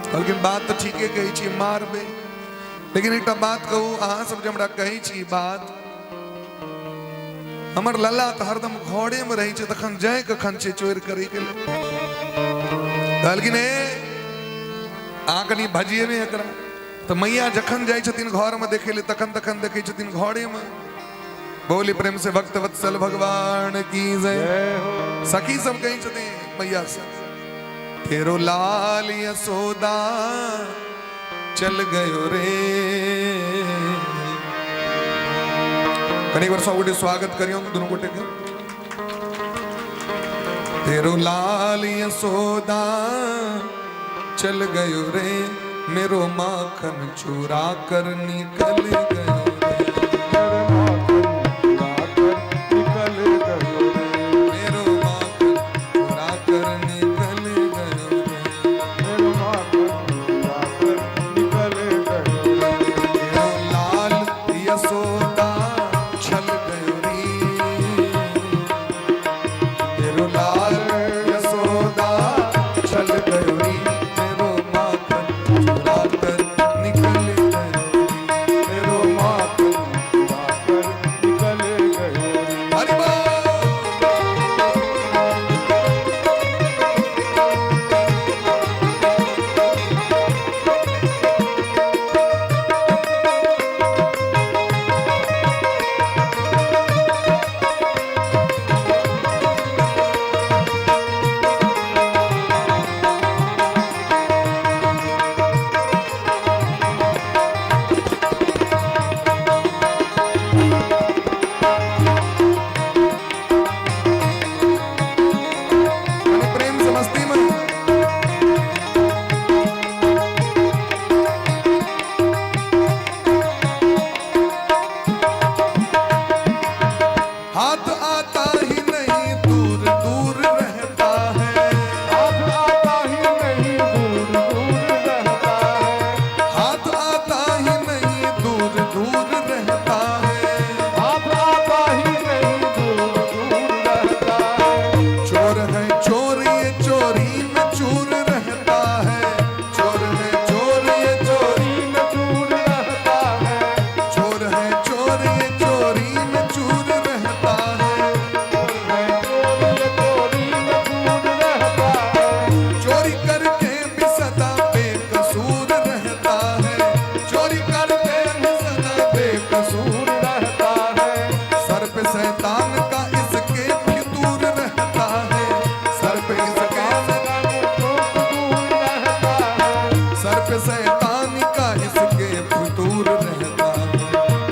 कहलखिन बात तऽ ठीके कहै छी, मारबै, लेकिन एकटा बात कहू, अहाँ सब जे हमरा कहै छी बात, हमर लल्ला तऽ हरदम घरे में रहै छै, तखन जाय कखन छै चोरि करै के लेल? कहलखिन हे अहाँ कनि भजिएबै एकरा। तऽ मैया जखन जाइ छथिन घरमे देखै ले तखन तखन देखै छथिन घरेमे। बोली प्रेम से भक्त वत्सल भगवान की जय। सखी सब कहै छथिन मैया से, तेरो लाल यशोदा चल गयो रे, कनी बार सब गोटे स्वागत करियौ दुनू गोटे के। तेरो लाल यशोदा चल गयो रे, मेरो माखन चुरा कर निकल गयो रे। मेरे माखन चुरा कर निकल गयो रे। मेरो माखन चुरा कर निकल गयो रे। मेरे माखन चुरा कर निकल गयो रे। मेरो लाल यशोदा छल गयो रे, मेरो लाल यशोदा छल गयो रे, मेरो माखन चुरा कर निकल गयो रे। मेरो माखन चुरा कर निकल गयो रे। हरि बोल। અને પ્રેમ से मस्ती में। हाथ आता ही नहीं दूर दूर रहता है। हाथ आता ही नहीं दूर दूर रहता है। हाथ आता ही नहीं दूर दूर रहता है। हाथ आता ही नहीं दूर दूर रहता है। चोर है चोर ये चोरी में चूर रहता है। चोर है चोर ये चोरी चोरी में चूर रहता है। चोर है चोर ये चोरी में चूर रहता है। चोर है चोर ये चोरी में चूर रहता है। चोरी करके भी सदा बेकसूर रहता है। चोरी करके भी सदा बेकसूर चूर रहता है। सर पे शैतान का इसके फितूर रहता है। सर पे इसके दूर रहता है। सर पे शैतान का इसके फितूर रहता है।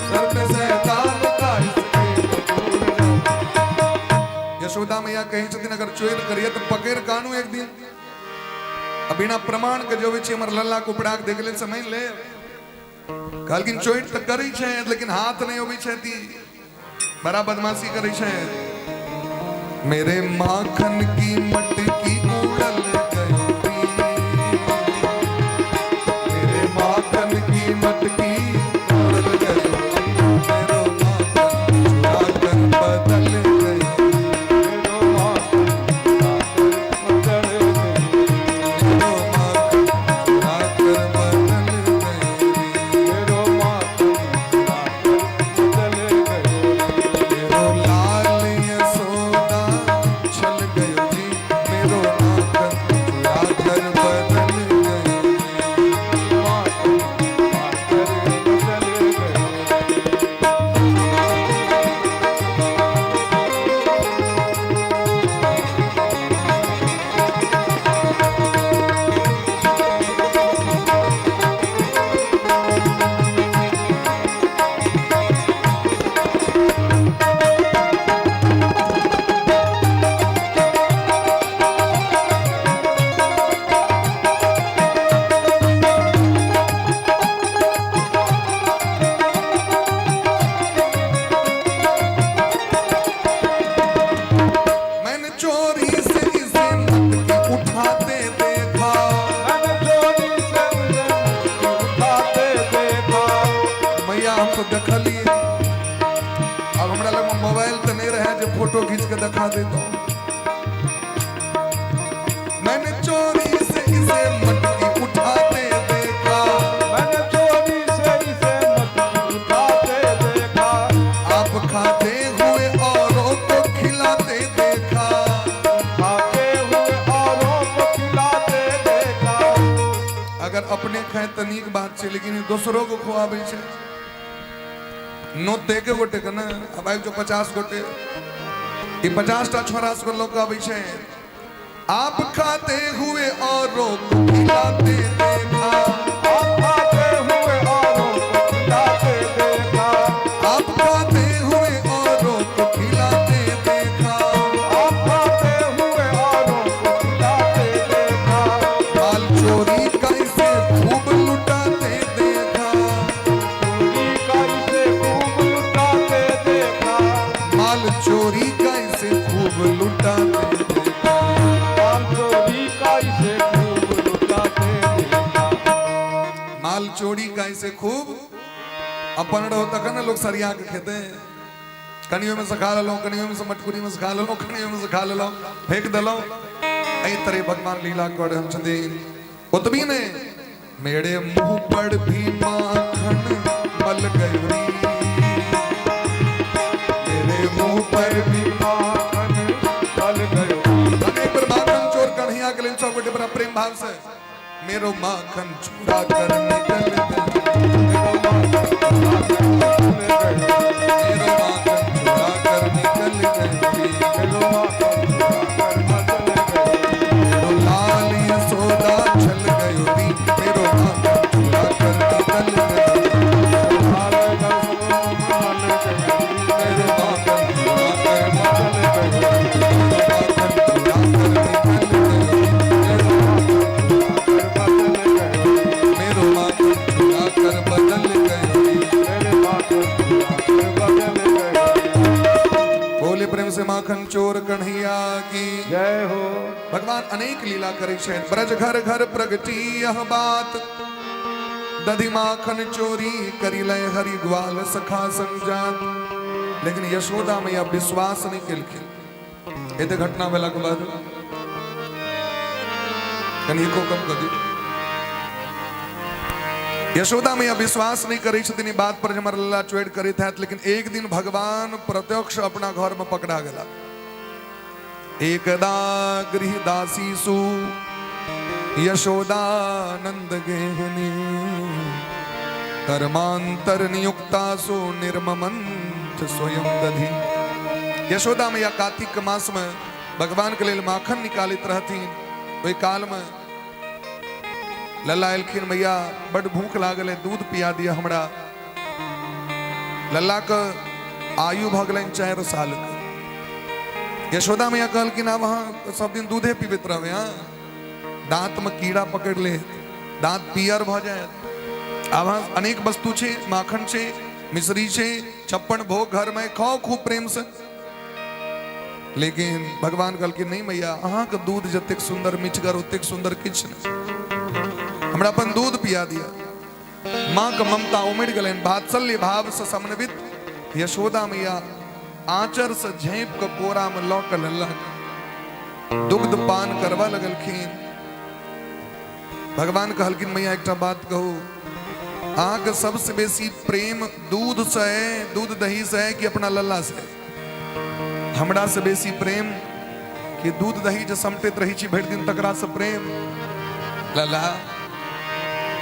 सर पे शैतान का इसके फितूर रहता है। यशोदा मैया कहै छथिन अगर चोर करिए तो पकड़ कानू एक दिन। आ बिना प्रमाण के जो छै हमर लल्ला कुपड़ा के देखले से मान ले। कहलखिन चोर तऽ करै छै लेकिन हाथ नहीं अबै छै ती बड़ा बदमाशी करै छै। मेरे माखन की मटकी उड़ल गयो रे। मेरे माखन की मटकी उड़ल गयो रे। मेरो माखन चुरा कर बदल गयो रे। मेरो माखन चुरा कर बदल गयो। मेरो माखन चुरा कर बदल गयो रे। मेरो माखन चुरा कर बदल गयो। मेरो लाल यशोदा छल गयो जी, मेरो माखन चुरा कर बदल गयो जी। माखन चुरा कर बदल गयो। मैंने चोरी से इसे मटकी उठाते देखा। मैंने चोरी से उसे उठाते देखा। मैया हम तो देखलिए। अब हमरा लग में मोबाइल तो नहीं रहे जो फोटो खींच के दिखा देता। मैंने चोरी से इसे मटकी उठाते देखा। मैंने चोरी से इसे मटकी उठाते देखा। आप खाते हुए औरों को खिलाते देखा। खाते हुए औरों को खिलाते देखा। अगर अपने खाए तो नीक बात छै, लेकिन दोसरों को खुआबै छै। नोत एके गोटे के ने, अब आबि जाओ 50 गोटे, ई 50 टा छोरा सब लोग आबै छै। आप खाते हुए औरों को खिलाते देखा। आप खाते हुए औरों को खिलाते देखा। आप खाते हुए अपन रहो तखन ने लोक सरिया के खेतै। कनियोमे से खा लेलहुँ, कनियोमे से मटकुरीमे से खा लेलहुँ, कनियोमे से खा लेलहुँ, फेंक देलहुँ। एहि तरह भगवान लीला कऽ रहल छथिन। ओतबी नहि, मेरे मुंह पर भी माखन मल गई, मेरे मुंह पर भी माखन मल गयो। अनेक पर माखन चोर कन्हैया के लेल सब गोटे बड़ा प्रेम भाव से मेरो माखन चुरा कर निकल गयो, मेरो माखन चुरा कर निकल गयो, मेरो माखन चुरा कर बदल गयो, मेरो लाल यशोदा छल गयो री, मेरो माखन चुरा कर निकल गयो, लाल यशोदा मल गयो, मेरो माखन चुरा कर बदल गयो, मेरो माखन चुरा कर निकल गयो, मेरो माखन चुरा कर बदल गयो, मेरो माखन चुरा कर बदल गयो री। मेरे माखन चुरा कर बदल गयो। बोले प्रेम से माखन चोर कन्हैया की जय हो। भगवान अनेक लीला करे छथि। ब्रज घर घर प्रगटी यह बात, दधि माखन चोरी करी लय हरि ग्वाल सखा संजात। लेकिन यशोदा मैया विश्वास नहीं केलखिन। एते घटना भेलाक बाद कनि को कम कऽ दियौ। यशोदा मैया विश्वास नहीं करै छथिन ई बात पर जे हमर लल्ला चोरि करैत हैत, लेकिन एक दिन भगवान प्रत्यक्ष अपना घर में पकड़ा गेला। एकदा गृह दासी सु यशोदानंद गेहनी, कर्मांतर नियुक्ता सु निर्ममंथ स्वयं दधि। यशोदा मैया कार्तिक मास में भगवान के लेल माखन निकालैत रहथिन। ओहि काल में लल्ला एलखिन, मैया बड भूख लागल है, दूध पिया दिया हमरा। लल्ला के आयु भऽ गेलनि 4 साल के। यशोदा मैया कहलखिन आब अहाँ सब दिन दूधे पीबैत रहबै, हाँ दांत में कीड़ा पकड़ ले, दांत पियर भऽ जायत। आब अहाँ अनेक वस्तु छै, माखन छै, मिश्री छै, 56 भोग घर में खाओ खूब प्रेम से। लेकिन भगवान कहलखिन नहीं मैया, अहाँके दूध जतेक सुंदर मिठगर ओतेक सुंदर किछु नहि, हमरा अपन दूध पिया दिया। माँ के ममता उमड़ गेलनि, वात्सल्य भाव से समन्वित यशोदा मैया आंचर से झाँपि के कोरा में लऽ के लल्ला दुग्ध पान करबा लगलखिन। भगवान कहलखिन मैया एकटा बात कहू, अहाँके सबसे बेसी प्रेम दूध से है, दूध दही से है कि अपना लल्ला से है? हमरा से बेसी प्रेम कि दूध दही जे समटैत रहै छी भरि दिन तकरा से प्रेम? लल्ला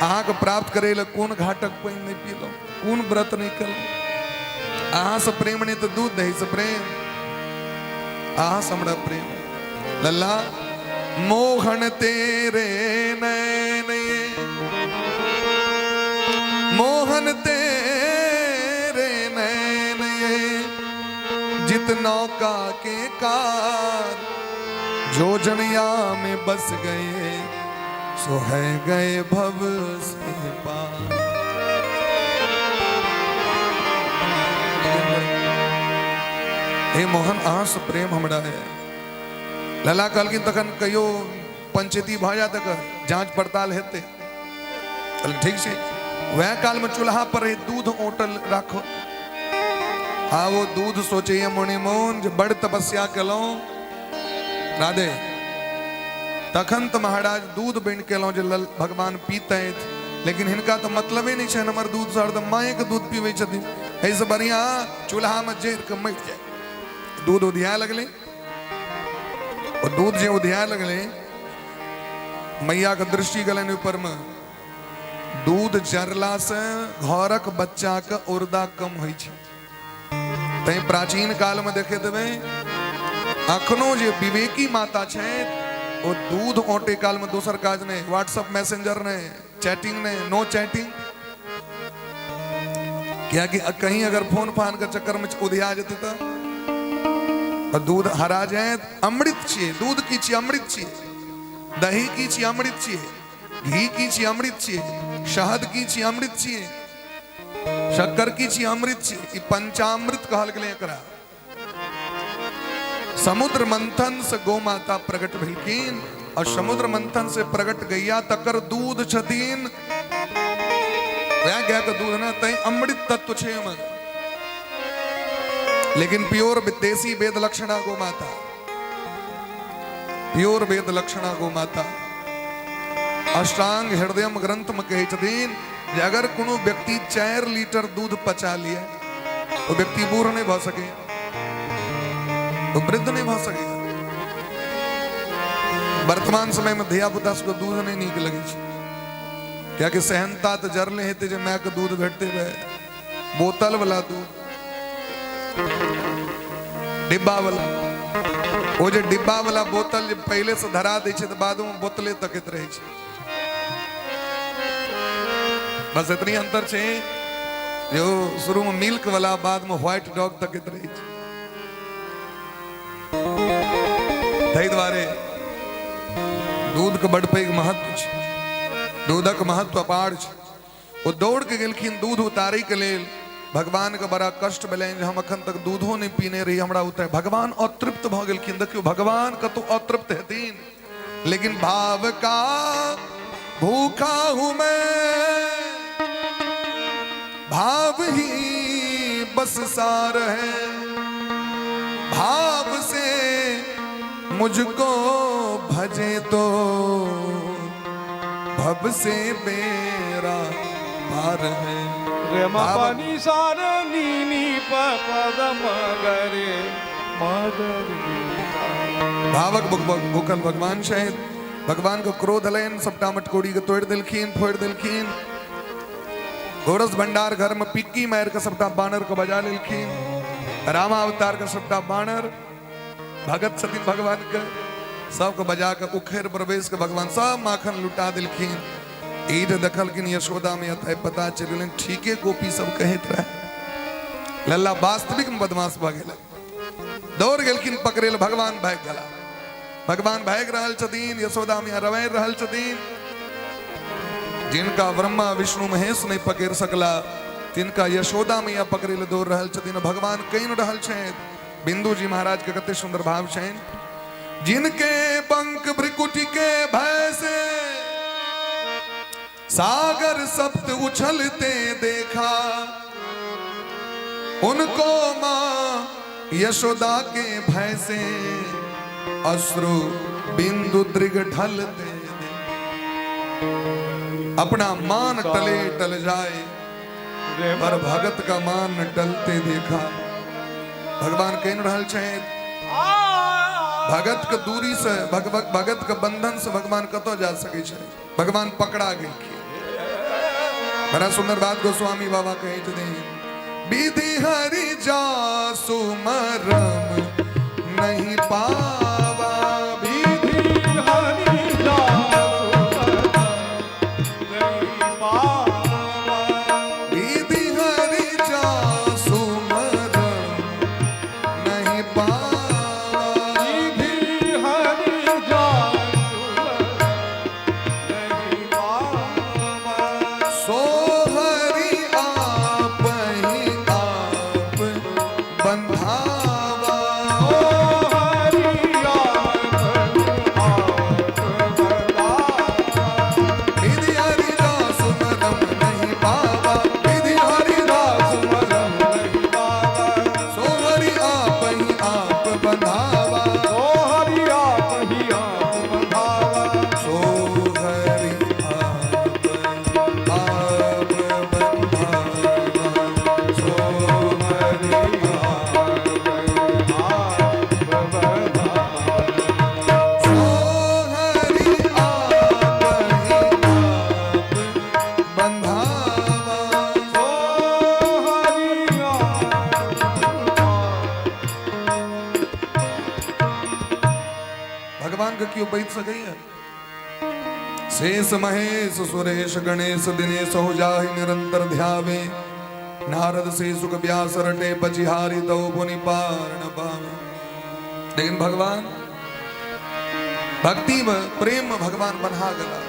अहाँके प्राप्त करै लए कोन घाटक पानि नहि पीलहुँ, कोन व्रत नहि केलहुँ, अहाँ से प्रेम नहि तऽ दूध दही से प्रेम, अहाँ से हमरा प्रेम। लल्ला मोहन तेरे नैन, मोहन तेरे नैन जित नौका के कार, जो जनिया में बस गए सो है गए भव से पार। हे मोहन अहाँ से प्रेम हमरा है। लला कहलखिन तखन कहियो पंचायती भऽ जायत, एकर जांच पड़ताल हेतै। कहलखिन ठीक छै। वएह काल में चूल्हा पर रहे दूध औंटल राखो। आ वो दूध सोचैया मोने मोन जे बड़ तपस्या केलहुँ राधे, तखन तऽ महाराज दूध बनि केलहुँ जे लल भगवान पीतथि, लेकिन हिनका तऽ मतलबे नहि छनि हमर दूध से, हरदम मायके दूध पीबै छथिन, एहिसँ बढ़िआँ चूल्हामे जरि कऽ मरि जाय। दूध उधिया लगलै, ओ दूध जे उधिया लगलै, मैयाके दृष्टि गेलनि ऊपरमे, दूध जरला से घरक बच्चाके औरदा कम होइ छै। तैं प्राचीन कालमे देखे देबै अखनो जे विवेकी माता छथि ओ दूध औंटे कालमे दोसर काज नहि, व्हाट्सएप मैसेंजर नहि, चैटिंग नहि, नो चैटिंग, कियाकि कहीं अगर फोन फान के चक्कर में उधिया जेतै तऽ दूध हरा जायत। अमृत छियै दूध, की छियै? अमृत छियै। दही की छियै? अमृत छियै। घी की छियै? अमृत छियै। शहद की छियै? अमृत छियै। शक्कर की छियै? अमृत छियै। ई पंचामृत कहल गेलै एकरा। समुद्र मंथन से गौ माता प्रकट भेलखिन और समुद्र मंथन से प्रकट गैया तकर दूध छथिन। वएह गायके दूध ने तैं अमृत तत्व छै ओहिमे, लेकिन प्योर देसी वेद लक्षणा गो माता, प्योर वेद लक्षणा गो माता। अष्टांग हृदयम ग्रंथ में कहै छथिन जे अगर कोनो व्यक्ति 4 लीटर दूध पचा लिया, ओ व्यक्ति बूढ़ नहीं भऽ सके, ओ वृद्ध नहीं भऽ सके। वर्तमान समय में धिया पुता सबके दूध नहीं नीक लगे छै, कियाकि सहनता तऽ जरले हेतै जे मायके दूध भेटतै, वएह बोतल वाला दूध, डिब्बा वाला। ओ जे डिब्बा वाला बोतल जे पहिले से धरा दै छै तऽ बादमे बोतले तकैत रहै छै। बस एतनी अंतर छै जे ओ शुरू में मिल्क वाला, बाद में व्हाइट डॉग तकैत रहै छै। ताहि दुआरे दूधके बड पैघ महत्व छै, दूधक महत्व अपार छै। ओ दौड़ के गेलखिन दूध उतारै के लेल। भगवान के बड़ा कष्ट भेलनि जे हम अखन तक दूधो नहि पीने रही, हमरा उतार। भगवान अतृप्त भऽ गेलखिन। देखियौ, भगवान कतौ अतृप्त हेथिन, लेकिन भाव का भूखा हूं मैं, भाव ही बस सार है, भाव से मुझको भजे तो भव से बेरा पार है। रे म प नि सा रे नी नी प प द म ग रे म ग रे सा। भावक भूखल भगवान छथि। भगवान के क्रोध एलनि, सबटा मटकोरी के तोड़ि देलखिन, फोड़ि देलखिन। गोरस भंडार घर में पिक्की मारि के सबटा बानर के बजा लेलखिन। रामावतार के सबटा बानर भगत छथिन भगवान के, सबके बजा के उखड़ प्रवेश के भगवान सब माखन लुटा देलखिन। ई जे देखलखिन यशोदा में अतः पता चलि गेलनि, ठीके गोपी सब कहैत रहे, लल्ला वास्तविक में बदमाश भऽ गेलै। दौड़ गेलखिन पकड़े लए, भगवान भागि गेला। भगवान भागि रहल छथिन, यशोदा मैया रवारि रहल छथिन। जिनका ब्रह्मा विष्णु महेश नहीं पकड़ सकला, तिनका यशोदा मैया पकड़े लए दौड़ रहल छथिन। भगवान कहि रहल छथि, बिंदु जी महाराज के कते सुंदर भाव छनि, जिनके बंक भ्रिकुटी के भय से सागर सप्त उछलते देखा, उनको माँ यशोदा के भय से अश्रु बिंदु दृग ढलते। अपना मान टले टल जाए, पर भगत का मान टलते देखा। भगवान कहि रहल छथि, भगत के दूरी से, भगत के बंधन से भगवान कतौ जा सकै छै। भगवान पकड़ा गेलखिन। बड़ा सुंदर बात गोस्वामी बाबा कहै छथिन, विधि हरि जासु मरम नहीं पावा, विधि हरि जासु मरम नहीं पावा, विधि हरि जासु मरम नहीं पावा, विधि हरि जासु मरम नहीं पावा, सो हरि आप ही आप बंधावा, ओ हरि आप आप बंधावा, विधि हरि जासु मरम नहीं पावा, विधि हरि जासु मरम नहीं पावा, सो हरि आप ही आप बंधावा, ओ हरि आप ही आप बंधावा, सो हरि आप आप बंधावा, सो हरि आप आप बंधावा, सो हरि आप ही आप बंधावा, ओ हरि आप। भगवान के क्यों बैठ सकैया? शेष महेश सुरेश गणेश दिनेश हो जाहि निरंतर ध्यावे, नारद से सुख व्यास रटे पचिहारी तव पुनि पार न पावे। लेकिन भगवान भक्ति में प्रेम में भगवान बन्हा गेला।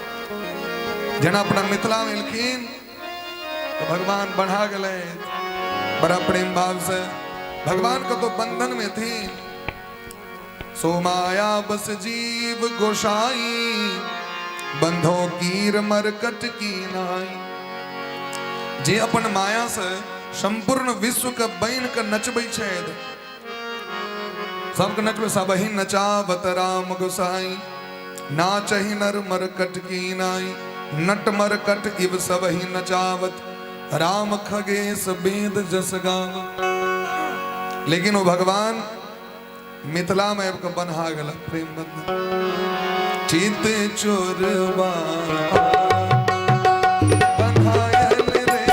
जेना अपना मिथिला में एलखिन तो भगवान बढ़ा गेलै बड़ा प्रेम भाव से। भगवान का तो बंधन में थी। सो माया बस जीव गोसाई, बंधो कीर मरकट की नाई। जे अपन माया से संपूर्ण विश्व के बनि के नचबै छथि, सबके नचबै। सबही नचावत राम गोसाई, नाचहि नर मरकट की नाई, नट मरकट इव सबही नचावत, राम खगेश वेद जस गाव। लेकिन वो भगवान मिथिला में आबि कऽ बन्हा गेला प्रेम बंधन। चित चोरबा बन्हायल रे,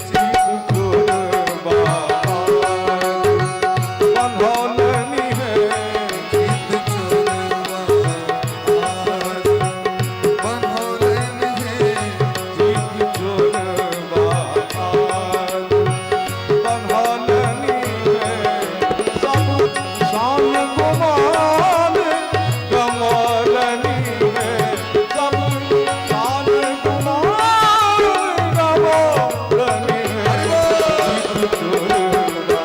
चित चोरबा बन्हौलनि हे। चित चोरबा बन्हौलनि हे। चित चोरबा बन्हौलनि हे। सब शान गुमान गमौलनि हे। सब शान गुमान गमौलनि हे। चित चोरबा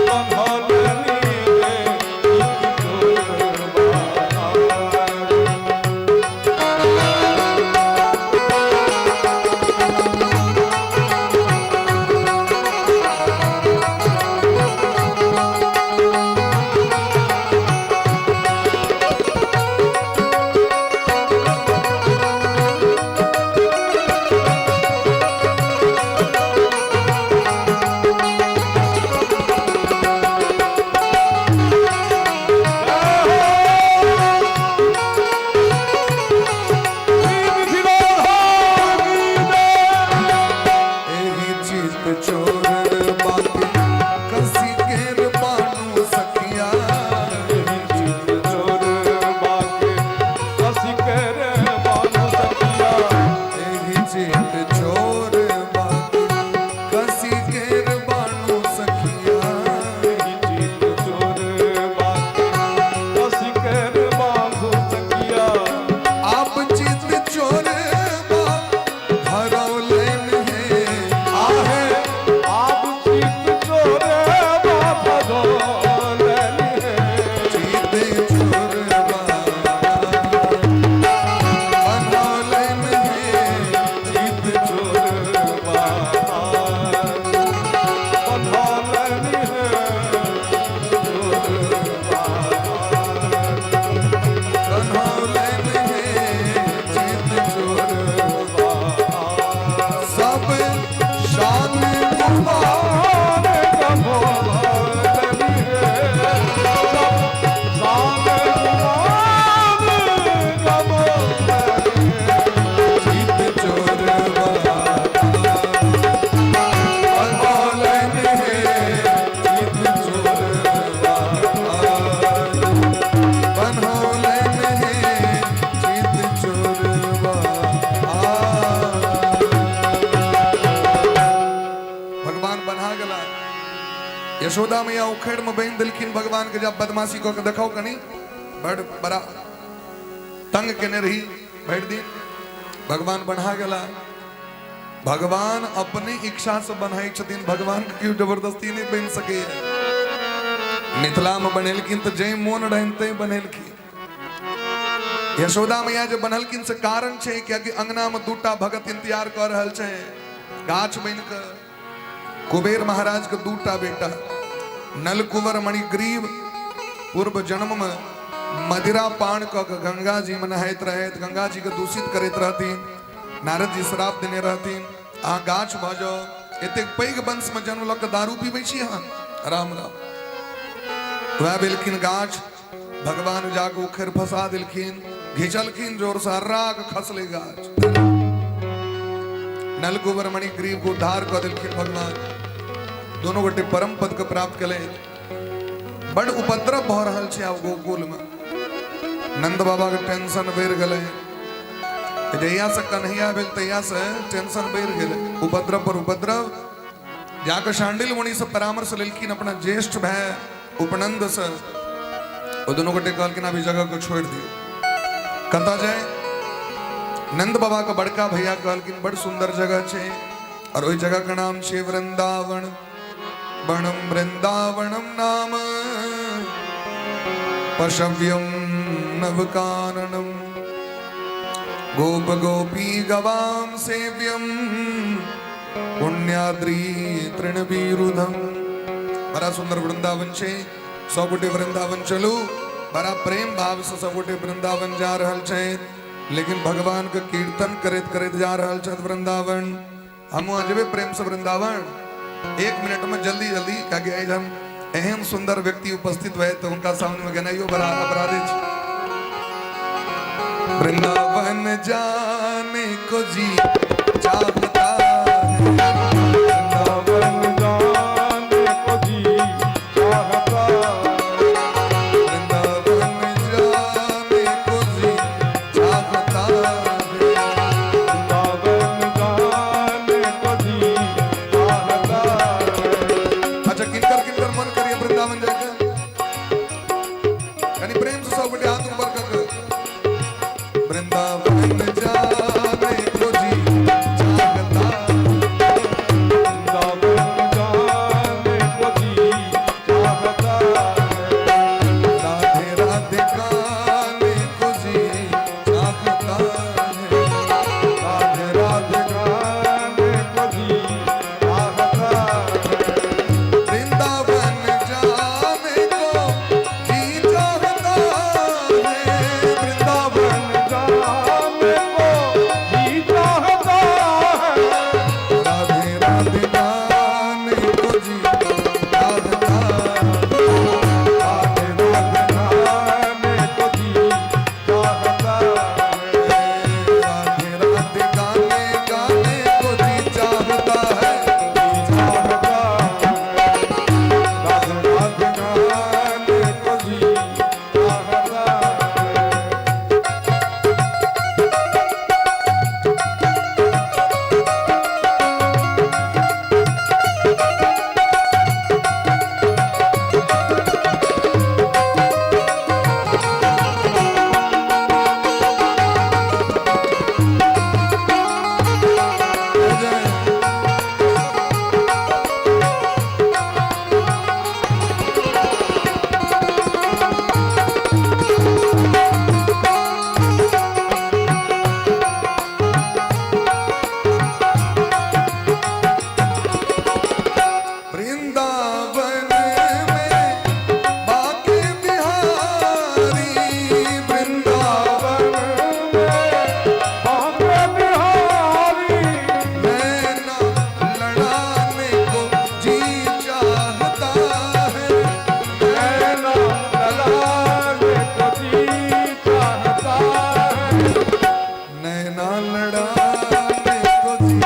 बन्हौलनि हे। चित चोरबा। एहि चित चोर बाकी कसी केर बानू सखिया। एहि चित चोर बाकी कसी केर बानू सखिया। आप चित चोर बा धरौलनि हे। चित चोर बा बनौलनि हे। चित चोरबा बन्हौलनि हे। चोरबा बनौलनि हे चित चोर सब शान गुमान चित चोरबा बनौलनि हे। चित चोरबा बनौलनि हे। चित चोरबा। भगवान बन्हा गेला। यशोदा मैया उखड़ में बांधि देलखिन भगवान के, जब बदमाशी कऽ के देखाउ कनी, बड़ बड़ा तंग केने रही भरि दिन। भगवान बन्हा गेला। भगवान अपने इच्छा से बन्हाइ छथिन, भगवान के केओ जबरदस्ती नहि बनि सकैया। मिथिला में बनेलखिन तऽ जै मोन रहनि तै बनेलखिन। यशोदा मैया जे बनलखिन से कारण छै कियाकि अंगना में दूटा भगत इंतजार कऽ रहल छै गाछ बनि कऽ। कुबेर महाराज के दूटा बेटा नलकुवर मणिग्रीव पूर्व जन्म में मदिरा पान कऽ के गंगा जी में नहाइत रहथि, गंगा जी के दूषित करैत रहथिन। नारद जी श्राप देने रहथिन, अहाँ गाछ भऽ जाउ, एतेक पैघ वंश में जन्म लऽ कऽ दारू पीबै छी अहाँ, राम राम। वएह भेलखिन गाछ। भगवान जाके उखड़ फंसा देलखिन, घिचलखिन जोर से, हर्रा के खसले गाछ। नलकुबर मणिग्रीव को उद्धार कऽ देलखिन भगवान। दोनों गोटे परम पद के प्राप्त केलथि। बड़ उपद्रव भऽ रहल छै आब गोकुल में। नंद बाबा के टेंशन बढ़ि गेलै। जहिया से कन्हैया भेल तहिया से टेंशन बढ़ि गेलै, उपद्रव पर उपद्रव। जाके शांडिल मुनि से परामर्श लेलखिन अपना ज्येष्ठ भाय उपनंद से। ओ दोनों गोटे कहलखिन अभी जगह को छोड़ि दियौ, कतऽ जाय। नंद बाबा के बड़का भैया कहलखिन बड़ सुंदर जगह छै और ओहि जगह के नाम छै वृंदावन। वनम वृंदावनम नाम पशव्यम नवकाननम। गोप गोपी गवाम सेव्यम पुण्याद्री तृणविरुधम। बड़ा सुंदर वृंदावन छे, सब गोटे वृंदावन चलू। बड़ा प्रेम भाव से सब गोटे वृंदावन जा रहल छे, लेकिन भगवान के कीर्तन करैत करैत जा रहल छथि वृंदावन। हम जेबै प्रेम से वृंदावन एक मिनट में जल्दी जल्दी, कियाकि आइ हम एहन सुंदर व्यक्ति उपस्थित भए तो उनका सामने में गेनाइयो बड़ा अपराध अछि। वृंदावन जाने को जी चाहता है, वृंदावन जाने को जी चाहता है। वृंदावन जाने को जी चाहता है। वृंदावन जाने को जी चाहता है। अच्छा, किनकर किनकर मन करिए वृंदावन जाके? यानी प्रेम से सब गोटे हाथ ऊपर कर वृंदावन जाने को जी चाहता। वृंदावन जाने को जी चाहता है। राधे राधे गाने को जी चाहता है। राधे राधे गाने को जी चाहता है। वृंदावन जाने को जी चाहता है। वृंदावन जाने को जी चाहता है। राधे राधे गाने को जी चाहता है। राधे राधे गाने को जी चाहता है। राधे राधे गाने गाने को जी चाहता है। चाहता है। राधे राधे गाने को जी चाहता है। जय। वृंदावन में बाके बिहारी, वृंदावन बांके बिहारी, नैना लड़ाने को जी चाहता है। नैना लड़ाने को जी चाहता है। नैना लड़ाने को जी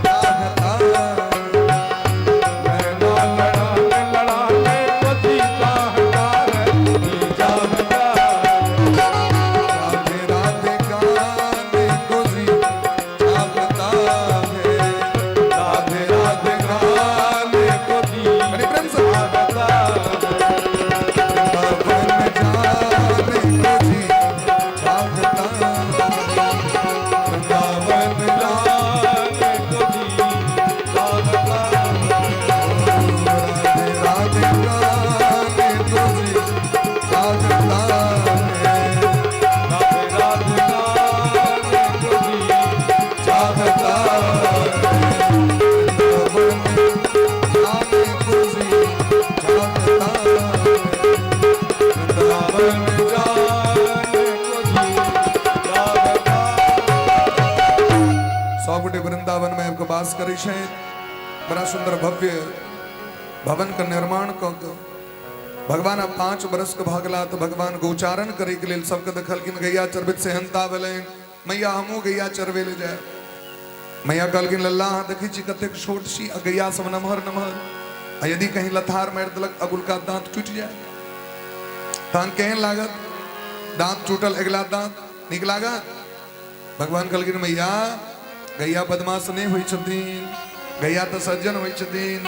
चाहता है। नैना लड़ाने लड़ाने को जी चाहता है, जी चाहता है। राधे राधे गाने को जी चाहता है। राधे राधे गाने को जी बड़े प्रेम से। चाहता है। वृंदावन जाने को जी चाहता है। वृंदावन जाने को जी चाहता है। राधे राधे गाने को जी चाहता है। राधे राधे गाने को जी चाहता है। वृंदावन जाने को जी चाहता है। वृंदावन जाने को जी चाहता सब गोटे वृंदावन में आबि कऽ वास करै छथि। बड़ा सुंदर भव्य भवन के निर्माण कऽ कऽ भगवान आब 5 वर्ष के भऽ गेला तऽ भगवान गोचारण करे के लेल सबके देखलखिन गैया चरबैत सेहनता भेलनि, मैया हमहूँ गैया चरबै लए जायब। मैया कहलखिन लल्ला अहाँ देखै छी कतेक छोट छी आ गैया सब नमहर नमहर, आ यदि कहीं लथार मारि देलक अगुलका दाँत टूटि जाय तहन केहन लागत? दाँत टूटल अगिला दाँत नीक लागत? भगवान कहलखिन मैया गैया बदमाश नहि होइ छथिन, गैया तऽ सज्जन होइ छथिन,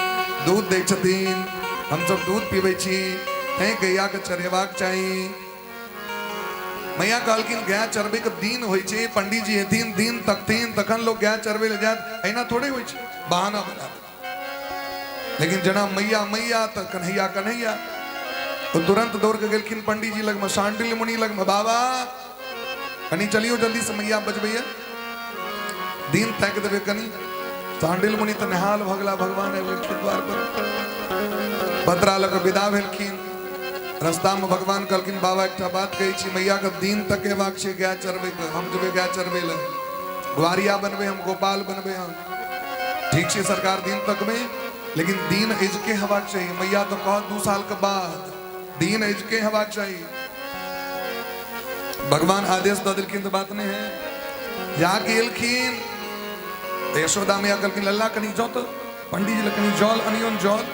दूध दै छथिन, हमसब दूध पीबै छी, तैं गैयाके चढ़ेबाक चाही। मैया कहलखिन गाय चरबै के दिन होइ छै, पंडीजी हेथिन दिन तकथिन तखन लोग गाय चरबै लए जायत, एना थोड़े होइ छै, बहाना बना देलखिन। लेकिन जेना मैया मैया तऽ कन्हैया कन्हैया, ओ तुरंत दौड़ के गेलखिन पंडीजी लगमे, शांडिल मुनि लगमे, बाबा कनि चलियौ जल्दी से मैया बजबैया, दिन ताकि देबै कनि। शांडिल मुनि तऽ निहाल भऽ गेला, भगवान आबि गेलखिन द्वार पर। पतरा लऽ कऽ विदा भेलखिन। रस्तामे भगवान कहलखिन, बाबा एकटा बात कहै छी, मैयाके दिन तकेबाक छै गाय चरबैके, हम जेबै गाय चरबै लए, ग्वारिया बनबै हम, गोपाल बनबै हम। ठीक छै सरकार, दिन तकबै, लेकिन दिन अजुके हेबाक चाही। मैया तऽ कहत 2 साल के बाद, दिन अजुके हेबाक चाही। भगवान आदेश दऽ देलखिन तऽ बात नहि है। जाके एलखिन तऽ यशोदा मैया कहलखिन, लल्ला कनि जाउ तऽ पंडीजी लग कनि जल अनियन जल।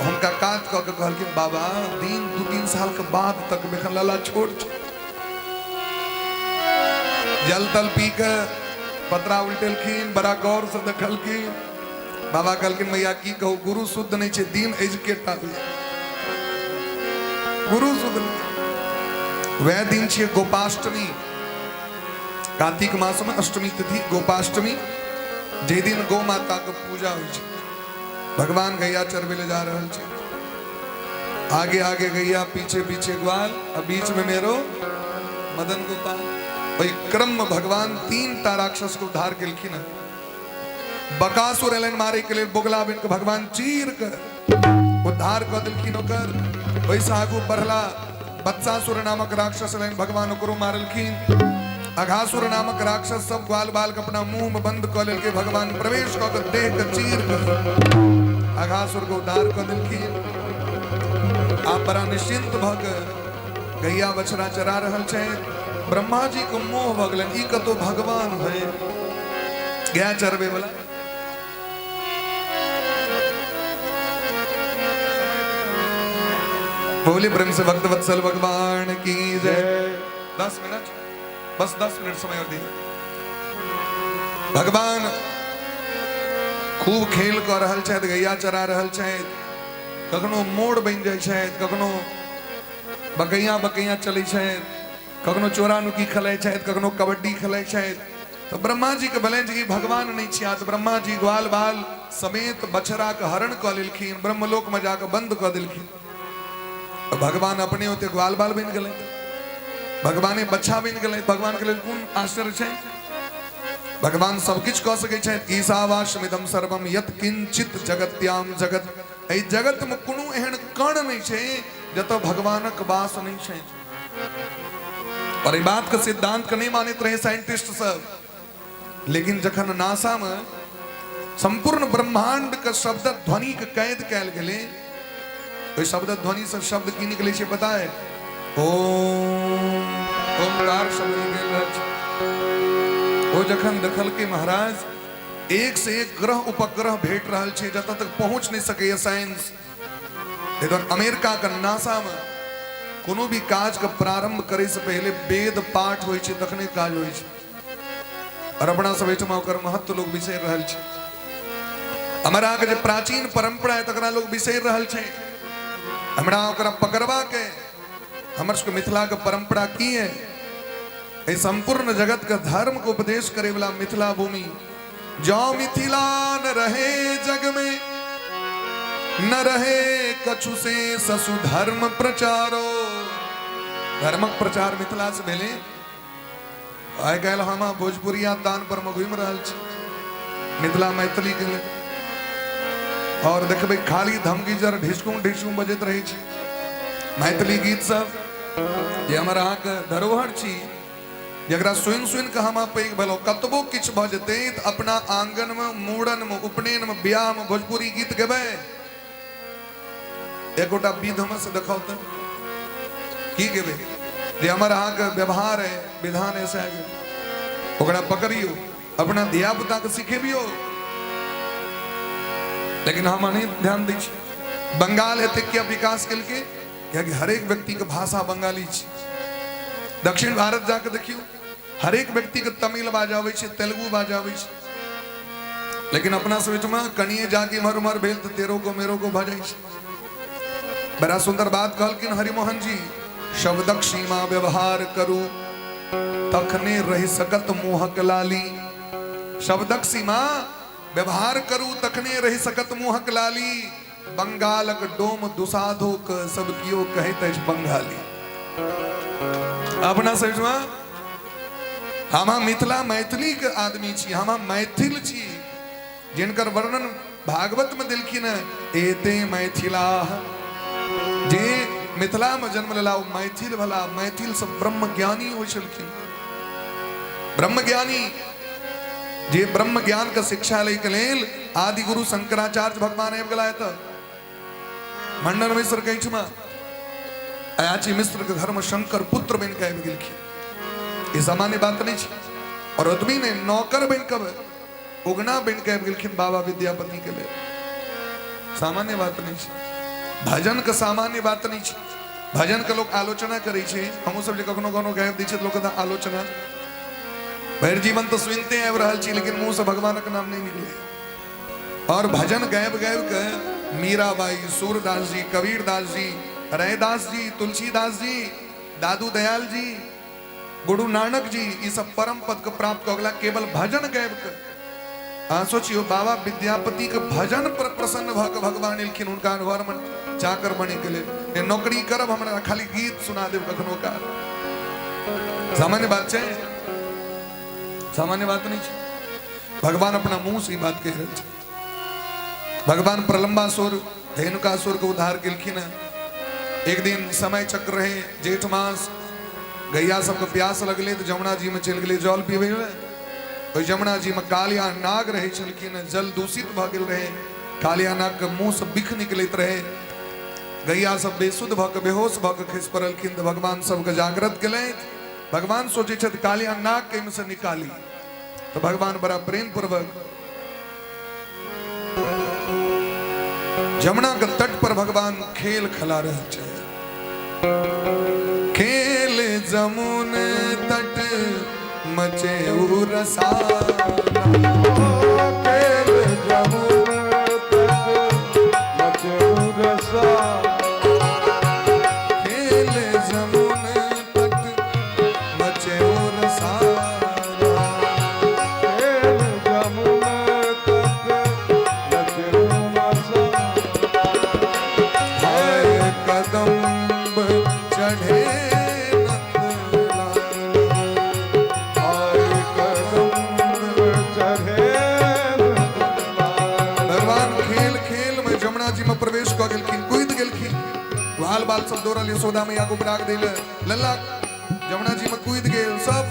हुनका कात कऽ के कहलखिन, बाबा दिन 2-3 साल के बाद तक एखन लल्ला छोट छै। जल तल पी के पतरा उल्टेलखिन, बड़ा गौर से देखलखिन। बाबा कहलखिन, मैया की कहू, गुरु शुद्ध नहीं छै, दिन अजुके टा गुरु शुद्ध नहीं। वह दिन छियै गोपाष्टमी, कार्तिक मास में अष्टमी तिथि गोपाष्टमी, जे दिन गौ माता के पूजा होइ छै। भगवान गैया चरबै ले जा रहल छै, आगे आगे गैया, पीछे पीछे ग्वाल, आ बीच में मेरो मदन गोपाल। ओहि क्रम में भगवान 3 टा राक्षस के उद्धार केलखिन हन। बकासुर एलनि मारे के लेल, बोगला बनि के भगवान चीर के उद्धार कऽ देलखिन ओकर। ओहिसँ आगू बढ़ला, बत्सासुर नामक राक्षस एलनि, भगवान ओकरो मारलखिन। अघासुर नामक राक्षस सब ग्वाल बाल के अपना मुंह में बंद कऽ लेलकै, भगवान प्रवेश कऽ के देह के चीर के अघासुर के उद्धार कऽ देलखिन। आब बड़ा निश्चिंत भऽ के गैया बछड़ा चरा रहल छै। ब्रह्मा जी के मोह भऽ गेलनि, ई कतौ भगवान है गाय चरबै वाला। बोले प्रेम से भक्त वत्सल भगवान की जय। 10 मिनट, बस 10 मिनट समय और दिए। भगवान खूब खेल कऽ रहल छथि, गैया चरा रहल छथि। कखनो मोड़ बनि जाइ छथि, कखनो बकैया बकैया चलै छथि, कखनो चोरा नुकी खेलै छथि, कखनो कबड्डी खेलै छथि। तऽ ब्रह्मा जी के भेलनि जे ई भगवान नहि छिया। तऽ ब्रह्मा जी ग्वाल बाल समेत बछड़ा के हरण कऽ लेलखिन, ब्रह्मलोक में जाकऽ बंद कऽ देलखिन। तऽ भगवान अपने ओते ग्वाल बाल बनि गेलै, भगवाने बच्छा बनि गेलै। भगवान के लेल कोन आश्चर्य छै? भगवान सब किछु कऽ सकै छथि। ईशावास्यमिदं सर्वम यत् किंचित जगत्याम जगत। एहि जगत में कोनो एहन कण नहि छै जतऽ भगवानक वास नहि छै। और एहि बात के सिद्धांत के नहीं मानैत रहे साइंटिस्ट सब, लेकिन जखन नासा में संपूर्ण ब्रह्मांड के शब्द ध्वनि के कैद कैल गेलै, ओहि शब्द ध्वनि से शब्द की निकलै छै पता है? ओम, ओमकार शब्द निकलि रहल छै। ओ जखन देखलकै महाराज एक से एक ग्रह उपग्रह भेट रहल छै जतऽ तक पहुंच नहीं सकैया साइंस। इधर अमेरिका के नासा में कोनो भी काज के प्रारंभ करे से पहले वेद पाठ होइ छै तखने काज होइ छै। और अपना सब एहिठमा ओकर महत्व लोग बिसरि रहल छै। हमर अहाँके जे प्राचीन परंपरा है तकरा लोग बिसरि रहल छै। हमरा ओकरा पकड़बा के, हमर सबके मिथिला के परंपरा की है, एहि संपूर्ण जगत के धर्म के उपदेश करे वाला मिथिला भूमि। जौ मिथिला न रहे जग में, न रहे कछु से ससु धर्म प्रचारो। धर्मक प्रचार मिथिला से भेलै। आइ काल्हि हम भोजपुरिया तान पर में घुमि रहल छी मिथिला मैथिली के लेल, और देखबै खाली धमगीजर ढिसकुम ढिसकुम बजैत रहै छै। मैथिली गीत सब जे हमर अहाँके धरोहर छी, जकरा सुनि सुनि कऽ हम पैघ भेलहुँ, कतबो किछु भऽ जेतै तऽ अपना आंगनमे मूड़नमे उपनयनमे बियाहमे भोजपुरी गीत गेबै? एकोटा विध में से देखाउ तऽ की गेबै? जे हमर अहाँके व्यवहार है, विधान है, सएह गेबै। ओकरा पकड़ियौ, अपना धिया पुताके सिखेबियौ। लेकिन हम नहीं ध्यान दै छी। बंगाल एतेक किया विकास केलकै? कियाकि हरेक व्यक्तिके भाषा बंगाली छै। दक्षिण भारत जाके देखियौ, हरेक व्यक्तिके तमिल बाजऽ आबै छै, तेलुगु बाजऽ आबै छै। लेकिन अपना सब ओहिठमा कनिए जाके इम्हर उम्हर भेल तऽ तेरो को मेरो को भऽ जाइ छै। बड़ा सुंदर बात कहलखिन हरिमोहन जी, शब्दक सीमा व्यवहार करू तखने रहि सकत मुँहक लाली। शब्दक सीमा व्यवहार करू तखने रहि सकत मुँहक लाली। बंगालक डोम दुसाधो के सब कियो कहैत अछि बंगाली। अपना सब हम मिथिला मैथिली के आदमी छी, हम मैथिल छी, जिनकर वर्णन भागवत में देलखिन है, एते मैथिला, जे मिथिला में जन्म लेला ओ मैथिल भला। मैथिल सब ब्रह्म ज्ञानी होइ छलखिन, ब्रह्म ज्ञानी, जे ब्रह्म ज्ञान के शिक्षा लै के लेल आदि गुरु शंकराचार्य भगवान आबि गेला एतऽ मंडन मिश्र के एहिठमा। अयाची मिश्र के घर में शंकर पुत्र बनि के आबि गेलखिन, ई सामान्य बात नहीं छै। और ओतबी नहि, नौकर बनि के, उगना बनि के आबि गेलखिन बाबा विद्यापति के लेल, सामान्य बात नहीं छै। भजन के सामान्य बात नहीं छै। भजन के लोग आलोचना करै छै, हमहूँ सब जे कखनो कखनो गाबि दै छै तऽ लोक कहता आलोचना। भरि जीवन तऽ सुनिते आबि रहल छी, लेकिन मुँह से भगवानक नाम नहि निकले। और भजन गाबि गाबि के मीराबाई, सूरदास जी, कबीरदास जी, रैदास जी, तुलसीदास जी, दादू दयाल जी, गुरु नानक जी, ई सब परम पद के प्राप्त कऽ गेला केवल भजन गाबि के। अहाँ सोचियो, बाबा विद्यापति के भजन पर प्रसन्न भऽ के भगवान एलखिन हुनका घर में चाकर बने के लेल। ए नौकरी करब, हमरा खाली गीत सुना देब कखनो काल। सामान्य बात छै? सामान्य बात नहीं छै। भगवान अपना मुंह से ई बात कहि रहल छै। भगवान प्रलंबासुर, धेनुकासुर के उद्धार केलखिन हैं। एक दिन समय चक्र रहे, जेठ मास, गैया सबके प्यास लगले तो जमुना जी में चलि गेलै जल पीबै लए। ओहि जमुना जी में कालिया नाग रहै छलखिन, जल दूषित भऽ गेल रहे, कालिया नाग के मुंह से बिख निकलैत रहे। गैया सब बेसुध भऽ के, बेहोश भऽ के खसि पड़लखिन। तऽ भगवान सबके जागृत केलथि। भगवान सोचै छथि कालिया नाग के एहिमे से निकाली, तऽ भगवान बड़ा प्रेम पूर्वक जमुना के तट पर भगवान खेल खेला रहल छै। खेल जमुन तट मचे रसाला, खेल जमुन तट मचे रसाला, खेल जमुन तट मचे रसाला, खेल जमुन तट मचे रसाला। हाय कदम्ब चढ़े नंदलाल, हाय कदम्ब चढ़े नंदलाल। भगवान खेल खेल में जमुना जी में प्रवेश कऽ गेलखिन, कूदि गेलखिन। ग्वाल बाल सब दौड़ल यशोदा मैया को उपराग दै लए, लल्ला जमुना जी में कूदि गेल। सब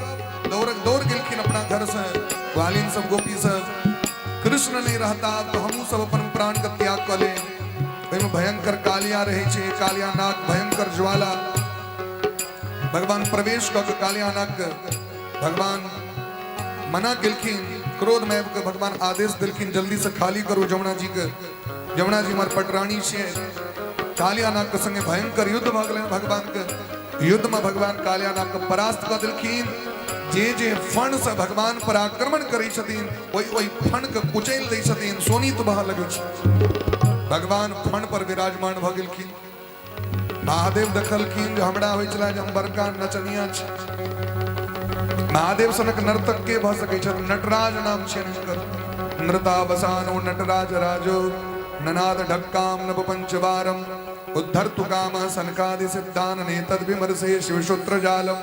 दौड़ दौड़ गेलखिन अपना घर से, ग्वालिन सब, गोपी सब। कृष्ण नहीं रहता तो हमहूँ सब अपन प्राण के त्याग कऽ लेब। ओहिमे भयंकर कालिया रहै छै, कालिया नाग, भयंकर ज्वाला। भगवान प्रवेश कऽ के कालिया नाग के भगवान मना केलखिन। क्रोध में आबि कऽ भगवान आदेश देलखिन, जल्दी से खाली करू जमुना जी के, जमुना जी हमर पटरानी छियै। कालिया नाग के संगे भयंकर युद्ध भऽ गेलनि भगवान के। युद्ध में भगवान कालिया नाग के परास्त कऽ देलखिन। जे जे फण से भगवान पर आक्रमण करै छथिन, ओहि ओहि फण के कुचलि दै छथिन, शोणित बहऽ लगै छै। भगवान फण पर विराजमान भऽ गेलखिन। महादेव देखलखिन जे हमरा होइ छलै जे हम बड़का नचनिया छी, महादेव सनक नर्तक के भऽ सकै छथि? नटराज नाम छियनि हुनकर। नृतावसानो नटराज राजो ननाद ढक्काम नव पंचवारम उद्धर्तु काम सनकादि सिद्धान ने तद विमर्शे शिवसूत्र जालम।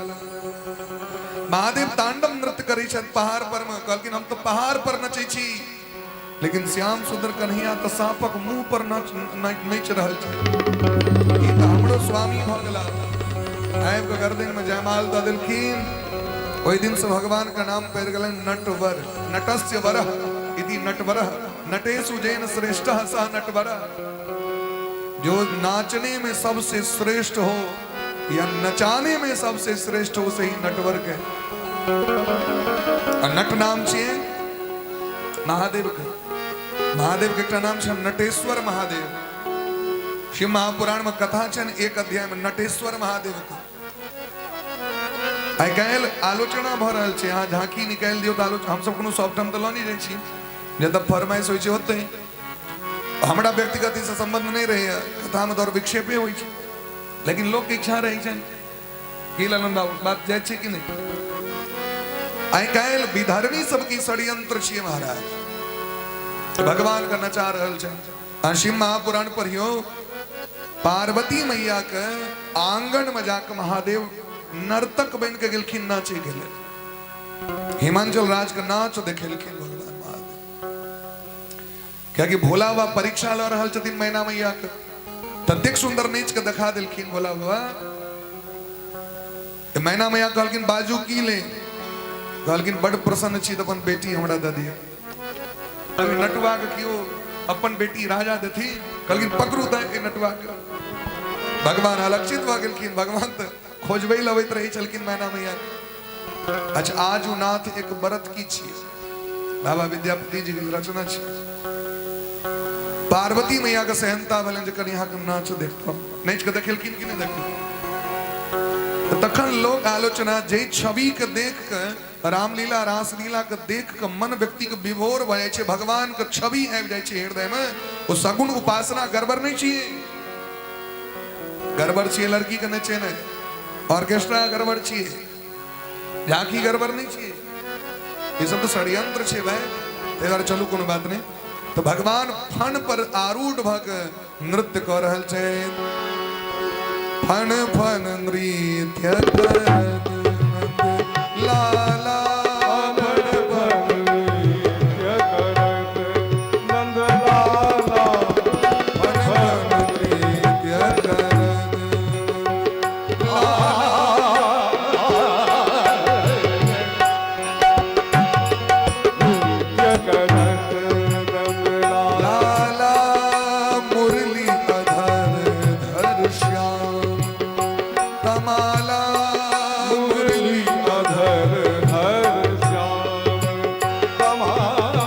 महादेव तांडव नृत्य करै छथि पहाड़ पर मे। कहलखिन हम तऽ पहाड़ पर नचै छी, लेकिन श्याम सुंदर कन्हैया तऽ साँपक मुंह पर नाच नाचि रहल छै, ई तऽ हमरो स्वामी भऽ गेला। आबि कऽ गर्दन मे जयमाल दऽ देलखिन। ओहि दिन से भगवान के नाम पड़ि गेलनि नटवर। नटस्य वरः इति नटवरः, नटेषु जैन श्रेष्ठः सः नटवरः। जो नाचने में सबसे श्रेष्ठ हो या नचाने में सबसे श्रेष्ठ हो, उसे ही नटवर के। आ नट नाम छियै महादेव के। महादेव के एकटा नाम छै नटेश्वर महादेव। शिव महापुराण में कथा छनि एक अध्याय में नटेश्वर महादेव के। आइ काल्हि आलोचना भऽ रहल छै, अहाँ झांकी निकालि दियौ तऽ आलोचना। हमसब कोनो सब ठाम तऽ लऽ नहि जाइ छी, जतऽ फरमाइश होइ छै ओतहि। हमरा व्यक्तिगत ईसँ सम्बन्ध नहि रहैए, कथामे तऽ आओर विक्षेपे होइ छै, लेकिन लोकके इच्छा रहै छनि। की ललन बाबू, बात जाइ छै कि नहि? आइ काल्हि विधर्मी सबके षड्यंत्र छियै महाराज, भगवान के नचा रहल छै। आ शिव महापुराण पढ़ियौ, पार्वती मैया के आंगन में जाके महादेव नर्तक बन के गेलखिन नाचे के लेल। हिमांचल राज के नाच देखेलखिन भगवान महादेव। कियाकि भोला बाबा परीक्षा लऽ रहल छथिन मैना मैया के, ततेक सुंदर नाच के देखा देलखिन भोला बाबा। मैना मैया कहलखिन बाजू की ले, कहलखिन बड प्रसन्न छी तऽ अपन बेटी हमरा दऽ दिअ। नटुआ के केओ अपन बेटी राजा देथिन, कहलखिन पकड़ू तऽ एहि नटुआ के। भगवान अलक्षित भऽ गेलखिन, भगवान तऽ खोजबै लए अबैत रहै छलखिन मैना मैया के। अच्छा आजू नाथ एक व्रत की छियै, बाबा विद्यापति जी के रचना छै। पार्वती मैया के सेहनता भेलनि जे कनि अहाँके नाच देखतहुँ, नाचि के देखेलखिन कि नहि देखेलखिन? तखन लोक आलोचना जे छवि के देख के रामलीला रासलीला के देख के मन व्यक्ति के विभोर भऽ जाइ छै, भगवान के छवि आबि जाइ छै हृदय में, ओ सगुण उपासना गड़बड़ नहि छियै। गड़बड़ छियै लड़की के नचेनाइ, ऑर्केस्ट्रा गड़बड़ छियै, झांकी गड़बड़ नहीं छियै, ई सब तऽ षड्यंत्र छै भाई। ताहि दुआरे चलू कोनो बात नहि। तऽ भगवान फन पर आरूढ़ भऽ के नृत्य कऽ रहल छै। फन फन नृत्य करत नंद लाला, फन फन नृत्य करत नंद लाला, फन फन नृत्य करत लाला। नृत्य करत नंद लाला। लाला मुरली अधर धर श्याम तमाला, मुरली अधर धर श्याम तमाला,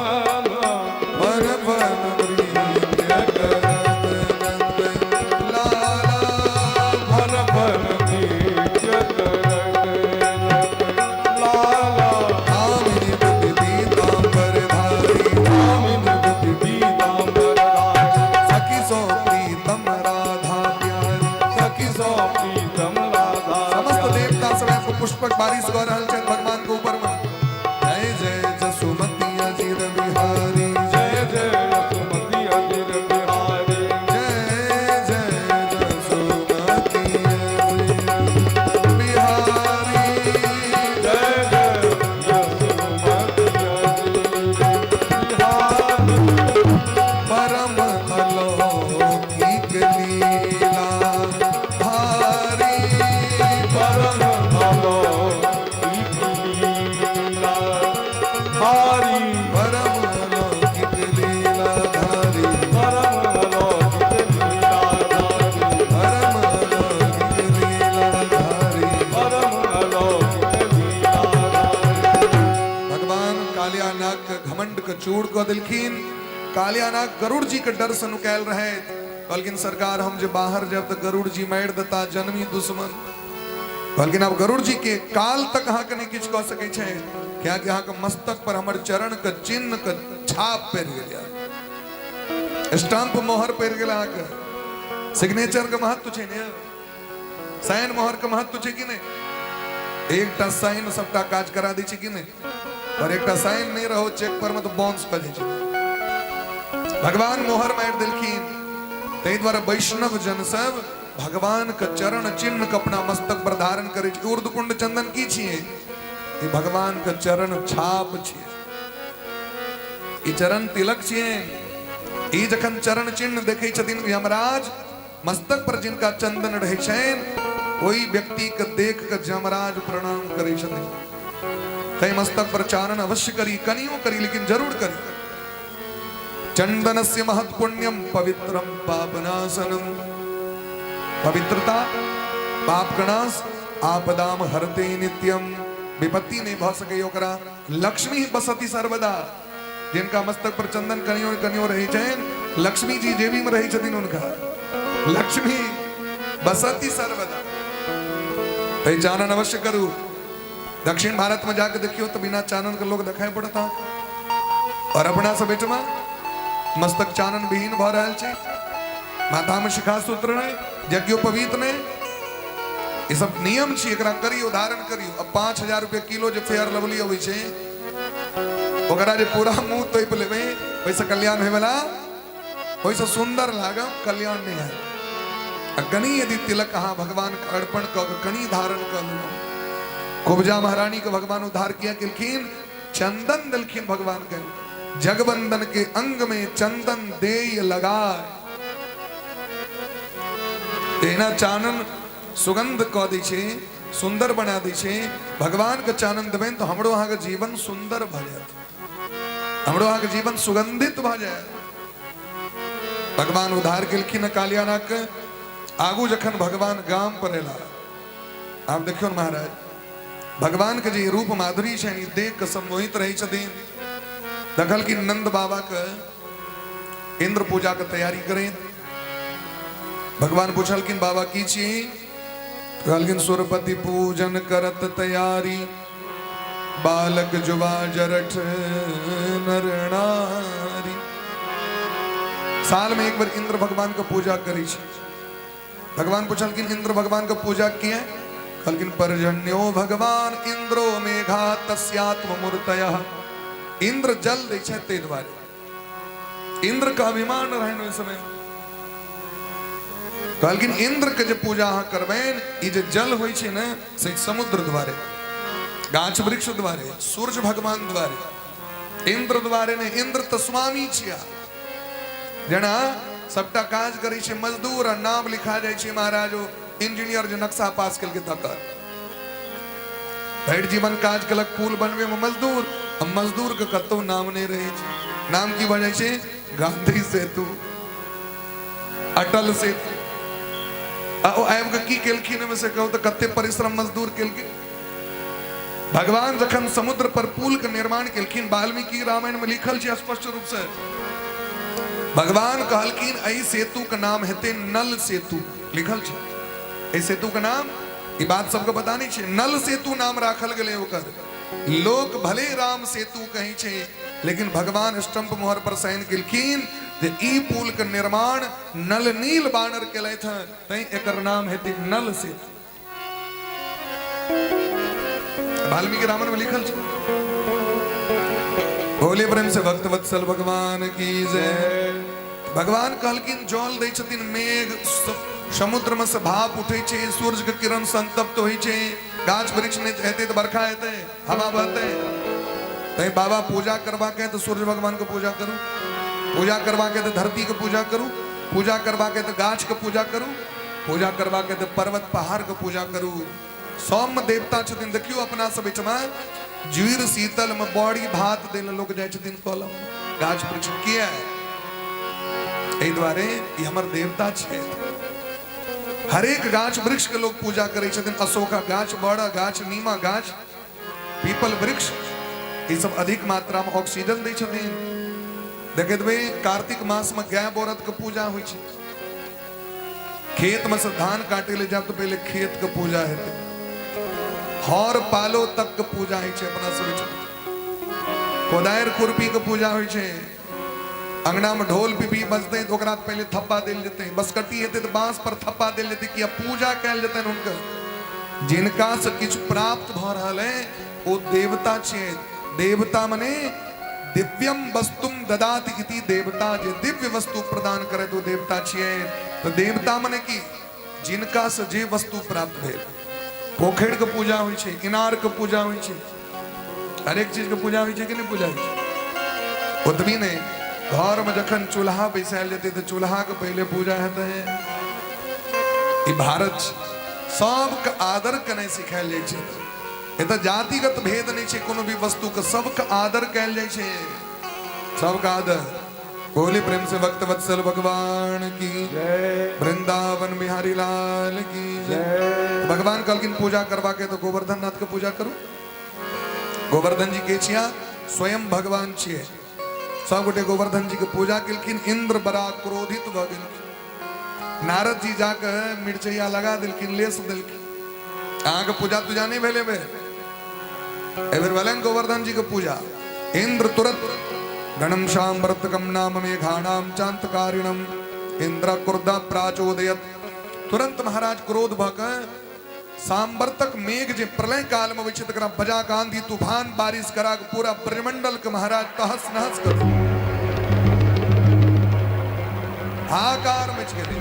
फन फन नृत्य करत नंद लाला, फन फन नृत्य करत नंद लाला। कामिनी बुद्धि पीताम्बर धारी, कामिनी बुद्धि पीताम्बर धारी, सखी सो प्रीतम राधा प्यारी, सखी सो प्रीतम राधा। समस्त देवता सब को पुष्पक बारिश कऽ रहल छथि भगवान के ऊपर में। जय जय जसुमती अजीर बिहारी, जय जय जसुमती अजीर बिहारी, जय जय जसुमती अजीर बिहारी, जय जय जसुमती अजीर बिहारी। परम अलौकिक लीला धारी, परम अलौकिक लीला धारी, परम अलौकिक लीला धारी, परम अलौकिक लीला धारी, परम अलौकिक लीला धारी, परम अलौकिक लीला धारी। भगवान कालिया नाग के घमंड के चूर कऽ देलखिन। कालिया नाग गरुड़ जी के डर से नुकायल रहे, कहलखिन सरकार हम जे बाहर जायब तऽ गरुड़ जी मारि देता, जन्मी दुश्मन। कहलखिन आब गरुड़ जी के काल तक अहाँके नहि किछु कऽ सकै छै, कियाकि अहाँके मस्तक पर हमर चरण के चिन्ह के छाप पड़ि गेल, स्टाम्प मोहर पड़ि गेल, अहाँके सिग्नेचर के महत्व छै ने, साइन मोहर के महत्व छै कि नहि? एकटा साइन सबटा काज करा दै छै कि नहि? और एकटा साइन नहि रहो चेक पर में तऽ बाउंस कऽ जाइ छै। भगवान मोहर मारि देलखिन। ताहि दुआरे वैष्णव जन सब भगवान के चरण चिन्ह के अपना मस्तक पर धारण करै छै। ऊर्ध्वकुंड चंदन की छियै? ई भगवान के चरण छाप छियै, ई चरण तिलक छियै। ई जखन चरण चिन्ह देखै छथिन यमराज, मस्तक पर जिनका चंदन रहै छनि ओहि व्यक्ति के देख के यमराज प्रणाम करै छथिन। तै मस्तक पर चानन अवश्य करी, कनियो करी लेकिन जरूर करी। चंदनस्य महत् पुण्यम पवित्रम पापनाशनम, पवित्रता पाप कणाश आपदाम हरते नित्यम, विपत्ति नहीं भऽ सकै ओकरा। लक्ष्मी बसती सर्वदा, जिनका मस्तक पर चंदन कनियो कनियो रहै छनि, लक्ष्मी जी जेबी में रहै छथिन हुनका, लक्ष्मी बसती सर्वदा। तै चानन अवश्य करू। दक्षिण भारत में जाके देखियो तो बिना चानन के लोग देखाई पड़ता, और अपना सब एहिठमा मस्तक चानन विहीन भऽ रहल छै, माथा में शिखा सूत्र नहीं, यज्ञोपवीत नहीं, ई सब नियम छी, एकरा करियो, धारण करियो। अब 5000 रुपया किलो जे फेयर लवली अबै छै, ओकरा जे पूरा मुंह तोपि लेबै, ओहिसँ कल्याण होयवला, ओहिसँ सुंदर लागब, कल्याण नहीं हैत। आ कनि यदि तिलक अहाँ भगवान के अर्पण कऽ के कनि धारण कऽ लेलहुँ, कुब्जा महारानी के भगवान उद्धार किया केलखिन, चंदन देलखिन भगवान के। जगबंदन के अंग में चंदन दे लगाए, तेना चानन सुगंध कऽ दै छै, सुंदर बना दै छै। भगवान के चानन देबनि तऽ हमरो अहाँके जीवन सुंदर भऽ जायत, हमरो अहाँके जीवन सुगंधित भऽ जायत। भगवान उद्धार केलखिन कालिया नाग के। आगू जखन भगवान गाम पर एला, आब देखियौ ने महाराज, भगवान के जे रूप माधुरी छनि देख के सम्मोहित रहै छथिन। देखलखिन नंद बाबा के इंद्र पूजा के तैयारी करैत। भगवान पूछलखिन बाबा की छी? कहलखिन सुरपति पूजन करत तैयारी, बालक जुवा जरठ नर नारी। साल में एक बार इंद्र भगवान के पूजा करी छै। भगवान पूछलखिन इंद्र भगवान के पूजा किया? कहलखिन पर्जन्यो भगवान इंद्रो मेघा तस्यात्म मूर्तय। इंद्र जल दै छै ताहि दुआरे इंद्र के अभिमान रहनि ओहि समय। कहलखिन इंद्र के जे पूजा अहाँ करबनि, ई जे जल होइ छै ने से समुद्र द्वारे, गाछ वृक्ष द्वारे, सूर्य भगवान द्वारे, इंद्र द्वारे नहि। इंद्र तऽ स्वामी छिया, जेना सबटा काज करै छै मजदूर आ नाम लिखा जाइ छै महाराज ओ इंजीनियर जे नक्शा पास केलकै तकर। भरि जीवन काज केलक पुल बनबै मे मजदूर, आ मजदूर के कतौ नाम नहि रहै छै। नाम की भऽ जाइ छै? गांधी सेतु, अटल सेतु। आ ओ आबि कऽ की केलखिन ओहिमे से कहू तऽ कते परिश्रम मजदूर केलखिन। भगवान जखन समुद्र पर पुल के निर्माण केलखिन, वाल्मीकि रामायण में लिखल छै स्पष्ट रूप से, भगवान कहलखिन एहि सेतु के नाम हेतै नल सेतु। लिखल छै एहि सेतु के नाम, ई बात सबके पता नहीं छै, नल सेतु नाम राखल गेलै ओकर। लोक भले राम सेतु कहै छै, लेकिन भगवान स्टंप मोहर पर साइन केलखिन जे ई पुल के निर्माण नल नील बानर केलथि हँ, तैं एकर नाम हेतै नल सेतु। वाल्मीकि रामायण में लिखल छै। भोले प्रेम से भक्त वत्सल भगवान की जय। भगवान कहलखिन जल दै छथिन मेघ, समुद्र में से भाप उठै छै, सूर्य के किरण संतप्त होइ छै, गाछ वृक्ष नहि हेतै तऽ बरखा हेतै, हवा बहतै। तैं बाबा पूजा करबाक है तऽ सूर्य भगवान के पूजा करू, पूजा करबाक है तऽ धरती के पूजा करू, पूजा करबाक है तऽ गाछ के पूजा करू, पूजा करबाक है तऽ पर्वत पहाड़ के पूजा करू। सब देवता छथिन। देखियौ अपना सब एहिठमा जुड़ शीतल में बड़ी भात दै लए लोक जाइ छथिन कलम गाछ वृक्ष, किया? एहि दुआरे ई हमर देवता छै। हरेक गाछ वृक्ष के लोग पूजा करै छथिन। अशोका गाछ, बड़ा गाछ, नीमा गाछ, पीपल वृक्ष, ई सब अधिक मात्रा में ऑक्सीजन दै छथिन। देखैत कार्तिक मास में गाय बरद के पूजा होइ छै। खेत में से धान काटे ले जाब तो पहले खेत के पूजा हेतै, हर पालो तक के पूजा होइ छै अपना सब एहिठाम। कोदारि खुरपी के पूजा होइ छै। अंगना में ढोल पिपी बजतै तऽ ओकरा पहले थप्पा देल जेतै, बसकट्टी हेतै तऽ बांस पर थप्पा देल जेतै, किया पूजा कयल जेतनि हुनकर। जिनका से किछु प्राप्त भऽ रहल है ओ देवता छियै। देवता मने दिव्यम वस्तुम ददाति इति देवता, जे दिव्य वस्तु प्रदान करैत ओ देवता छियै। तऽ देवता मने की? जिनका से जे वस्तु प्राप्त भेल। पोखरि के पूजा होइ छै, इनार के पूजा होइ छै, हरेक चीज के पूजा होइ छै कि नहि पूजा होइ छै? ओतबी नहि, घर में जखन चूल्हा बैसायल जेतै तऽ चूल्हा के पहिले पूजा हेतै। ई भारत छै, सबके आदर केनाइ सिखायल जाइ छै। एतऽ जातिगत भेद नहि छै कोनो भी वस्तु के, सबके आदर कयल जाइ छै, सबके आदर। बोले प्रेम से भक्त वत्सल भगवान की जय, वृंदावन बिहारी लाल की जय। जय। भगवान कहलखिन पूजा करवा के तो गोवर्धन नाथ के पूजा करू। गोवर्धन जी के छिया स्वयं भगवान छियै। सब गोटे गोवर्धन जी के पूजा केलखिन। इंद्र बड़ा क्रोधित भऽ गेलखिन। नारद जी जाके मिर्चैया लगा देलखिन, लेस देलखिन। अहाँके पूजा तूजा नहि भेल एहिबेर, एहिबेर भेलनि गोवर्धन जी के पूजा। इंद्र तुरंत गणम श्याम व्रतकम नाम मेघाणाम चांतकारिणम इंद्र क्रोध प्राचोदयत। तुरंत महाराज क्रोध भऽ कऽ सांवर्तक मेघ जे प्रलय काल में अबै छै तकरा बजा कऽ आंधी तूफान बारिश करा कऽ पूरा ब्रह्मंडल के महाराज तहस नहस कर देलखिन, हाहाकार मचि गेलै।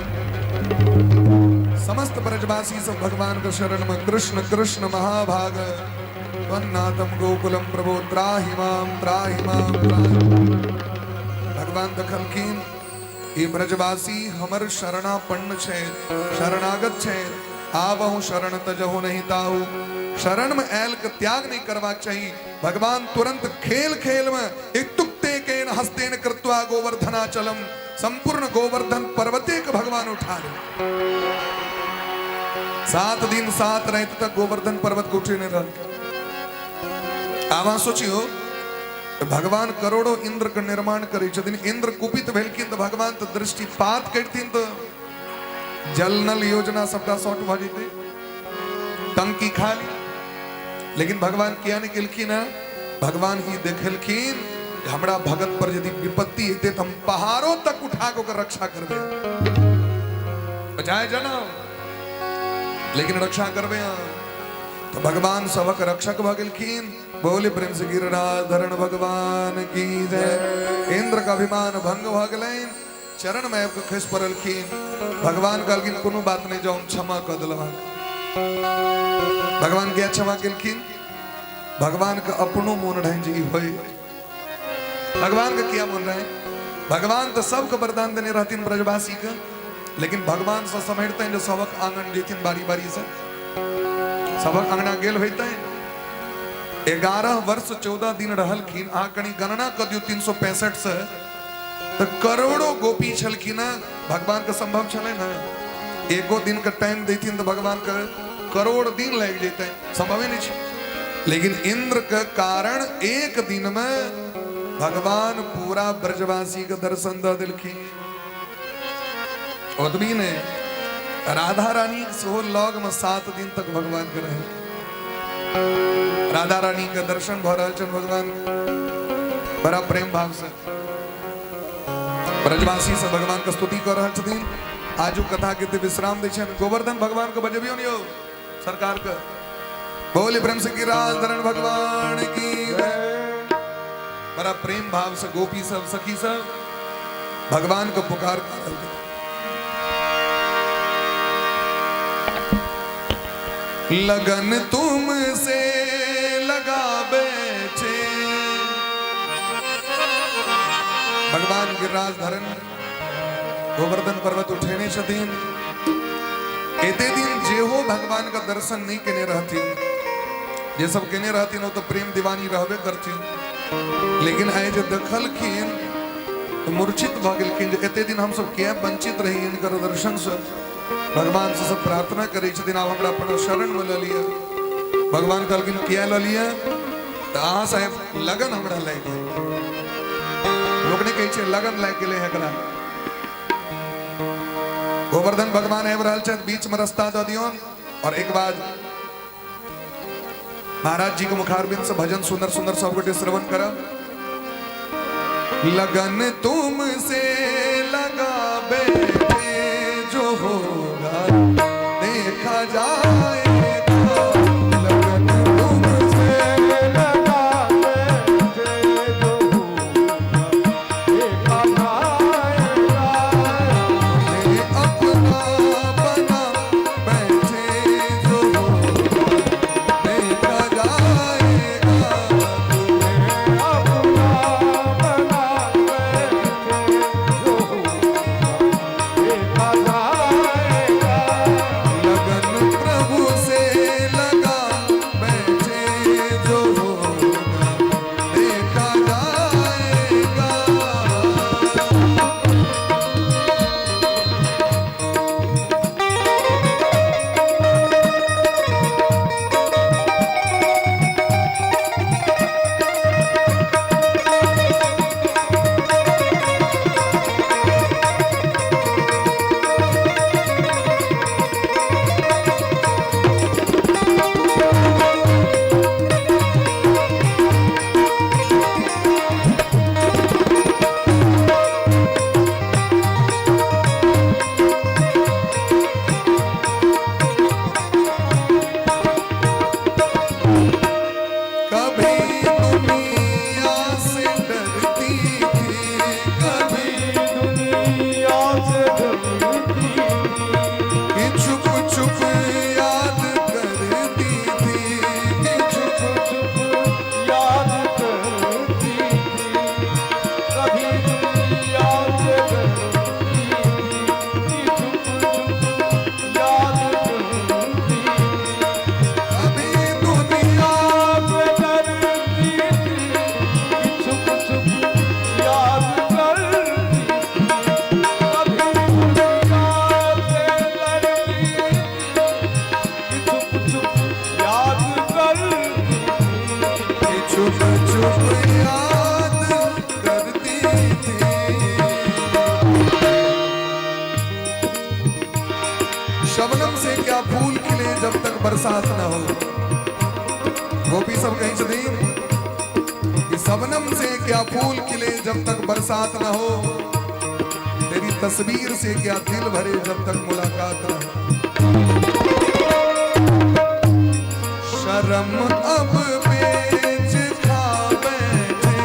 समस्त ब्रजवासी सब भगवान के शरण में कृष्ण कृष्ण महाभाग त्वन्नाथम गोकुलम प्रभो त्राहि माम त्राहि माम त्राहि। भगवान देखलखिन ई ब्रजवासी हमर शरणापन्न छै, शरणागत छै। आवहु शरण तजहु नहीं ताहु, शरण में आयल के त्याग नहीं करबाक चाही। भगवान तुरंत खेल खेल में इत्युक्ते केन हस्तेन कृत्वा गोवर्धनाचलम, संपूर्ण गोवर्धन पर्वते के भगवान उठा ले। 7 दिन 7 रात तक गोवर्धन पर्वत के उठेने रहल। आब अहाँ सोचियो, भगवान करोड़ों इंद्र के निर्माण करै छथिन, इंद्र कुपित भेलखिन तऽ भगवान तऽ दृष्टिपात करथिन तऽ जल नल योजना सबटा शॉर्ट भऽ जेतै, टंकी खाली। लेकिन भगवान किया नहि केलखिन है? भगवान ही देखेलखिन जे हमरा भगत पर यदि विपत्ति हेतै तऽ हम पहाड़ों तक उठा कऽ ओकर रक्षा करबै, बचाए जना लेकिन रक्षा करबै अहाँ। तऽ भगवान सबक रक्षक भऽ गेलखिन। बोले प्रेम से गिरिराज धरण भगवान की जय। इंद्र के अभिमान भंग भऽ गेलनि, चरण में आबि कऽ खसि पड़लखिन। भगवान कहलखिन कोनो बात नहि, जाउ हम क्षमा कऽ देलहुँ अहाँके। भगवान किया क्षमा केलखिन? भगवान के अपनो मोन रहनि जे ई होय। भगवान के किया मोन रहनि? भगवान तऽ सबके वरदान देने रहथिन ब्रजवासी के, लेकिन भगवान से सम्हरतनि जे सबक आंगन जेथिन बारी बारी से, सबक अंगना गेल होइतनि। 11 वर्ष 14 दिन रहलखिन। अहाँ कनि गणना कऽ दियौ 365 से तऽ करोड़ों गोपी छलखिन हँ। भगवान के संभव छलै ने एको दिन के टाइम देथिन तऽ भगवान के करोड़ दिन लागि जेतै, संभवे नहि छै। लेकिन इंद्र के कारण एक दिन में भगवान पूरा ब्रजवासी के दर्शन दऽ देलखिन। ओतबी नहि, राधा रानी सेहो लग में 7 दिन तक भगवान के रहे। राधा रानी के दर्शन भऽ रहल छनि भगवान बड़ा प्रेम भाव से। ब्रजवासी सब भगवान के स्तुति कऽ रहल छथिन। आजू कथा के विश्राम दै छनि। गोवर्धन भगवान के बजबियौ ने यौ सरकार के। बोले प्रेम से गिरिराज धरण भगवान की जय। बड़ा प्रेम भाव से गोपी सब सखी सब भगवान को पुकार कर रहल छथिन। लगन तुमसे लगा बैठे। भगवान गिरिराज धरन गोवर्धन पर्वत उठेने छथिन। एते दिन जेहो भगवान का दर्शन नहीं केने रहथिन, जे सब केने रहथिन ओ तो प्रेम दीवानी रहबे करथिन, लेकिन आइ जे देखलखिन तऽ मूर्छित भऽ गेलखिन जे एते दिन हमसब किया वंचित रही हिनकर दर्शन से। भगवान से सब प्रार्थना करै छथिन आब हमरा अपना शरण में लऽ लिअ। भगवान कहलखिन किया लऽ लिअ? तऽ अहाँ साहेब लगन हमरा लागि गेल। लोक नहि कहै छै लगन लागि गेलै एकरा। गोवर्धन भगवान आबि रहल छथि, बीच में रास्ता दऽ दियौन। और एक बाद महाराज जी के मुखारबिंद से भजन सुंदर सुंदर सब गोटे श्रवण करब। लगन तुमसे लगा बैठे जो होगा देखा जाएगा। लगन तुमसे लगा बैठे जो होगा देखा जाएगा। मैं अपना बना बैठे जो होगा देखा जाएगा। अपना बना बैठे जो होगा देखा जाएगा। लगन छुप याद करती थी, कि छुप छुप याद करती थी, कभी दुनिया से डरती थी, कि छुप छुप याद करती थी, कभी दुनिया से डरती थी, कि छुप छुप याद करती थी, कभी दुनिया से डरती थी, कि छुप छुप याद करती थी, कि छुप छुप याद करती थी। शबनम से क्या फूल खिले जब तक बरसात न हो। गोपी सब कहीं छथिन कि शबनम से क्या फूल खिले जब तक बरसात न हो, तेरी तस्वीर से क्या दिल भरे जब तक मुलाकात न हो। शर्म अब बेच खा बैठे,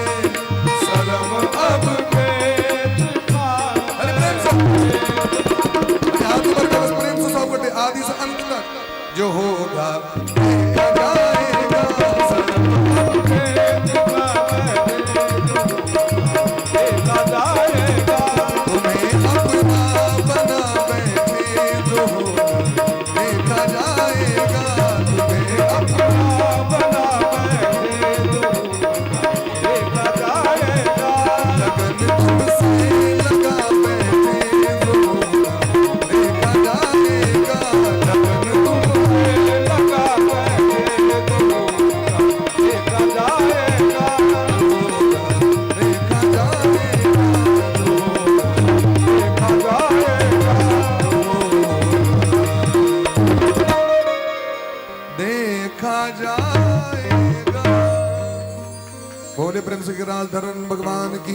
शर्म अब बेच खा। अरे प्रेम से हाथ ऊपर करो, बस प्रेम से सब गोटे आदि से अंत तक जो होगा देखा जाएगा। शर्म अब बेच खा बैठे, जो देखा जाएगा। तुम्हें अपना बना बैठे, जो होगा देखा जाएगा। तुम्हें अपना बना बैठे, जो देखा जाएगा। लगन तुमसे लगा बैठे, जो होगा देखा जाएगा। लगन तुमसे लगा बैठे, जो देखा जाएगा। होगा देखा जाएगा, जो होगा देखा जाएगा। देखा जाएगा। बोले प्रेम से धरन भगवान की,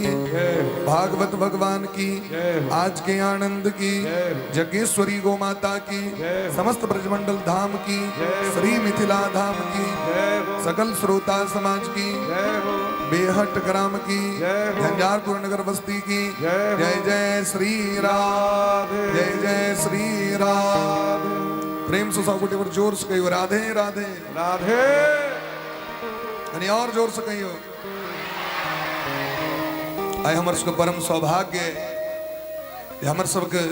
भागवत भगवान की, आज के आनंद की, जगेश्वरी गो माता की, समस्त ब्रजमंडल धाम की, श्री मिथिला धाम की, सकल श्रोता समाज की, बेहट ग्राम की, झंझारपुर नगर बस्ती की जय जय श्री राम, जय जय श्री राम। प्रेम से सब गोटे पर जोर से कहियो राधे राधे राधे, यानी और जोर से कहियो। आइ हमर सबके परम सौभाग्य जे हमर सबके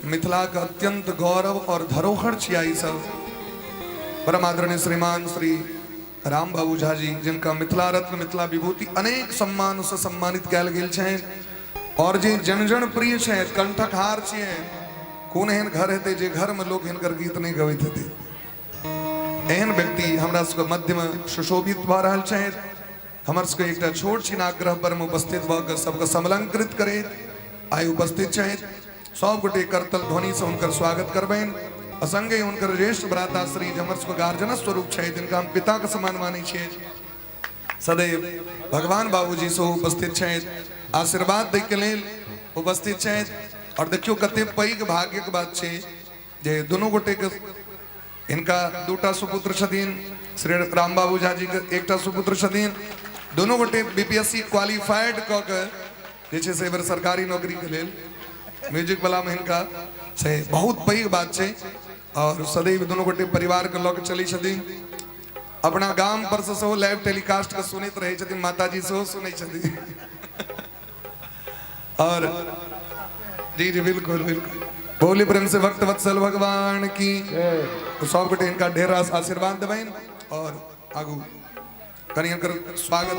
मिथिला के अत्यंत गौरव और धरोहर छिया ई सब परम आदरणीय श्रीमान श्री राम बाबू झा जी, जिनका मिथिला रत्न मिथिला विभूति अनेक सम्मान से सम्मानित कयल गेल छनि और जे जन जन प्रिय छथि, कंठकहार छियै। कोन एहन घर हेतै जे घर में लोग हिनकर गीत नहीं गबैत हेतै। एहन व्यक्ति हमरा सबके मध्य में सुशोभित भऽ रहल छथि। हमर सबके एकटा छोट छिन आग्रह पर में उपस्थित भऽ कऽ सबके समलंकृत करैत आइ उपस्थित छथि। सब गोटे करतल ध्वनि से हुनकर स्वागत करबनि। आ संगे हुनकर ज्येष्ठ भ्राता श्री जे हमर सबके गार्जियन स्वरूप छथि, जिनका हम पिता के समान मानै छियै, सदैव भगवान बाबूजी सेहो उपस्थित छथि, आशीर्वाद दै के लेल उपस्थित छथि। और देखियौ कते पैघ भाग्यक बात छै जे दुनू गोटे के हिनका दूटा सुपुत्र छथिन, श्री राम बाबू झा जी के एकटा सुपुत्र छथिन। दुनू गोटे बीपीएससी क्वालिफाइड कऽ के जे छै से एहि बेर सरकारी नौकरी के लेल म्यूजिक वाला में हिनका से बहुत पैघ बात छै। और सदैव दुनू गोटे परिवार के लऽ के चलै छथिन। अपना गाम पर से सेहो लाइव टेलीकास्ट के सुनैत रहै छथिन, माताजी सेहो सुनै छथिन। और जी जी बिल्कुल बिल्कुल बोली प्रेम से भक्त वत्सल भगवान की। तो सब गोटे हिनका ढेर रास आशीर्वाद देबनि और आगू कनि हिनकर स्वागत।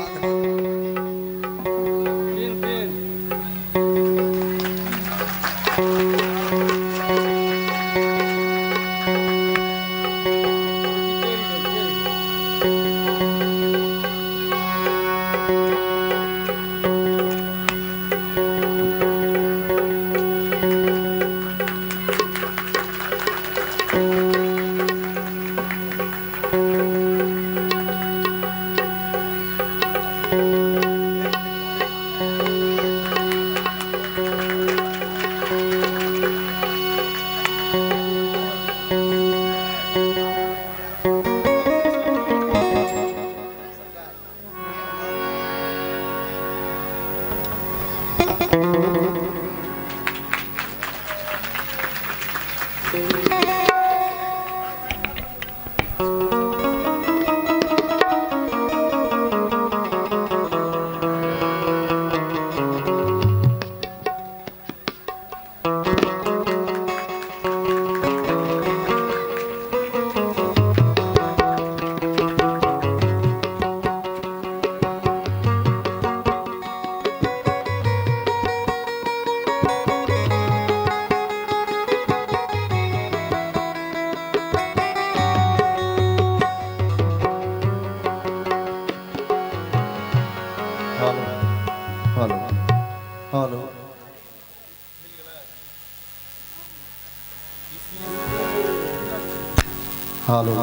Hello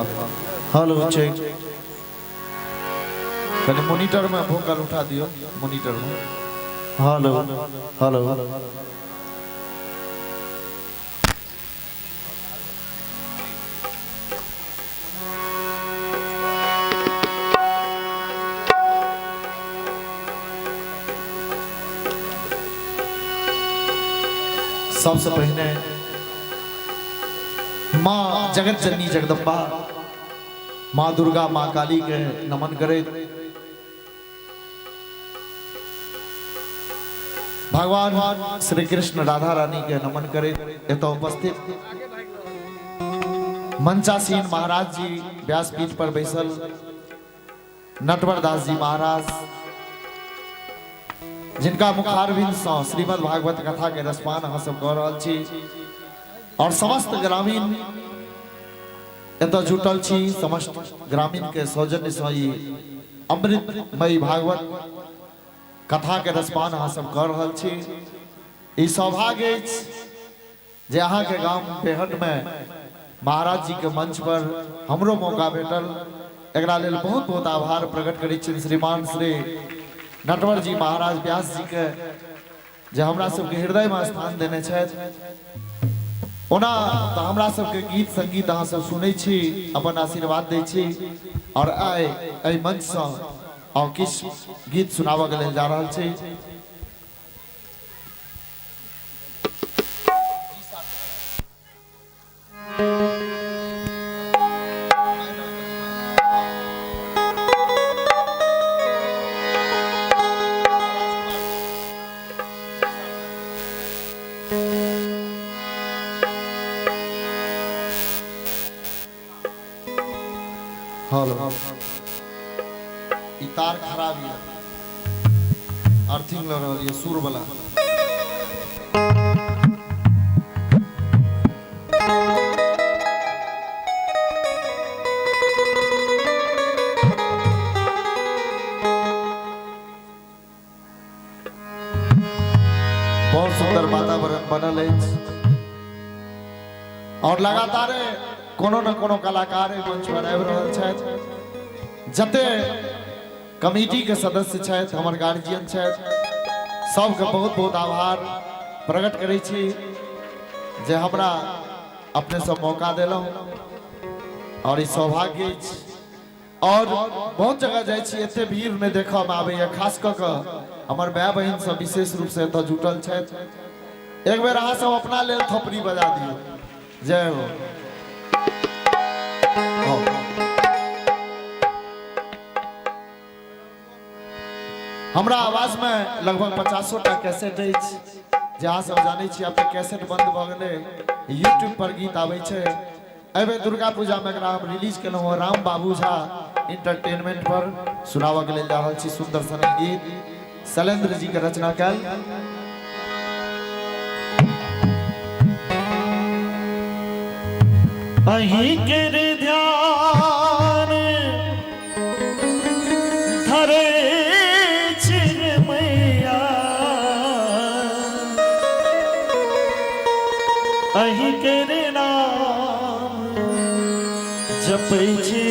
hello check. कनि मोनिटर में वोकल उठा दियो, मोनिटर में। हेलो हेलो, सबसे पहिने माँ जगत जननी जगदम्बा माँ दुर्गा माँ काली के नमन करे भगवान श्री कृष्ण राधा रानी के नमन करे एतऽ उपस्थित मंचासीन महाराज जी, व्यासपीठ पर बैसल नटवर दास जी महाराज, जिनका मुखारविंद सँ श्रीमद् भागवत कथा के रसपान अहाँ सब कऽ रहल छी, और समस्त ग्रामीण एतऽ जुटल छी, समस्त ग्रामीण के सौजन्य सँ ई अमृतमयी भागवत कथा के रसपान अहाँ सब कऽ रहल छी। ई सौभाग्य अछि जे अहाँके गाम बेहट में महाराज जी के मंच पर हमरो मौका भेटल। एकरा लेल बहुत बहुत आभार प्रकट करै छी श्रीमान श्री नटवर जी महाराज व्यास जी के, जे हमरा सबके हृदय में स्थान देने छथि। ओना तऽ हमरा सबके गीत संगीत अहाँ सब सुनै छी, अपन आशीर्वाद दै छी, और आइ एहि मंच सँ और किछु गीत सुनाबऽ के लेल जा रहल छी। हेलो, ई तार खराब यऽ, अर्थिंग लऽ रहल यऽ सुर वाला। बहुत सुंदर वातावरण बनल अछि और लगातार कोनो न कोनो कलाकार एहि मंच पर आबि रहल छथि। जते कमिटी के सदस्य छथि, हमर गार्जियन छथि, सबके बहुत बहुत आभार प्रकट करै छी जे हमरा अपने सब मौका देलहुँ और ई सौभाग्य अछि। और बहुत जगह जाइ छी, एते भीड़ नहि देखऽ मे आबैया, खास कऽ कऽ हमर माय बहिन सब विशेष रूप से एतऽ जुटल छथि। एक बेर अहाँ सब अपना लेल थपड़ी बजा दियौ। जय हो। हमरा आवाज में लगभग 500 टा कैसेट अछि, जे अहाँ सब जानै छी। आब तऽ कैसेट बंद भऽ गेलै, यूट्यूब पर गीत आबै छै। एहि बेर दुर्गा पूजा में एकरा हम रिलीज केलहुँ हँ, राम बाबू झा इंटरटेनमेंट पर सुनाबऽ के लेल जा रहल छी सुंदर सनक गीत, शैलेंद्र जी के रचना कयल। अहीं के ध्यान धरे छी मैया, अहीं के नाम जपै छी।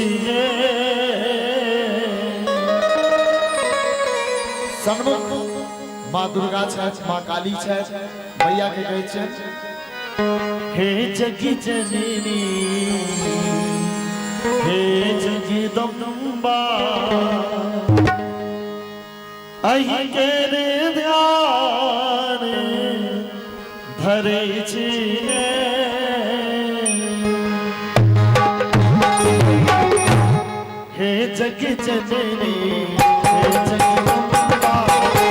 सन्मुख माँ दुर्गा छथि, माँ काली छथि, मैया के कहै छियनि। हे जग जननी हे जगदम्बा, अहीं के ध्यान धरै छी। हे जग जननी हे जगदम्बा,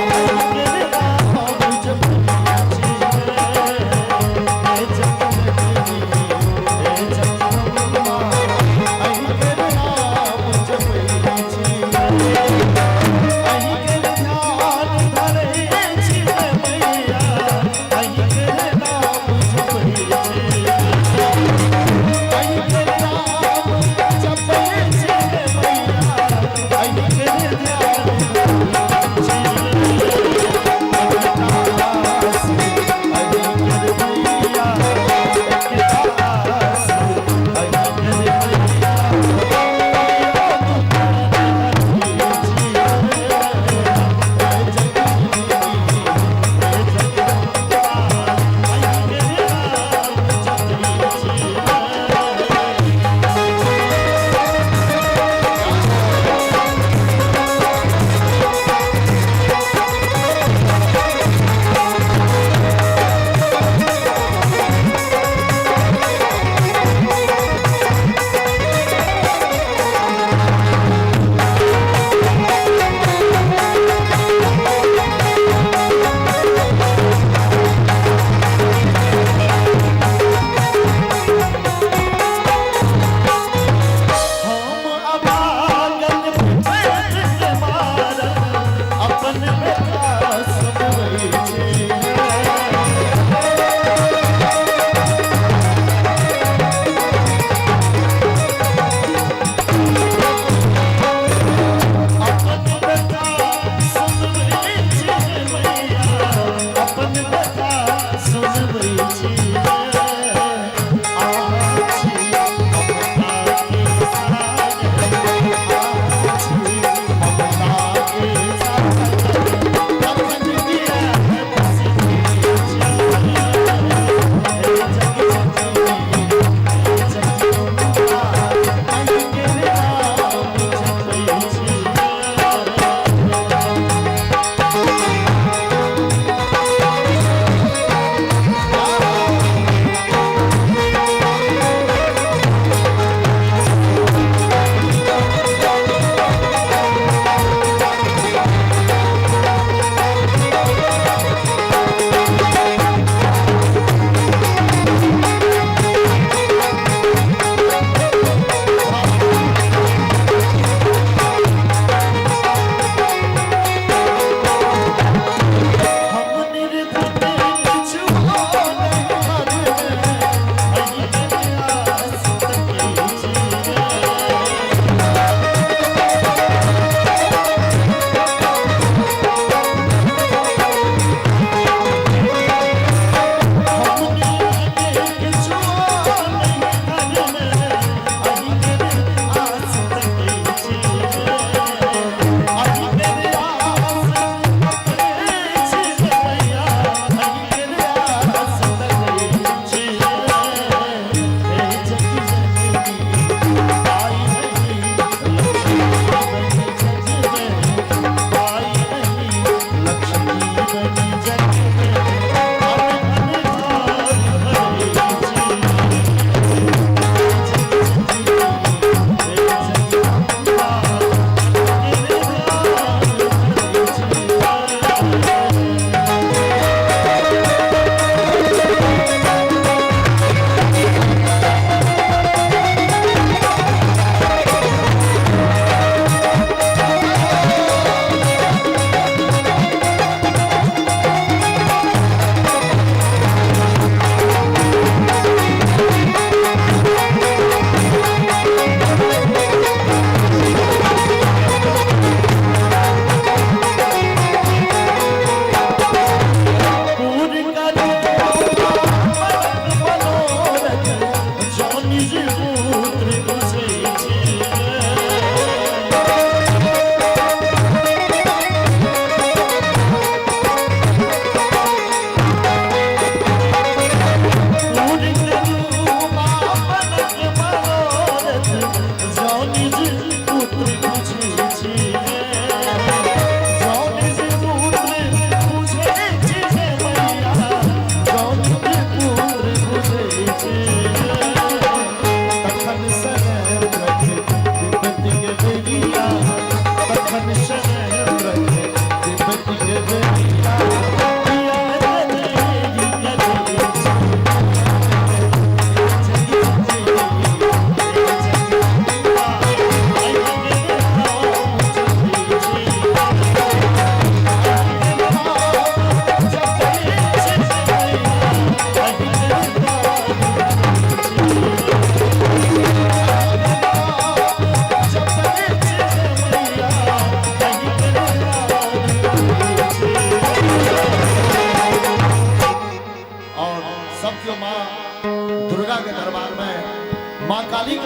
अहीं के नाम जपै छी। हे जग जननी हे जगदम्बा, अहीं के नाम जपै छी। अहीं के ध्यान धरै छी मैया, अहीं के नाम जपै छी। अहीं के नाम जपै छी मैया, अहीं के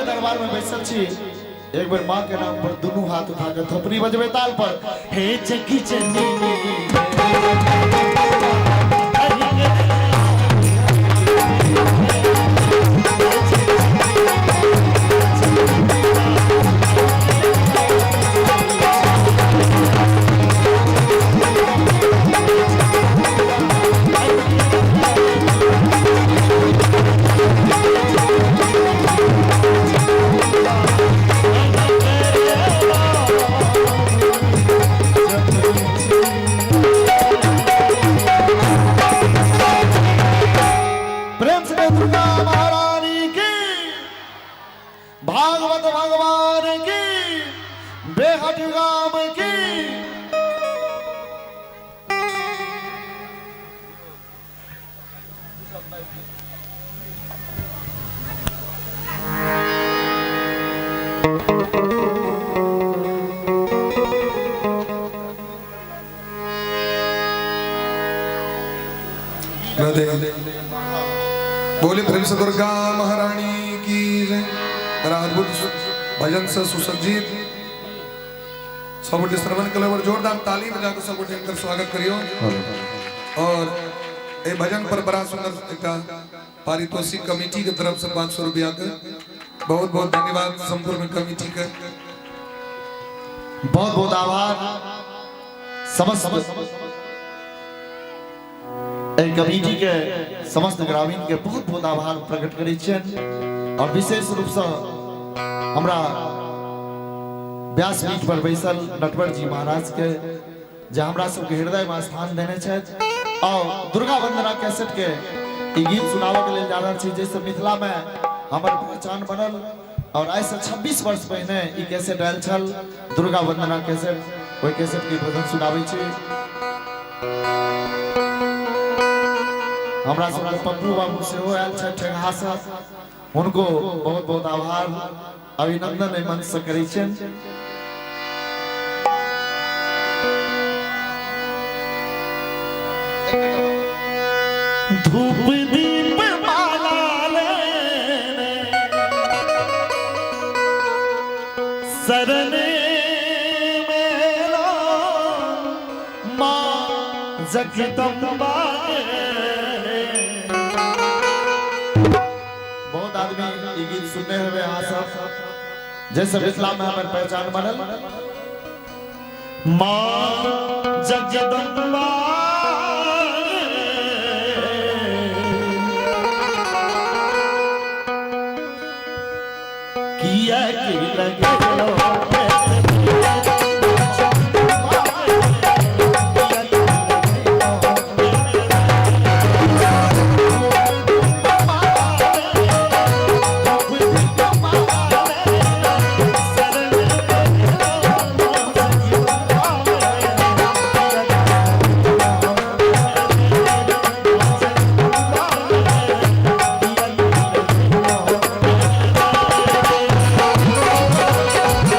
दरबार में बैसल छी। एक बेर माँ के नाम पर दुनू हाथ उठा के थोपड़ी बजबे ताल पर। हे जग जननी। प्रेम से कहो दुर्गा महारानी की, भागवत भगवान की, बेहट गाम की। राधे। बोले प्रेम से दुर्गा महारानी की जय। बड़ा अद्भुत भजन से सुसज्जित सब गोटे श्रवण कलो और जोरदार ताली बजा के सब गोटे हिनकर स्वागत करियो। और ए भजन पर बड़ा सुंदर एकटा पारितोषिक कमेटी के तरफ से 500 रुपया के बहुत बहुत धन्यवाद संपूर्ण कमेटी के। बहुत बहुत आभार समस्त एहि कमेटी के, समस्त ग्रामीण के बहुत बहुत आभार प्रकट करै छियनि। और विशेष रूप से हमरा व्यासपीठ पर बैसल नटवर जी महाराज के, जे हमरा सबके हृदय में स्थान देने छथि। और दुर्गा वंदना कैसेट के ई गीत सुनाबऽ के लेल जा रहल छी, जाहिसँ मिथिला में हमर पहचान बनल। और आइ से 26 वर्ष पहिने ई कैसेट आयल छल, दुर्गा वंदना कैसेट। ओहि कैसेट के भजन सुनाबै छी। हमरा सबके पप्पू बाबू सेहो आयल छथि ठेंगहा से, हुनको बहुत बहुत आभार अभिनंदन एहि मंच से करै छियनि। धूप दीप माला लेने शरण मेरा माँ जगदम्बा। बहुत आदमी ई गीत सुनने हुए अहाँ सब, जैसे मिथिला में हमर पहचान बनल। माँ जगदम्बा किया की लगे लो। प्रेम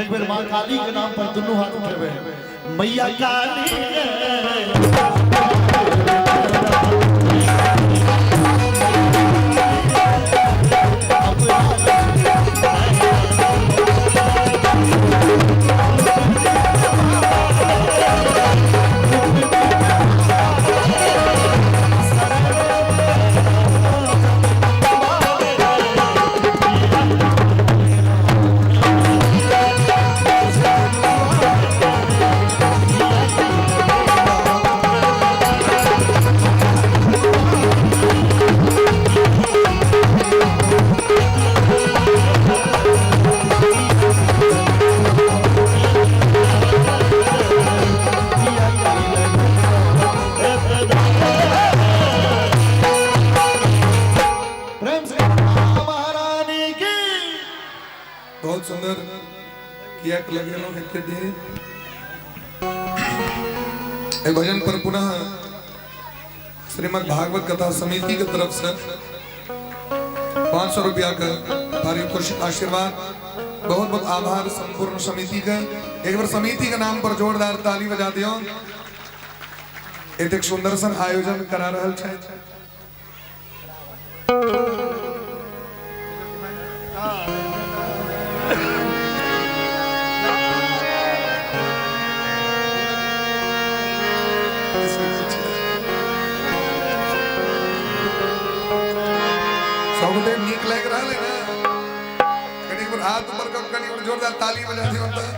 एक बेर माँ काली के नाम पर दुनू हाथ उठेबै। मैया काली रे। प्रेम से महारानी की। बहुत सुंदर किया लगेलहुँ एते देर। एहि भजन पर पुनः श्रीमद् भागवत कथा समिति के तरफ से 500 रुपया के पारितोषिक आशीर्वाद। बहुत बहुत आभार संपूर्ण समिति के। एक बार समिति के नाम पर जोरदार ताली बजा दियो। एतेक सुंदर सन आयोजन करा रहल छै। सबगोटे नीक लागि रहल है ना? कनी एक बेर हाथ ऊपर कऽ कनी एक बेर जोरदार ताली बजा दियौ तऽ।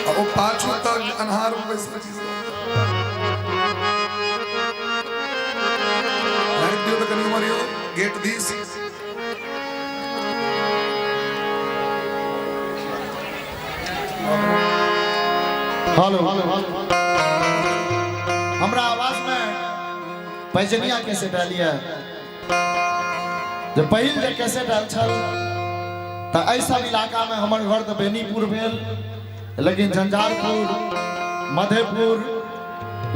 आ ओ पाछू तऽ अन्हार मे बैसल छी सब। लाइट दियौ तऽ कनी उम्हर यौ गेट दिस। हेलो हमरा आवाज में पैजनिया कैसेट आयल यऽ। जे पहिल जे कैसेट आयल छल तऽ एहि सब इलाका में हमर घर तऽ बेनीपुर भेल, लेकिन झंझारपुर, मधेपुर,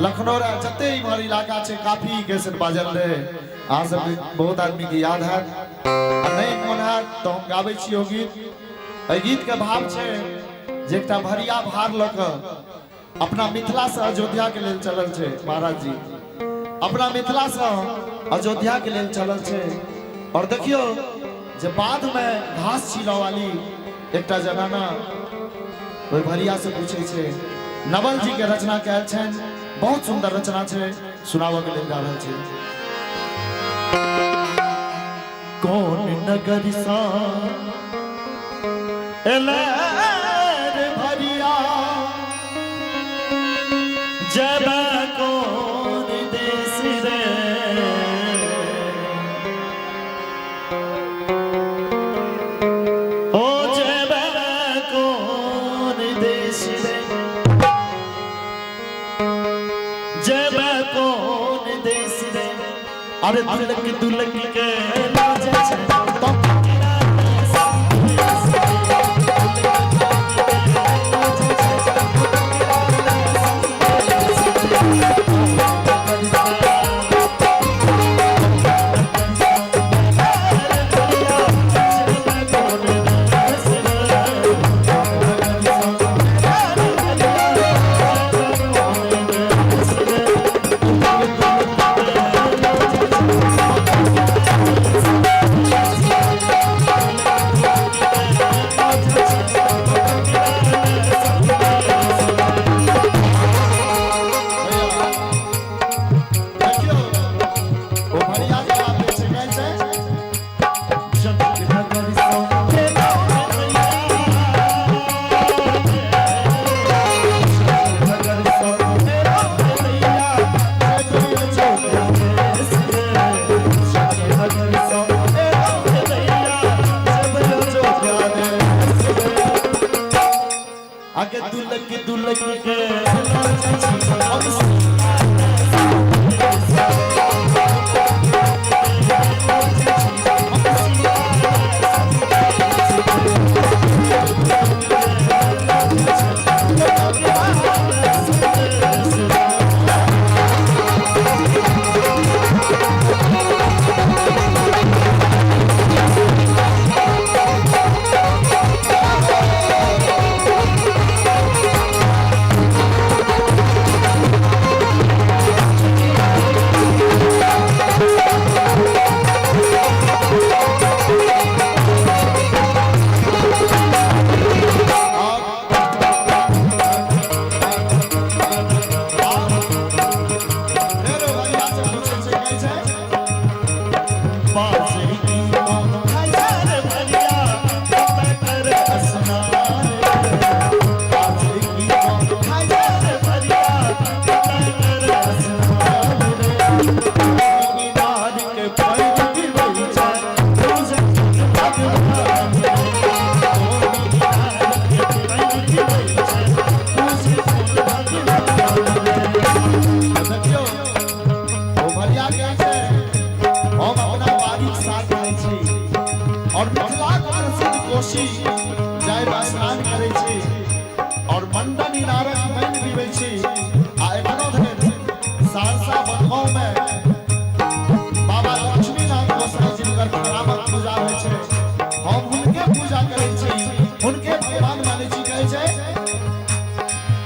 लखनौरा जते इम्हर इलाका छै काफी कैसेट बाजल रहे। अहाँ सबके बहुत आदमी के याद हैत आ नहि मोन हैत तऽ हम गाबै छी ओ गीत। एहि गीत के भाव छै जे एकटा भरिया भार लऽ कऽ अपना मिथिला से अयोध्या के लेल चलल छै महाराज जी, अपना मिथिला से अयोध्या के लेल चलल छै। और देखियो जे बाद में घास छीलऽ वाली एकटा जनाना ओहि भरिया से पूछे छै। नवल जी के रचना कयल छनि, बहुत सुंदर रचना छै, सुनाबऽ के लेल जा रहल छै। कौन नगर सा एलै रे भरिया, जब कौन देश रे। ओ जब कौन देश रे, जब कौन देश रे। अरे दुलक दुलक के लाज छै तो देखियो ओ भरिया जवाब दै छै, कहै छै आगे दुलक दुलक के हम आबि स्नान करै छी और मंडन इनारक पानि पीबै छी। आ एखनो धरि सहरसा बनगांव में बाबा लक्ष्मीनाथ गोसाई जिनकर नामक पूजा होइ छै, हम हुनके पूजा करै छी, हुनके भगवान मानै छी। कहै छै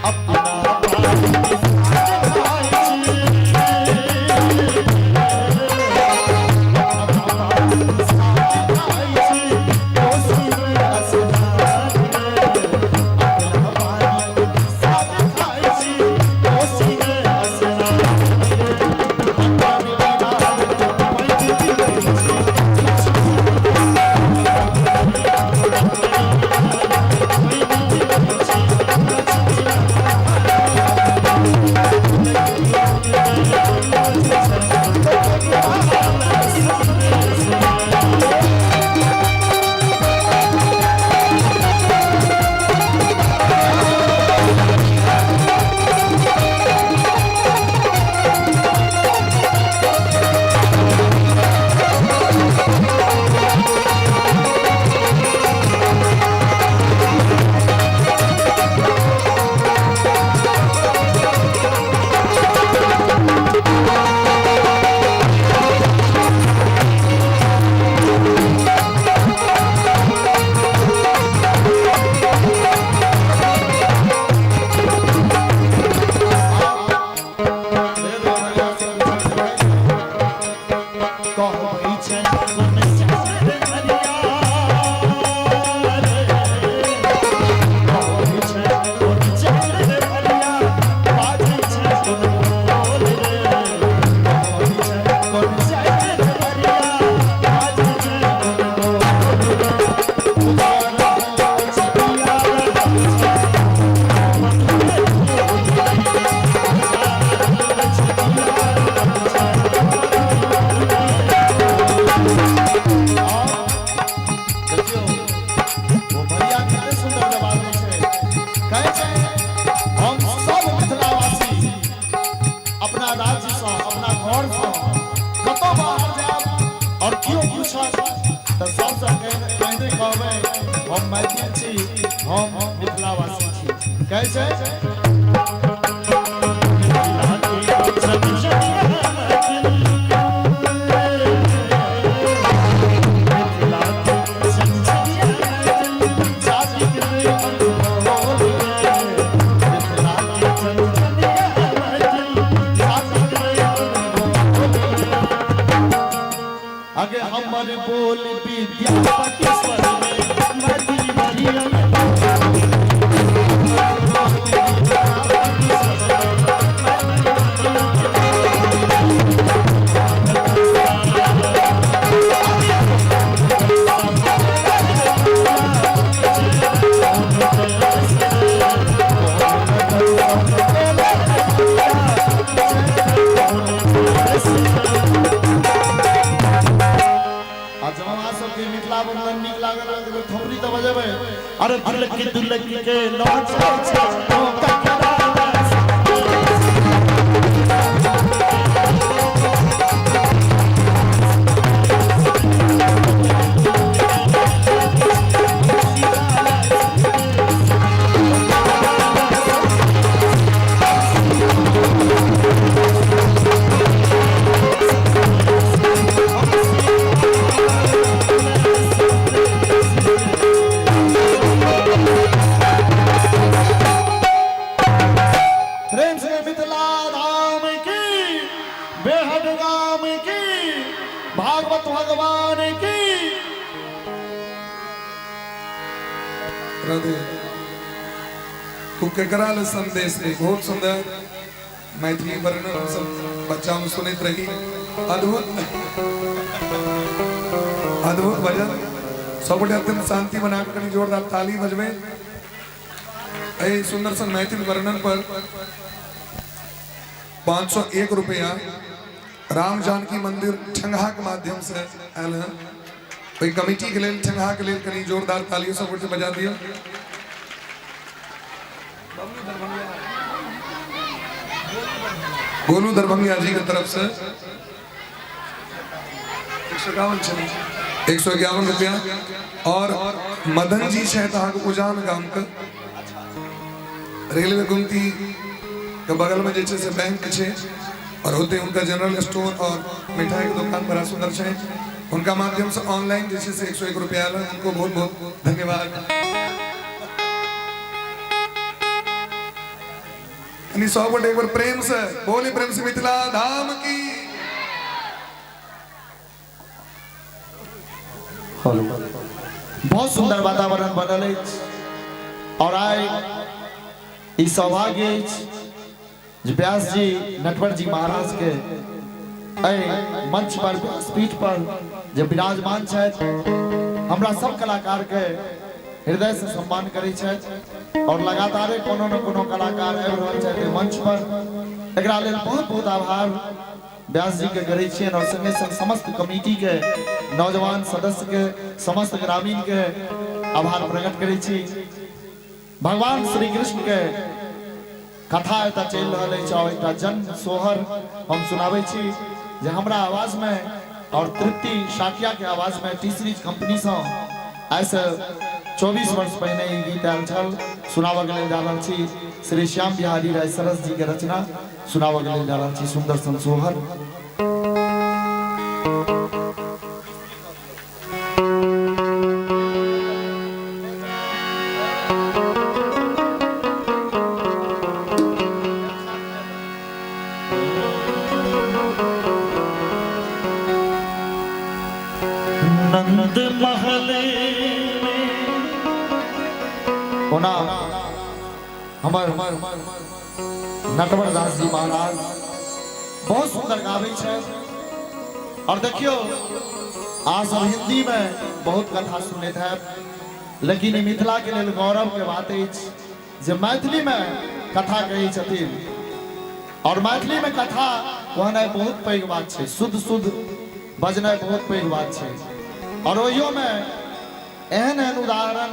अपना देखियौ, ओ भैया कते सुंदर जवाब दै छै। कहै छै हम सब मिथिलावासी अपना राज्य सँ, अपना घर सँ कतौ बाहर जायब और केओ पूछत तऽ सबसँ पहिने कहबै हम मैथिल छी, हम मिथिलावासी छी। कहै छै आगे हमर बोल विद्यापति स्वर में मैथिली बरिया। आ जब अहाँ सबके मिथिला वंदन नीक लागल तऽ थोपड़ी तऽ बजेबै। अरे दुलक दुलक के नाचै छै ओ ककरा। प्रेम से मिथिला धाम की, बेहद राम की, भागवत भगवान की। राधे तू केकरा ले संदेश दे। बहुत सुंदर मैथिली वर्णन हम सब बच्चा में सुनैत रही। अद्भुत अद्भुत भजन। सब गोटे अत्यंत शांति बना के कनी जोरदार ताली बजबे एहि सुंदर सन मैथिल वर्णन पर। 501 रुपया राम जानकी मंदिर ठंगहा के माध्यम से आयल है। ओहि कमिटी के लेल, ठंगहा के लेल कनी जोरदार तालियों सब गोटे बजा दियौ। गोलू दरभंगिया जी के तरफ से 151 छलै। 151 रुपया। और मदन जी छथि अहाँके उजान गामके, रेलवे गुमती के बगल में जे छै से बैंक छै और ओतै हुनका जनरल स्टोर और मिठाई के दुकान बड़ा सुंदर छै। हुनका माध्यम से ऑनलाइन जे छै से 101 रुपया आयल, उनको बहुत बहुत धन्यवाद। कनी सब गोटे एक बार प्रेम से बोली, प्रेम से मिथिला धाम की। हेलो, बहुत सुंदर वातावरण बनल अछि और आइ ई सौभाग्य अछि जे व्यास जी नटवर जी महाराज के एहि मंच पर व्यासपीठ पर जे विराजमान छथि, हमरा सब कलाकार के हृदय से सम्मान करै छथि और लगातारे कोनो न कोनो कलाकार आबि रहल छथि एहि मंच पर। एकरा लेल बहुत बहुत आभार व्यास जी के करै छियनि और संगे संग समस्त कमिटी के नौजवान सदस्य के, समस्त ग्रामीण के आभार प्रकट करै छी। भगवान श्री कृष्ण के कथा एतऽ चलि रहल अछि और एकटा जन्म सोहर हम सुनाबै छी जे हमरा आवाज में और तृप्ति शाकिया के आवाज में टी सीरीज कंपनी सँ आइ से 24 वर्ष पहिने ई गीत आयल छल। सुनाबऽ के लेल जा रहल छी श्री श्याम बिहारी राय सरस जी के रचना सुनाबऽ के लेल जा रहल छी सुंदर सन सोहर। नंद महल में ओना हमर नटवर दास जी महाराज बहुत सुंदर गाबै छै और देखियो अहाँ सब हिंदी में बहुत कथा सुनैत हैब, लेकिन ई मिथिला के लेल गौरव के बात अछि जे मैथिली में कथा कहै छथिन और मैथिली में कथा कहनाइ बहुत पैघ बात छै, शुद्ध शुद्ध बजनाइ बहुत पैघ बात छै और ओहियो में एहन एहन उदाहरण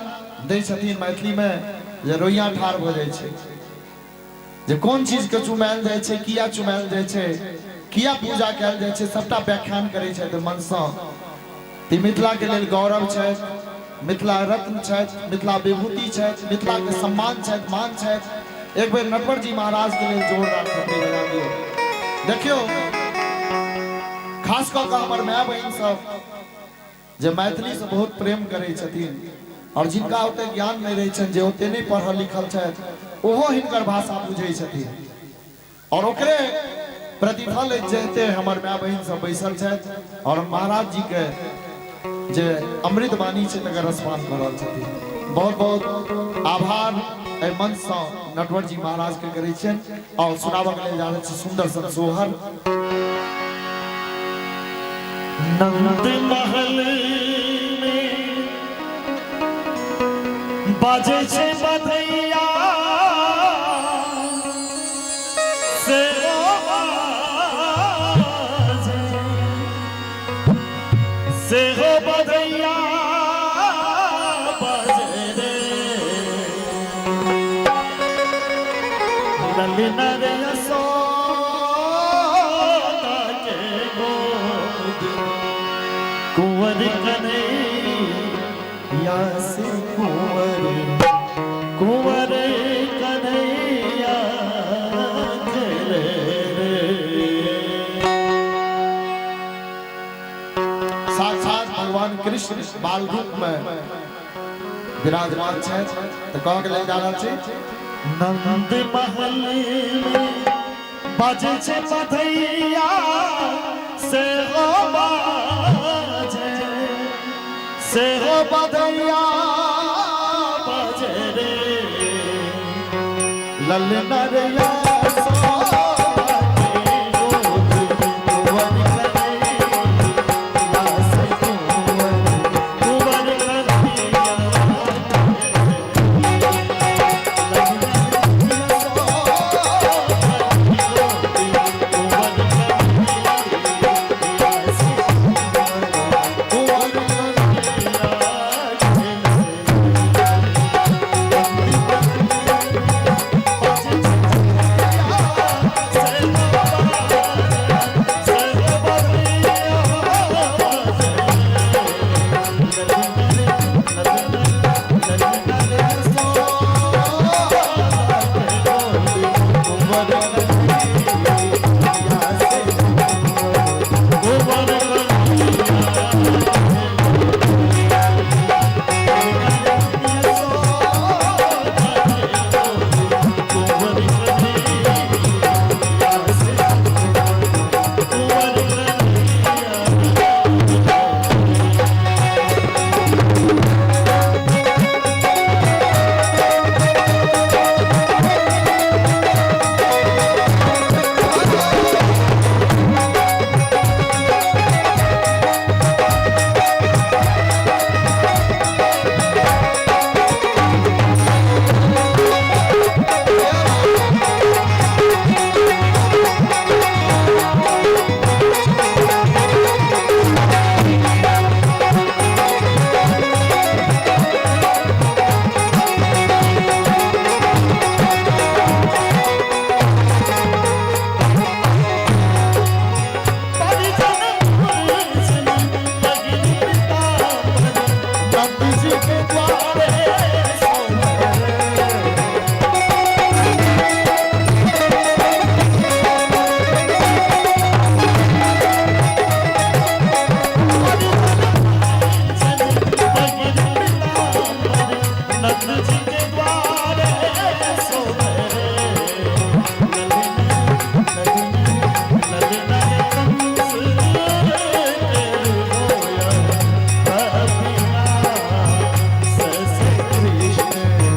दै छथिन मैथिली में जे रोइया ठाढ़ भऽ जाइ छै जे कोन चीज के चुमायल जाइ छै, किया चुमायल जाइ छै, किया पूजा कयल जाइ छै, सबटा व्याख्यान करै छथि मनसँ। ई मिथिला के लेल गौरव छथि, मिथिला रत्न छथि, मिथिला विभूति छथि, मिथिला के सम्मान छथि, मान छथि। एक बेर नटवर जी महाराज के लेल जोरदार थपड़ी बजा दियौ। देखियौ खास कऽ कऽ हमर माय बहिन सब जे मैथिली से बहुत प्रेम करै छथिन और जिनका ओते ज्ञान नहीं रहै छनि, जे ओते नहीं पढ़ल लिखल छथि, ओहो हिनकर भाषा बुझै छथिन और ओकरे प्रतिफल अछि जे एते हमर माय बहिन सब बैसल छथि और महाराज जी के जे अमृत वाणी छै तकर रसपान कऽ रहल छथिन। बहुत बहुत आभार एहि मंच सँ नटवर जी महाराज के करै छियनि और सुनाबऽ के लेल जा रहल छी सुंदर सन सोहर। नंद महल में बाजे छै बधैया से ओ बाजे, से हो बधैया बाजे रे ललना रे यशोदा के गोद कुंवर कन्हैया से कुंवर, कुंवर कन्हैया खेले रे। साक्षात भगवान कृष्ण बाल रूप में विराजमान छथि तऽ कह के लेल जा रहल छी। नंद महल में बाजे छै बधैया से हो बाजे, से हो बधैया बाजे रे ललना रे यशोदा के गोद कुंवर कन्हैया से कुंवर, कुंवर कन्हैया कुंवर। नंद जी के द्वारे सोवे रे। ललना ललना कंस के होया कपिला सस कृष्ण जी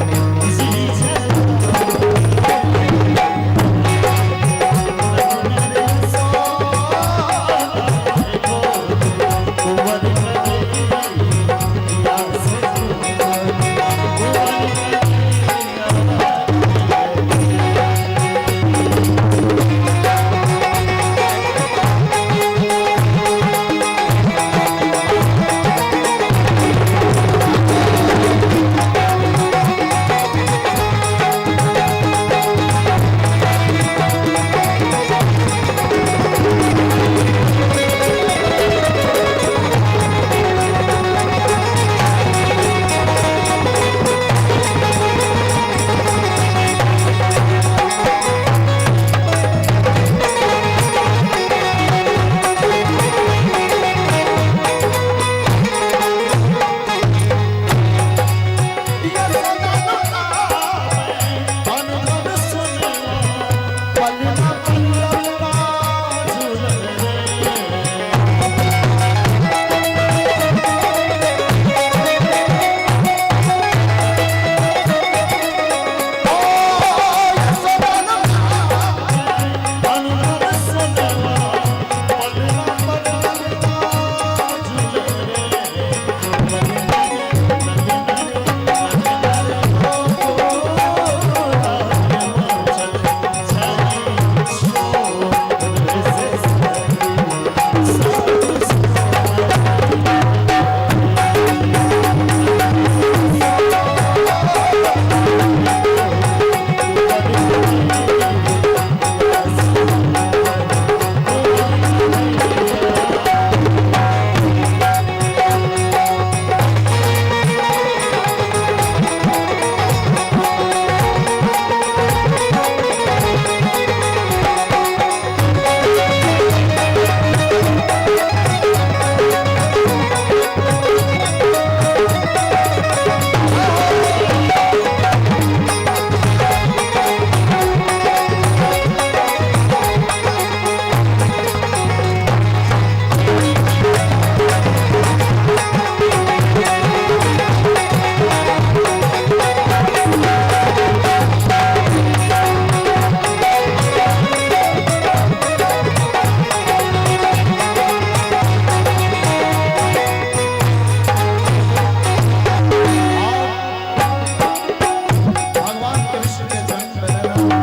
भगवान कृष्ण के जन्म भेलनि।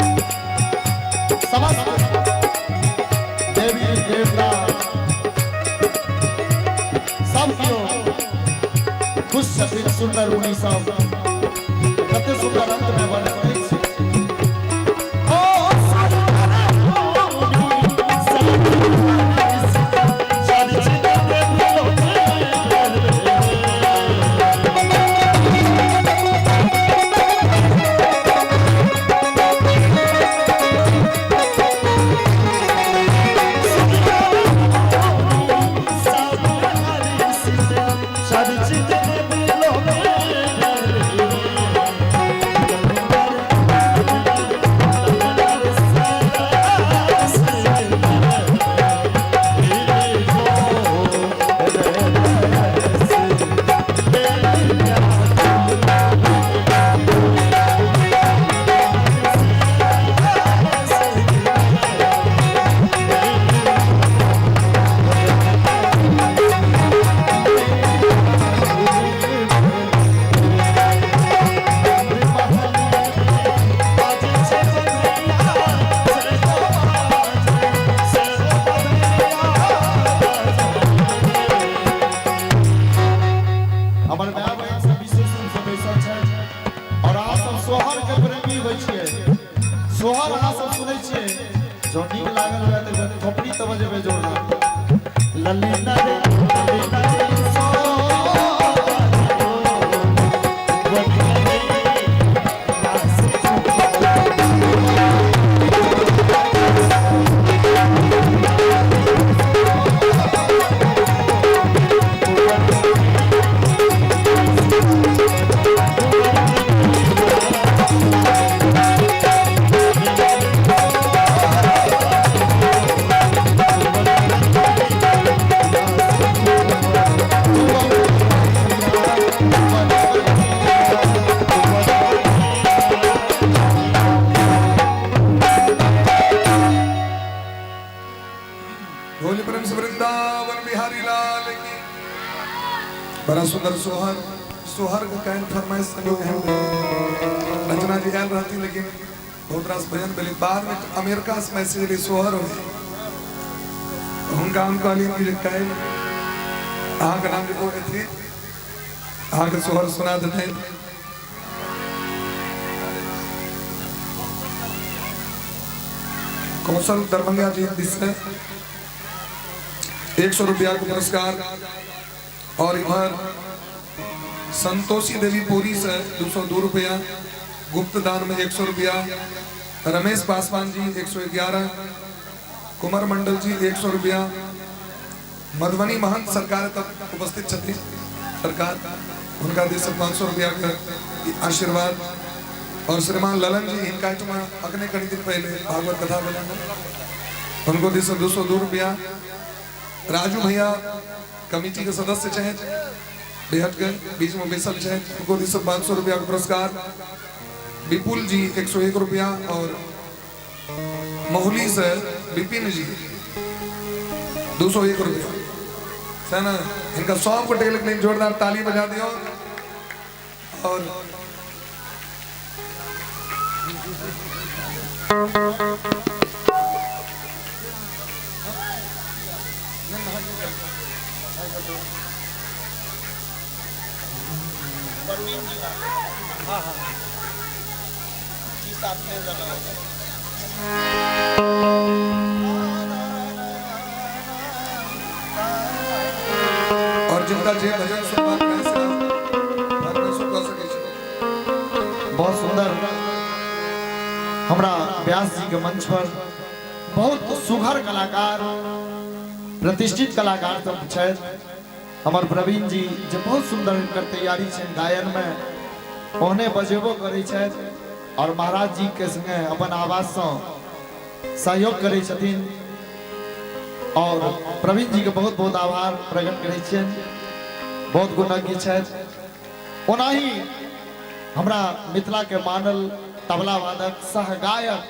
समस्त देवी देवता सब केओ खुश छथिन। सुंदर मुनि सब कते सुंदर अंत में वर्णन अछि। हमर माय बहिन सब विशेष रूप से बैसल छथि और अहाँ सब सोहर के प्रेमी होइ छियै। सोहर अहाँ सब सुनै छियै, जँ नीक लागल हुए तऽ थोपड़ी तऽ बजेबै जोरदार। ललना रे ललना रे सो सुंदर सोहर सोहर के काल्हि फरमाइश संगे एहन रचना जी आयल रहती, लेकिन बहुत रास भजन भेलै। बादमे अमेरिका से मैसेज एलै सोहर हो, हुनका हम कहलियनि कि जे काल्हि अहाँके नाम जे ओ अथी अहाँके सोहर सुना देतनि। कौशल दरभंगा जी दिस से 100 रुपया के पुरस्कार और इधर संतोषी देवी पुरी से 202 रुपया, गुप्त दान में 100 रुपया, रमेश पासवान जी 111, कुमार मंडल जी 100 रुपया, मधुबनी महंत सरकार तक उपस्थित छथि सरकार, उनका दिस से 500 रुपया के आशीर्वाद। और श्रीमान ललन जी इनका एहिठमा अखने कनी दिन पहले भागवत कथा भेलनि, उनको दिस से 202 रुपया। राजू भैया कमिटी के सदस्य छथि बेहट के बीच में बैसल छथि, उनको दिस से 500 रुपया के पुरस्कार। विपुल जी 101 रुपया और महुली से विपिन जी 201 रुपया है ना। इनका सब गोटे के लिए जोरदार ताली बजा दियो। और और जिनका जे भजन सुनबाक रहै से फरमाइशो कऽ सकै छी। बहुत सुंदर हमरा व्यास जी के मंच पर बहुत सुघर कलाकार, प्रतिष्ठित कलाकार सब छथि। हमर प्रवीण जी जे बहुत सुंदर हिनकर तैयारी छनि गायन में, ओहने बजेबो करै छथि और महाराज जी के संगे अपन आवाज सँ सहयोग करै छथिन। और प्रवीण जी के बहुत बहुत आभार प्रकट करै छियनि, बहुत गुणज्ञ छथि। ओनाही हमरा मिथिला के मानल तबला वादक सह गायक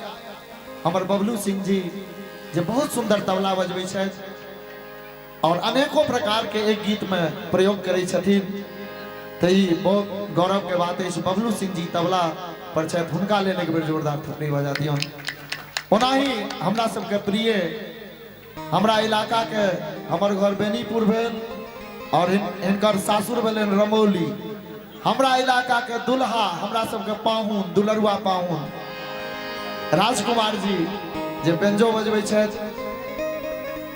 हमर बबलू सिंह जी जे बहुत सुंदर तबला बजबै छथि और अनेकों प्रकार के एक गीत में प्रयोग करै छथिन, तऽ ई बहुत गौरव के बात अछि। बबलू सिंह जी तबला पर छथि, हुनका लेल एक बेर जोरदार थपड़ी बजा दियौन। ओनाही हमरा सबके प्रिय हमरा इलाका के, हमर घर बेनीपुर भेल और हिनकर सासुर भेलनि रमौली। हमरा इलाका के दुल्हा हमरा सबके पाहुन, दुलरुआ पाहुन राजकुमार जी जे बेंजो बजबै छथि।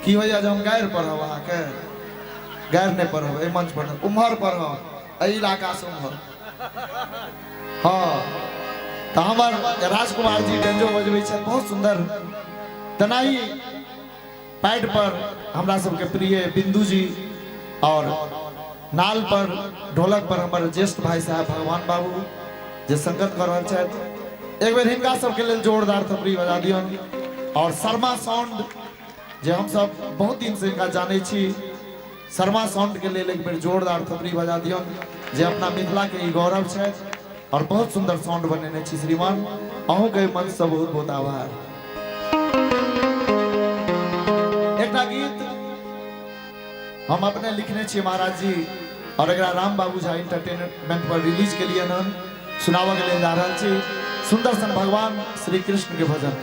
की होइया जे हम गारि पढ़ब? अहाँके गारि नहि पढ़ब एहि मंच पर, उम्हर पढ़ब, एहि इलाका से उम्हर। हाँ, तऽ हमर राजकुमार जी बेंजो बजबै छथि बहुत सुंदर। तेनाही पैड पर हमरा सबके प्रिय बिंदु जी और नाल पर ढोलक पर हमर ज्येष्ठ भाई साहब भगवान बाबू जे संगत कर रहल छथि। एक बेर हिनका सबके लेल जोरदार थपड़ी बजा दियौन। और शर्मा साउंड जे हम सब बहुत दिन से हिनका जानै छी, शर्मा साउंड के लेल एक बेर जोरदार थपड़ी बजा दियौन जे अपना मिथिला के ई गौरव छथि और बहुत सुंदर साउंड बनेने छी श्रीमान। अहूँ के मन से बहुत बहुत आभार। एकटा गीत हम अपने लिखने छी महाराज जी और एकरा राम बाबू झा एंटरटेनमेंट पर रिलीज के लिए हन सुनाबऽ के लेल जा रहल छी। सुंदर सन भगवान श्री कृष्ण के भजन।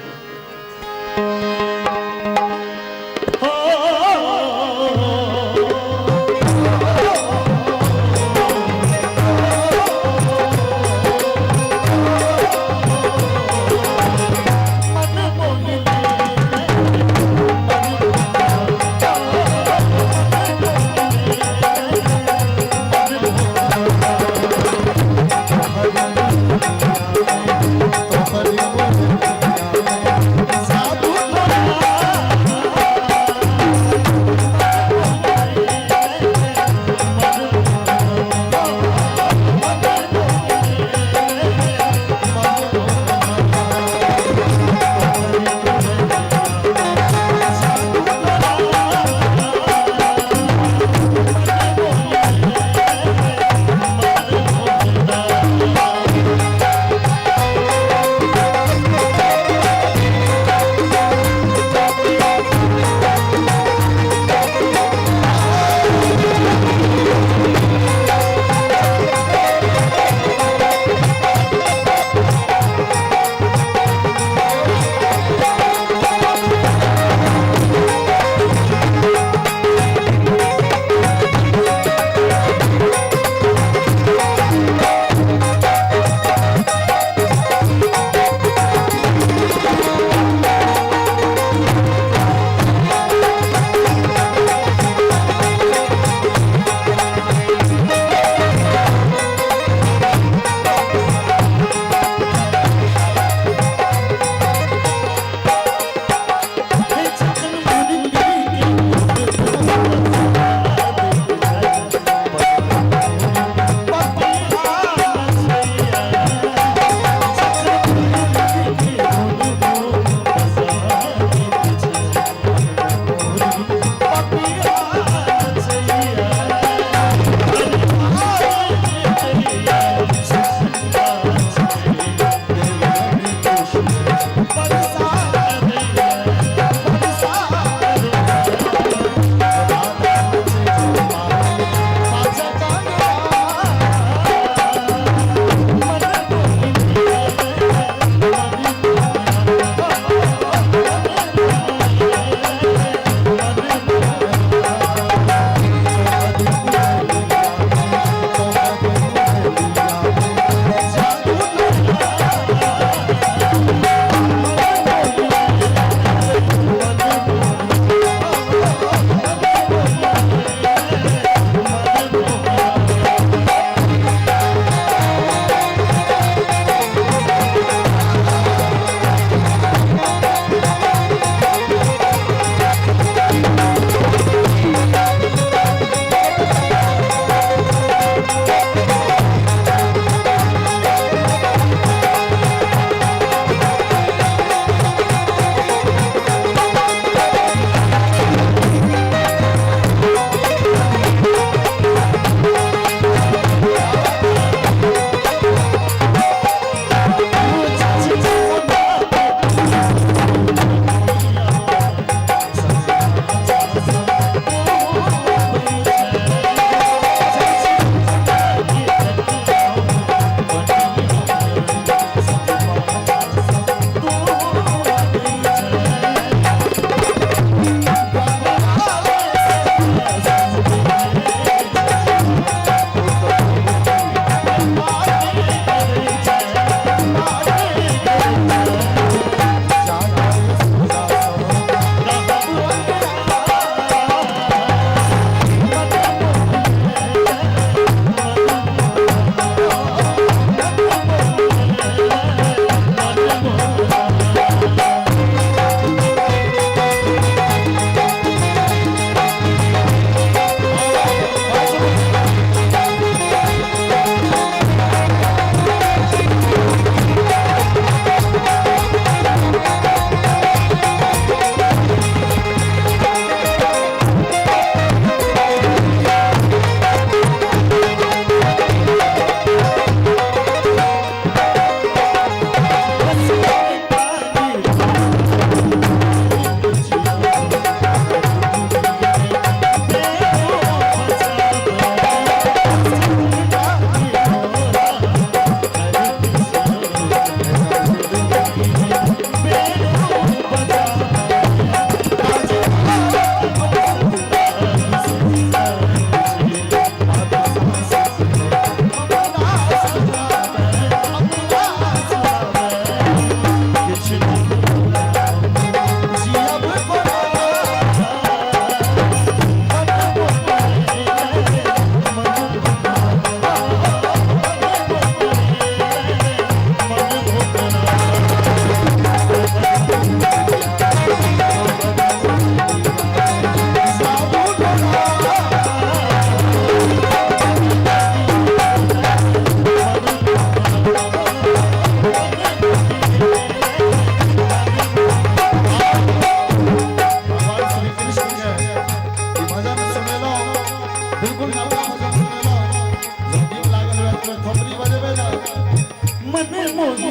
मन मोहि।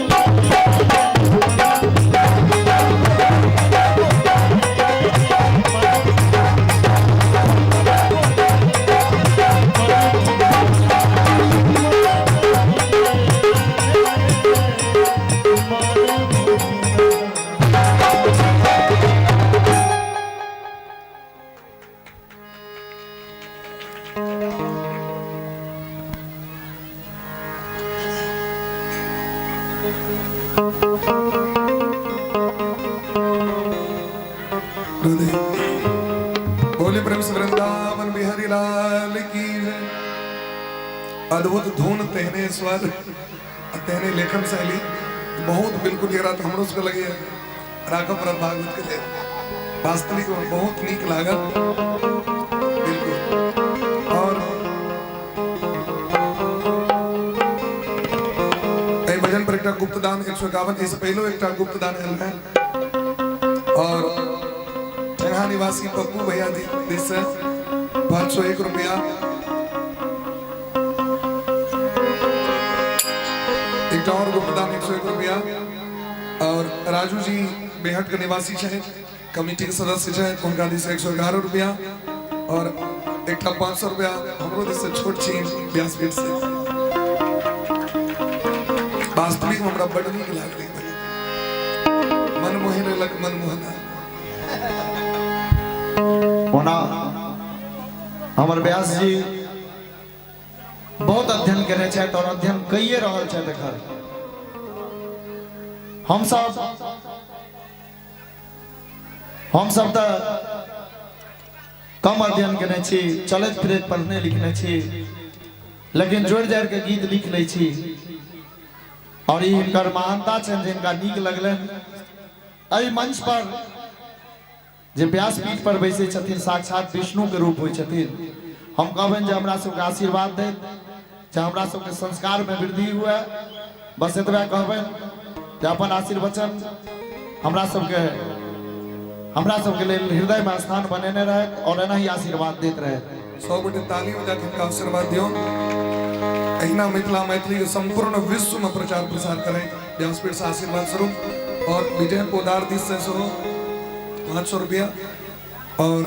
बोले प्रेम से वृंदावन बिहारी लाल की जय। अद्भुत धुन, तेहने स्वर, तेहने लेखन शैली, बहुत बिल्कुल एकरा तऽ हमरो सबके लगैया राघव प्रभ भागवत के लेल वास्तविक में बहुत नीक लागल बिल्कुल। और एहि भजन पर एकटा गुप्त दान 151, एहिसँ पहिलो एकटा गुप्त दान आयल रहै और ठेंगा निवासी पप्पू भैया दिस से 501 रुपया। एकटा और गुप्त दान 101 रुपया। और राजू जी बेहट के निवासी छथि, कमिटी के सदस्य छथि, हुनका दिस से 111 रुपया। और एकटा 500 रुपया हमरो दिस से छोट छी व्यासपीठ से। वास्तविक में हमरा बड नीक लागल, मन मोहि लेलक मनमोहना। ओना हमर व्यास जी बहुत अध्ययन केने छथि और अध्ययन कइए रहल छथि एखन। हमसब तऽ कम अध्ययन केने छी, चलैत फिरैत पढ़ने लिखने छी, लेकिन जोड़ि जाड़ि के गीत लिख लै छी। और ई हिनकर महानता छनि जे हिनका नीक लगलनि। एहि मंच पर जे व्यासपीठ पर बैसै छथिन साक्षात विष्णु के रूप होइ छथिन। हम कहबनि जे हमरा सबके आशीर्वाद दैत, जे हमरा सबके संस्कार में वृद्धि हुए, बस एतबे कहबनि जे अपन आशीर्वचन हमरा सबके लेल हृदय में स्थान बनेने रहत और एना ही आशीर्वाद दैत रहत। 100 गोटे ताली बजा के हिनका आशीर्वाद दियौ। एहिना मिथिला मैथिली के संपूर्ण विश्व में प्रचार प्रसार करें व्यासपीठ से आशीर्वाद स्वरूप। और विजय पोदार दिस से सेहो 500 रुपया। और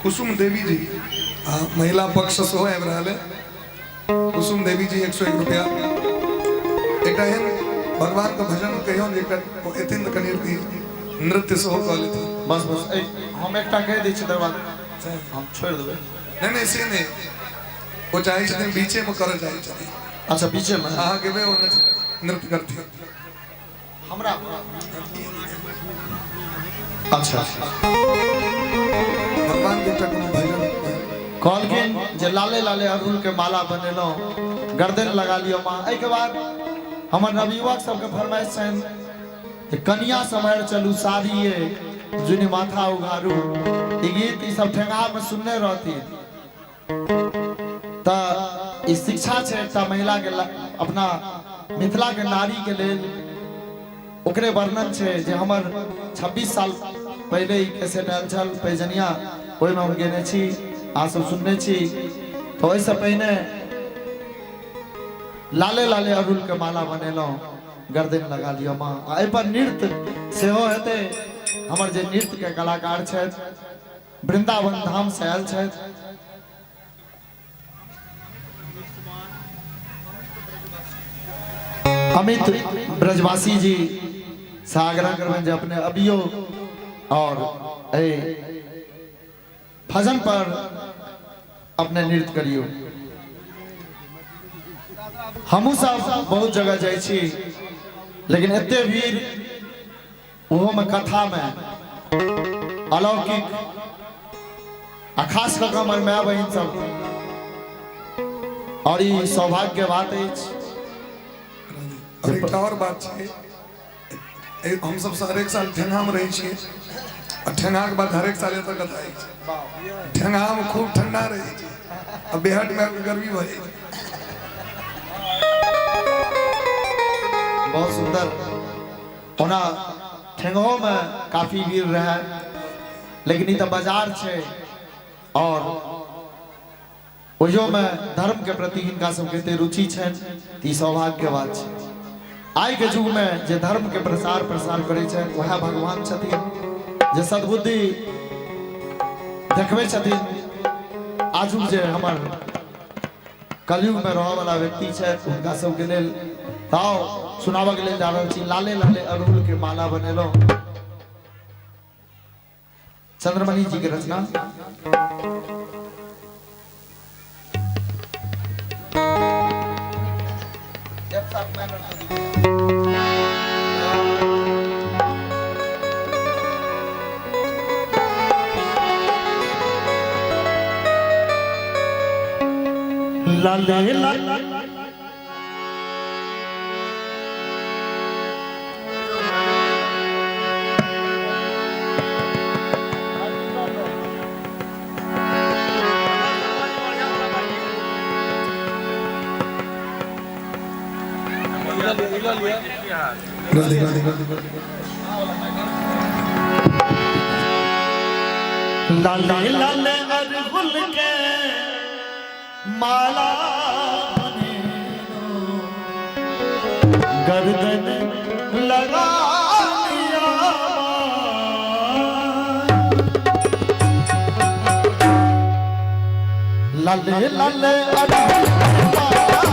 कुसुम देवी जी महिला पक्ष सेहो आबि रहल है, कुसुम देवी जी 101 रुपया। एकटा एहन भगवान के भजन कहियौ जे एकटा एथिन तऽ कनि नृत्य सेहो कऽ लेथिन। बस बस हम एकटा कहि दै छी, तकर बाद हम छोड़ि देबै। नहि नहि से नहि, ओ चाहै छथिन बीचे में करऽ चाहै छथिन। अच्छा बीचे में अहाँ गेबै, ओ नृत्य करथिन। हमरा अच्छा भगवान के एकटा कोनो भजन कहलखिन जे लाले लाले अड़हुल के माला बनेलहुँ, गर्दन लगा लियौ माँ। एहिके बाद हमर नवयुवक सबके फरमाइश छनि जे कनिया सम्हारि चलू साड़िए जुनि माथा उघारू। ई गीत ई सब ठेंगा में सुनने रहथिन। तऽ ई शिक्षा छै एकटा महिला के अपना मिथिला के नारी के लेल, ओकरे वर्णन छै जे हमर 26 साल पहिले ई कैसेट आयल छल पैजनिया, ओहिमे हम गेने छी, अहाँ सब सुनने छी। तऽ ओहिसँ पहिने लाले लाले अड़हुल के माला बनेलहुँ, गर्दन लगा लियौ माँ। आ एहिपर नृत्य सेहो हेतै। हमर जे नृत्य के कलाकार छथि वृंदावन धाम से आयल छथि। अमित ब्रजवासी जी से आग्रह करबनि जे अपने अबियो और एहि भजन पर अपने नृत्य करियो। हमहूँ सब बहुत जगह जाइ छी, लेकिन एते भीड़ ओहो में कथा में अलौकिक, आ खास कऽ हमर माय बहिन सब, और ई सौभाग्य के बात अछि। और एकटा और बात छै, हम सब हरेक साल ठेंगा में रहै छियै आ ठेंगा के बाद हरेक साल एतऽ कथा होइ छै। ठेंगा में खूब ठंडा रहै छै आ बेहट में आबि कऽ गर्मी भऽ जाइ छै। बहुत सुंदर। ओना ठेंगो में काफी भीड़ रहे, लेकिन ई तऽ बाजार छै और ओहियोमे धर्मके प्रति हिनका सबके एते रुचि छनि तऽ ई सौभाग्यके बात छै। आइके युगमे जे धर्मके प्रसार प्रसार करै छथि वएह भगवान छथिन, जे सद्बुद्धि देखबै छथिन। आजुक जे हमर कलयुगमे रहऽवला व्यक्ति छथि हुनका सबके लेल तऽ सुनाबऽके लेल जा रहल छी लाले लाले अड़हुलके माला बनेलहुँ, चंद्रमणि जी के रचना। लाले लाले लाले लाले अरहुल के माला गर्दन लगा लिया। लाले लाले अरहुल के माला।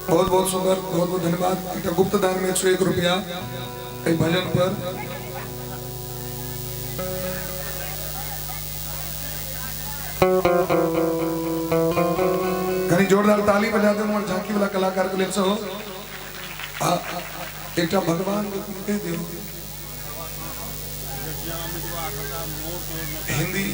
बहुत बहुत सुंदर, बहुत बहुत धन्यवाद। एकटा गुप्त दान में 101 रुपया एहि भजन पर। कनी जोरदार ताली बजा दे हमर झांकी वाला कलाकार के लेल सेहो। आ एकटा भगवान के कहि दियौ हिंदी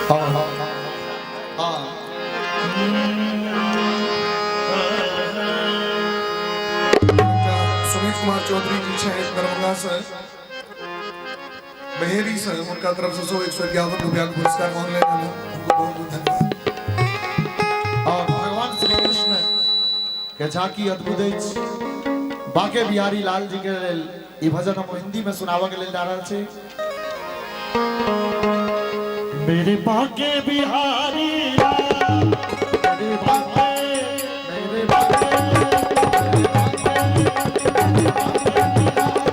हाँ हाँ। एकटा सुमित कुमार चौधरी जी छथि दरभंगा से, बहेरी से, उनका तरफ से 151 रुपया के पुरस्कार ऑनलाइन आया, उनको बहुत बहुत धन्यवाद। और भगवान श्री कृष्ण के झांकी अद्भुत अछि। बाके बिहारी लाल जी के लेल ई भजन हम हिंदी में सुनाबऽ के लेल जा रहल छी। मेरे बाके बिहारी लाल, मेरे बाके, मेरे बाके, मेरे बाके, मेरे बाके बिहारी लाल,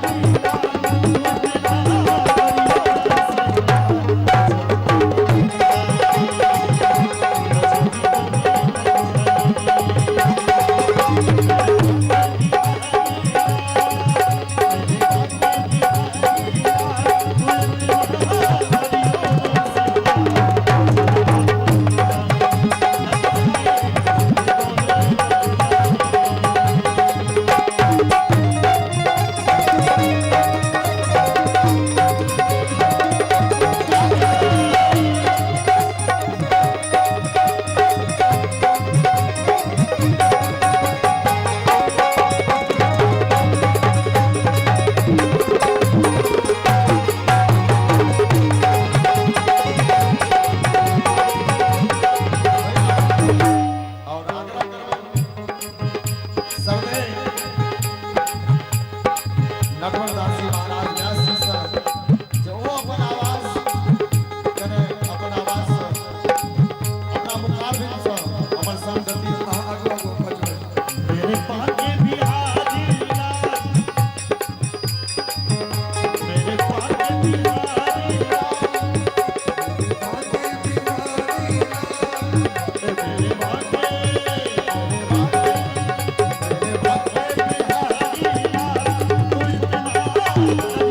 और आग्रह करबै सबने नटवर दास जी महाराज व्यास जी सँ जे ओ अपन आवाज कने अपन आवाज सँ अपना मुखारबिंद सँ हमर संग देती। अहाँ आगू आगू बजबै। मेरे बाके बिहारी लाल, मेरे बाके बिहारी लाल, बाके बिहारी लाल, मेरे बाके, मेरे बाके, मेरे बाके बिहारी लाल, तू इतना हरिओ।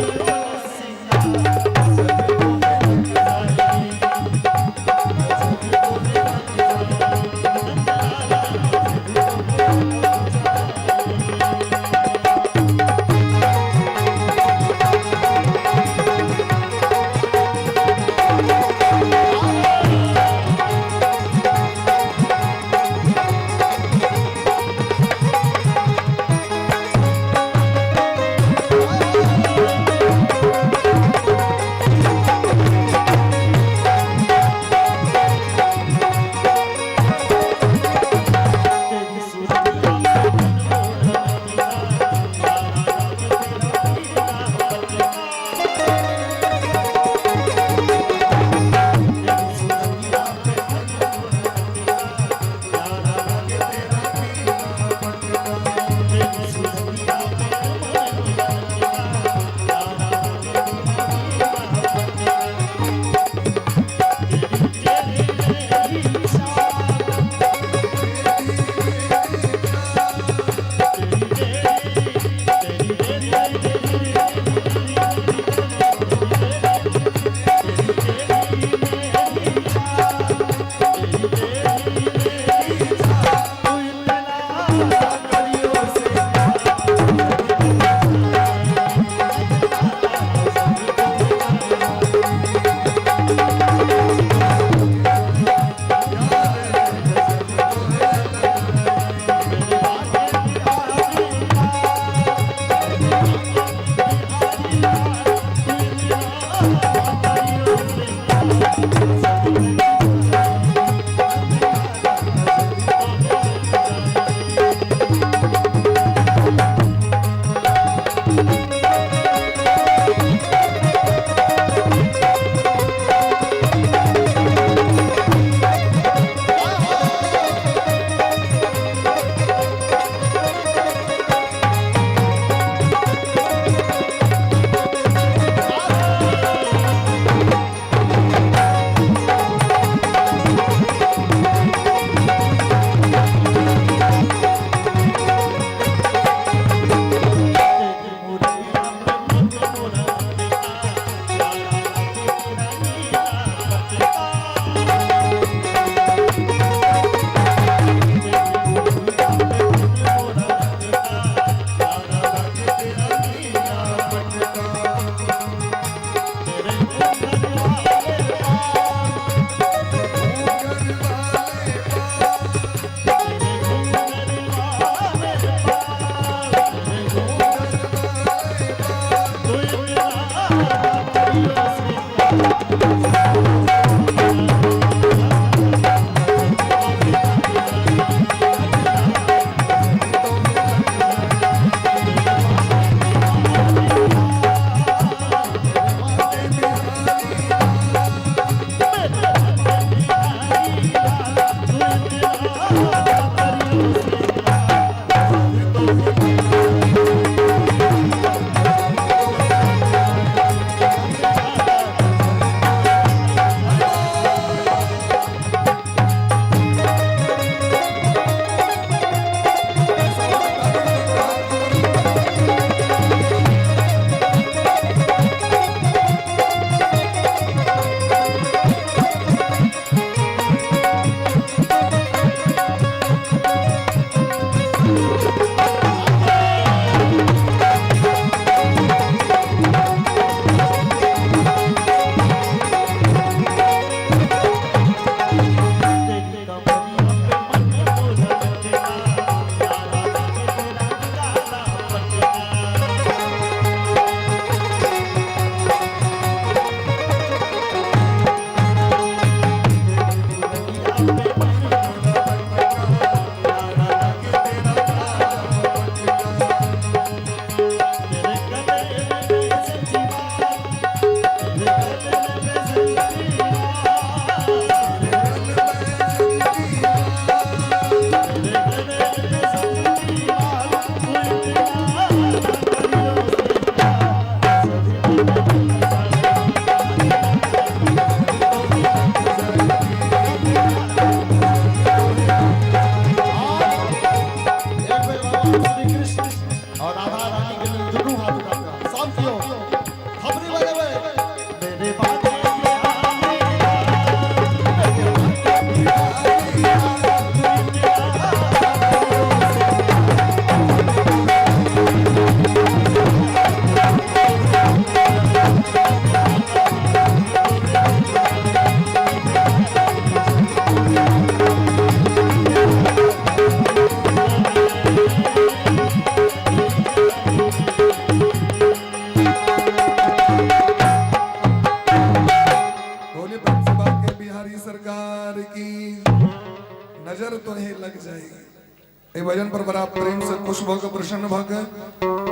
बड़ा प्रेम से खुश भऽ के प्रसन्न भऽ के।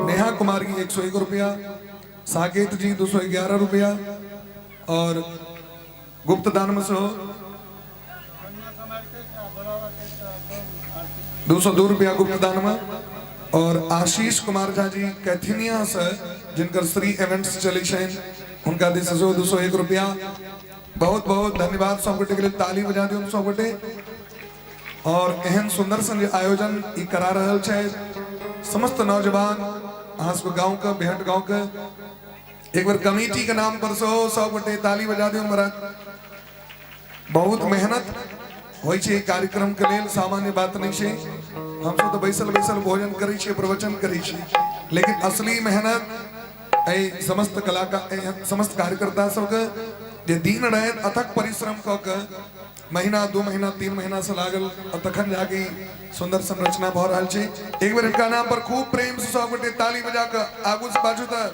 नेहा कुमारी 101 रुपया, साकेत जी 211 रुपया और गुप्त दान में सेहो 202 रुपया गुप्त दान में। और आशीष कुमार झा जी कैथिनिया से जिनकर श्री इवेंट्स चलै छनि हुनका दिस से 201 रुपया। बहुत बहुत धन्यवाद सब गोटे के लिए, ताली बजा दियौ सब गोटे। और एहन सुंदर सन जे आयोजन ई करा रहल छै समस्त नौजवान अहाँ सबके गाँव के बेहट गाँव के, एक बार कमेटी के नाम पर सेहो सब गोटे ताली बजा दियौ। महाराज बहुत मेहनत होइ छै कार्यक्रम के लेल, सामान्य बात नहीं छै। हमसब तऽ बैसल बैसल भोजन करै छियै, प्रवचन करै छियै, लेकिन असली मेहनत एहि समस्त कलाकार समस्त कार्यकर्ता सबके जे दिन राति अथक परिश्रम कऽ के महीना 2 महीना 3 महीना से लागल और तखन जाके सुंदर संरचना भऽ रहल छै। एक बेर हिनका नाम पर खूब प्रेम से सब गोटे ताली बजा के आगू से बाजू तक।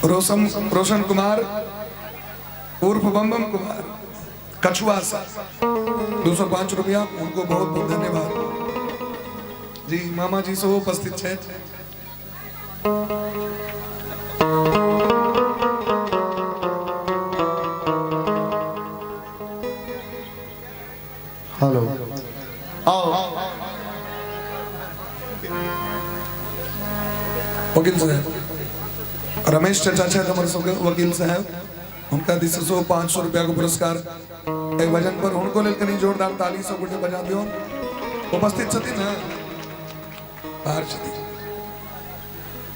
रोशन रोशन कुमार उर्फ बम बम कुमार कछुआ सा 205 रुपया, उनको बहुत बहुत धन्यवाद जी। मामा जी से उपस्थित है। हेलो आओ वकील साहब रमेश चाचा छथि हमर सबके वकील साहब, हुनका दिस से 500 रुपया के पुरस्कार एक भजन पर, हुनको लेल कनि जोरदार ताली सब गोटे बजा दियौ। उपस्थित छथिन ने, बाहर छथिन।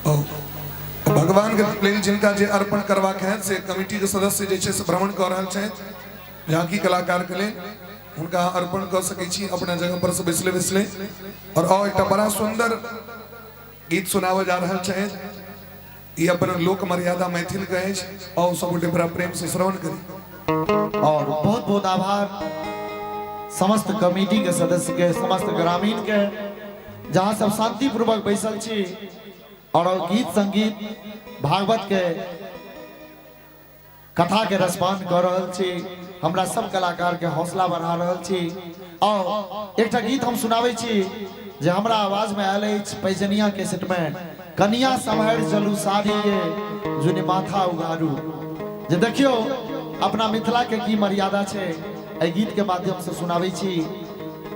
ओ भगवान के लेल जिनका जे अर्पण करबाक है से कमिटी के सदस्य जे छै से भ्रमण कऽ रहल छथि झांकी कलाकार के लेल, हुनका अर्पण कऽ सकै छी अपना जगह पर से बैसले बैसले। और आओ एकटा बड़ा सुंदर गीत सुनाबऽ जा रहल छथि, ई अपन लोक मर्यादा मैथिल के अछि, आओ सब गोटे बड़ा प्रेम से श्रवण करी। और बहुत बहुत आभार समस्त कमेटी के सदस्य के, समस्त ग्रामीण के, जहाँ सब शांतिपूर्वक बैसल छी और गीत संगीत भागवत के कथा के रसपान कर रहल छी, हमरा सब कलाकार के हौसला बढ़ा रहल छी। और एकटा गीत हम सुनाबै छी जे हमरा आवाज में आयल अछि पैजनिया कैसेट में, कनिया सम्हारि चलू साड़ी ये जुनि माथा उघारू। जे देखियो अपना मिथिला के की मर्यादा छै, एहि गीत के माध्यम से सुनाबै छी।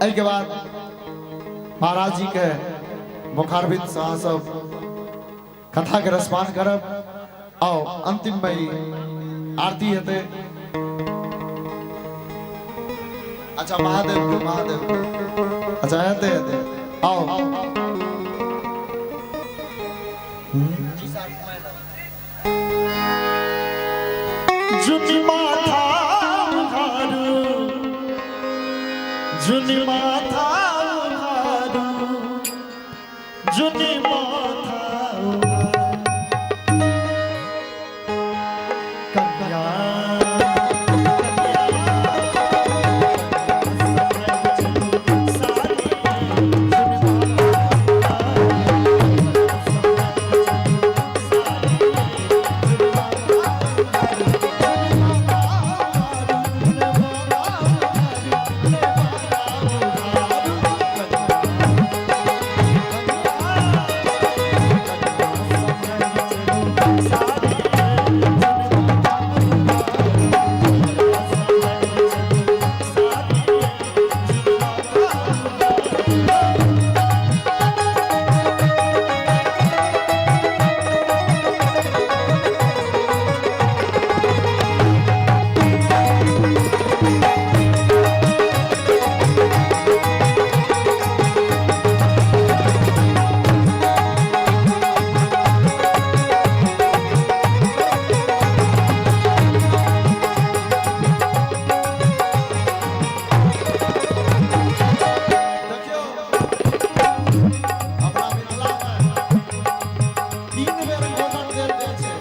एहि के बाद महाराज जी के मुखारविंद से अहाँ सब कथा के रसपान करब। आओ अंतिम में आरती हेतै। अच्छा महादेव के, महादेव के, अच्छा हेतै हेतै। आओ जुनि माथा उघारू, जुनि माथा उघारू, जुनि माथा उघारू, कन्या देखियो अपना मिथिला में 3 बेर भोजन देल जाइ छै,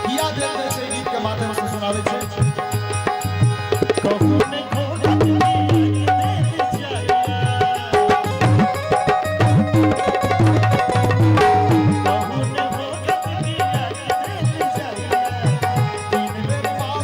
किया देल जाइ छै गीत के माध्यम से सुनाबै छै। कहू ने घोड़ा देल जाइया, कहू ने घोड़ा देल जाइया, 3 बेर बाल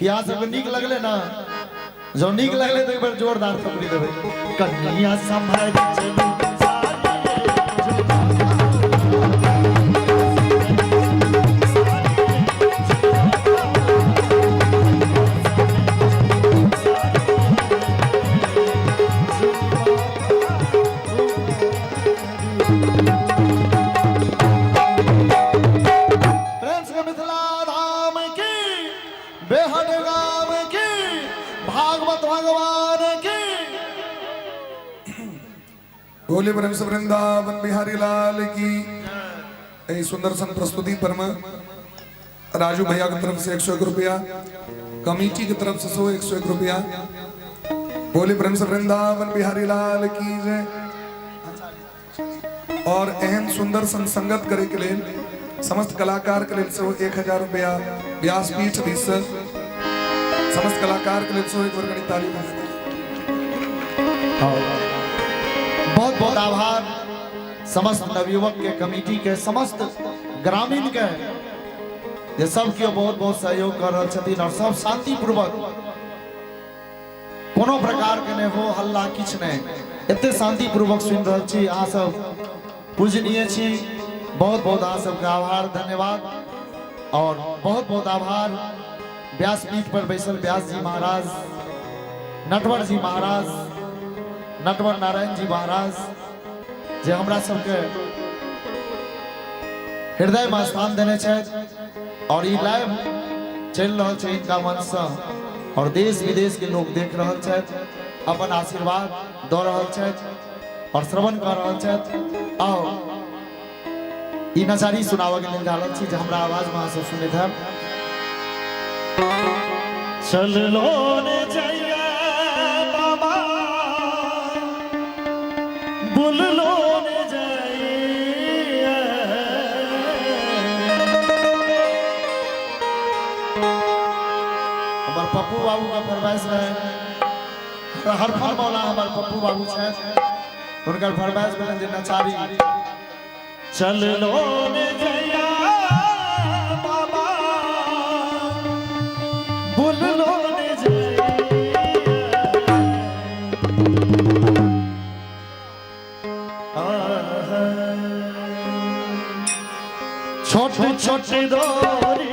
कि अहाँ सबके नीक लगले ना? जब नीक लगले तो एक बार जोरदार थपड़ी देबै। कन्हैया संभर चलू प्रेम से मिथिला धाम की, बेहद गाम की, भागवत भगवान की। बोले प्रेम से वृंदावन बिहारी लाल की। यही सुंदर सन प्रस्तुति पर में राजू भैया की तरफ से 101 रुपया, कमेटी की तरफ से 101 रुपया। बोले प्रेम से वृंदावन बिहारी लाल की जय। और एहन सुंदर सन संगत करे के लिए समस्त कलाकार के लिए सेहो 1000 रुपया व्यासपीठ दिस समस्त कलाकार के लिए सेहो एक वर्गणी ताली बजा। बहुत बहुत आभार समस्त नवयुवक के, कमेटी के, समस्त ग्रामीण के, जे सब केओ बहुत बहुत सहयोग कर रहल छथिन और सब शांतिपूर्वक, कोनो प्रकार के नहि हो हल्ला किछु नहि, एते शांतिपूर्वक सुनि रहल छी। अहाँ सब पूजनीय छी, बहुत बहुत अहाँ सबके आभार, धन्यवाद। और बहुत बहुत आभार व्यासपीठ पर बैसल व्यास जी महाराज, नटवर जी महाराज, नटवर नारायण जी महाराज, जे हमरा सबके हृदय में स्थान देने छथि और ई लाइव चलि रहल छै हिनका मंच से और देश विदेश के लोग देख रहल छथि, अपन आशीर्वाद दऽ रहल छथि और श्रवण कऽ रहल छथि। आओ ई नचारी सुनाबऽ के लेल जा रहल छी जे हमरा आवाज में अहाँ सब सुनैत हैब। चल लो ने जइया बाबा, बुललो ने जइया। हमर पप्पू बाबू के फरमाइश रहे, हरफन मौला हमर पप्पू बाबू छथि, हुनकर फरमाइश भेलनि जे नचारी। चल लो ने जइया बाबा, बुललो ने जइया। छोट छोट डोरी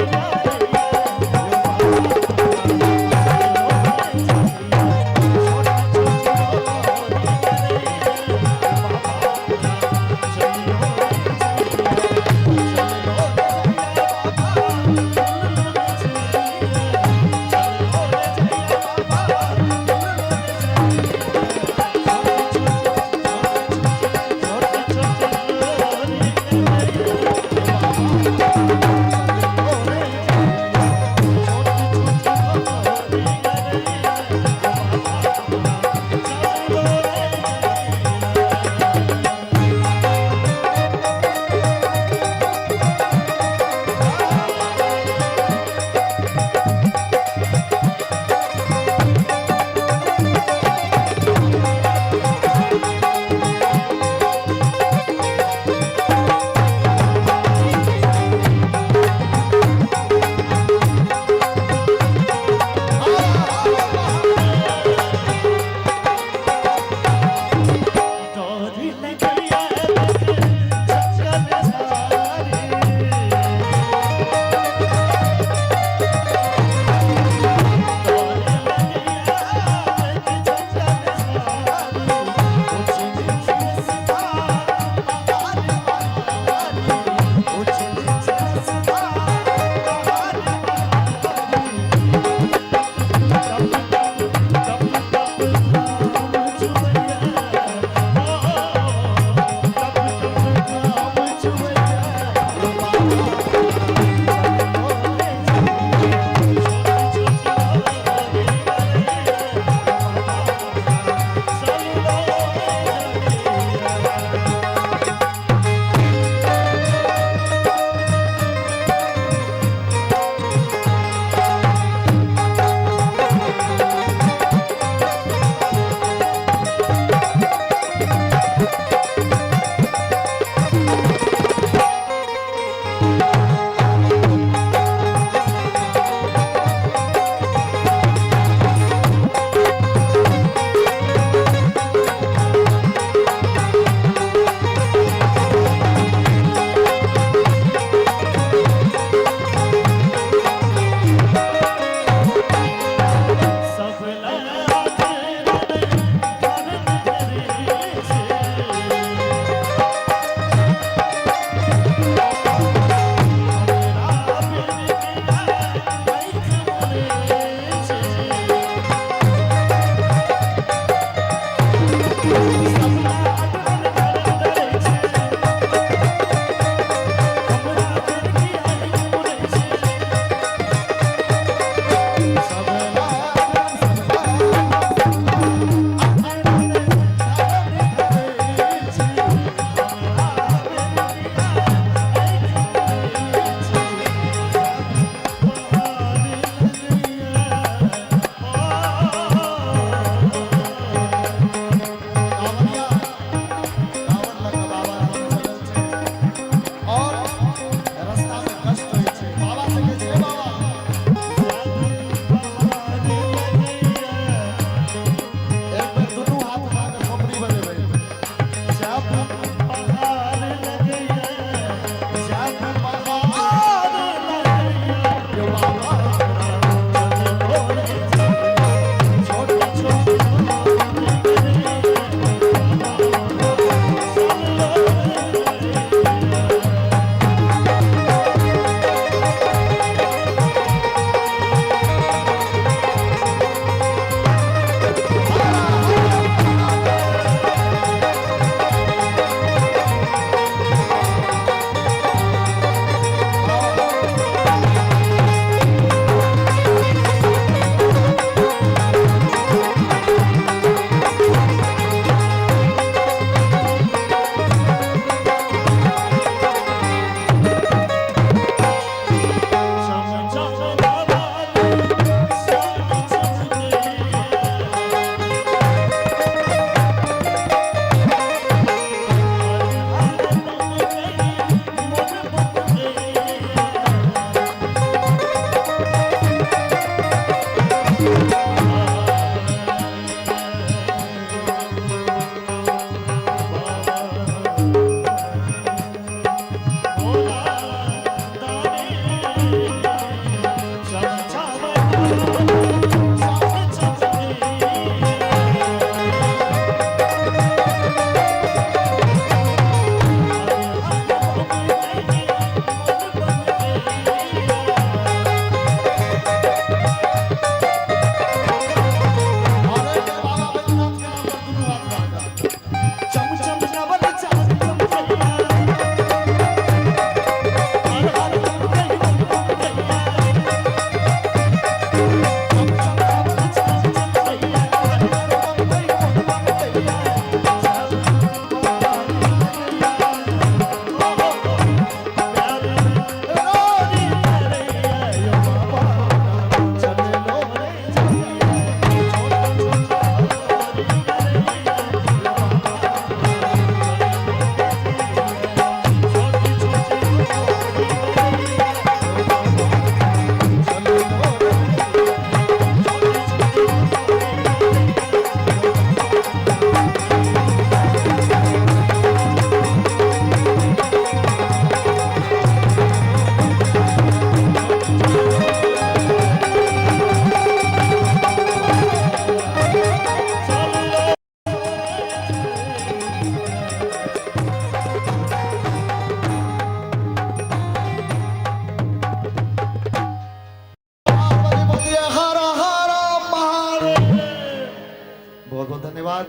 बहुत बहुत धन्यवाद।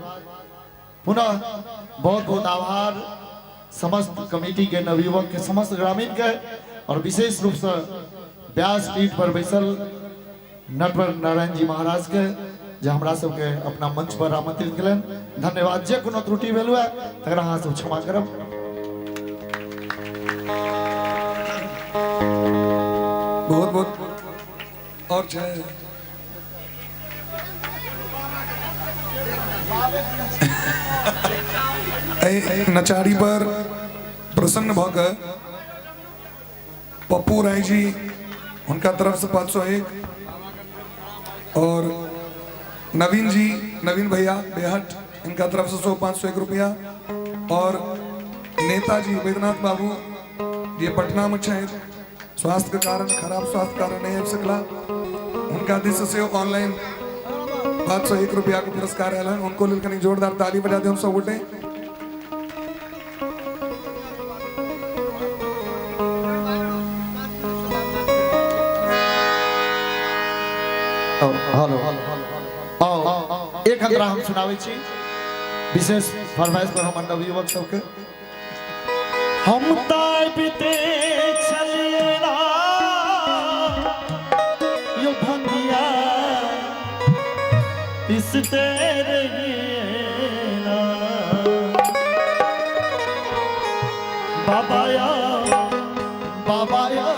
पुनः बहुत बहुत आभार समस्त कमेटी के, नवयुवक के, समस्त ग्रामीण के और विशेष रूप से व्यासपीठ पर बैसल नटवर नारायण जी महाराज के जे हमरा सबके अपना मंच पर आमंत्रित केलनि। धन्यवाद। जे कोनो त्रुटि भेल हुए तकरा अहाँ सब क्षमा करब। बहुत बहुत और जय नचारी पर प्रसन्न भऽ कऽ पप्पू राय जी हुनका तरफ से 501 और नवीन जी, नवीन भैया बेहट, इनका तरफ से 100 501 रुपया और नेताजी वैद्यनाथ बाबू ये पटना में छथि, स्वास्थ्य के कारण, खराब स्वास्थ्य कारण नहीं आबि सकला, उनका दिस से ऑनलाइन 501 रुपया के पुरस्कार आयल हन। उनको लेल कनी जोरदार ताली बजा दे हम सब गोटे। हेलो, आओ एक अंतरा हम सुनाबै छी विशेष फरमाइश पर हमर नवयुवक सबके। हम ताबिते छलिए ना यो भंगिया पिसते रहिए ना बाबा या बाबा या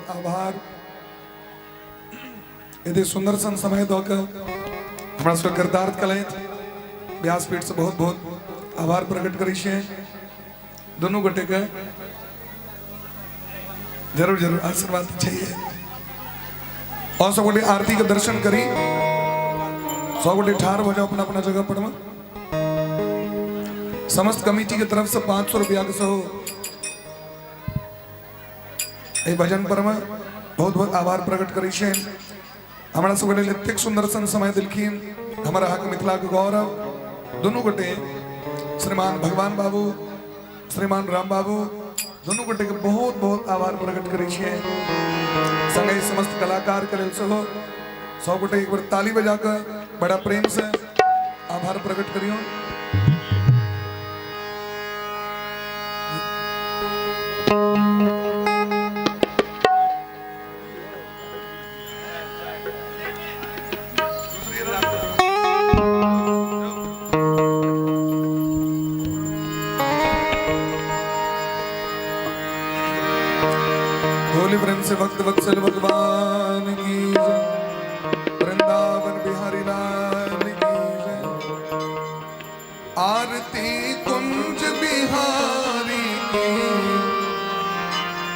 बहुत आभार। एते सुंदर सन समय दऽ कऽ हमरा सबके कृतार्थ कलथि, व्यासपीठ से बहुत बहुत आभार प्रकट करै छियै दुनू गोटे के। जरूर जरूर आशीर्वाद चाहिए। और सब गोटे आरती के दर्शन करी, सब गोटे ठाढ़ भऽ जाओ अपना अपना जगह पर में। समस्त कमिटी के तरफ से 500 रुपया के सेहो एहि भजन पर में बहुत बहुत आभार प्रकट करै छियनि। हमरा सबके लेल एतेक सुंदर सन समय देलखिन हमर अहाँके मिथिला के गौरव दुनू गोटे श्रीमान भगवान बाबू श्रीमान राम बाबू, दुनू गोटे के बहुत बहुत आभार प्रकट करै छियै। संगे समस्त कलाकार के लेल सेहो सब गोटे एक बेर ताली बजा कऽ बड़ा प्रेम से आभार प्रकट करियौ। होली प्रेम से भक्त वत्सल भगवान की जय, वृंदावन बिहारी लाल की जय। आरती कुंज बिहारी की,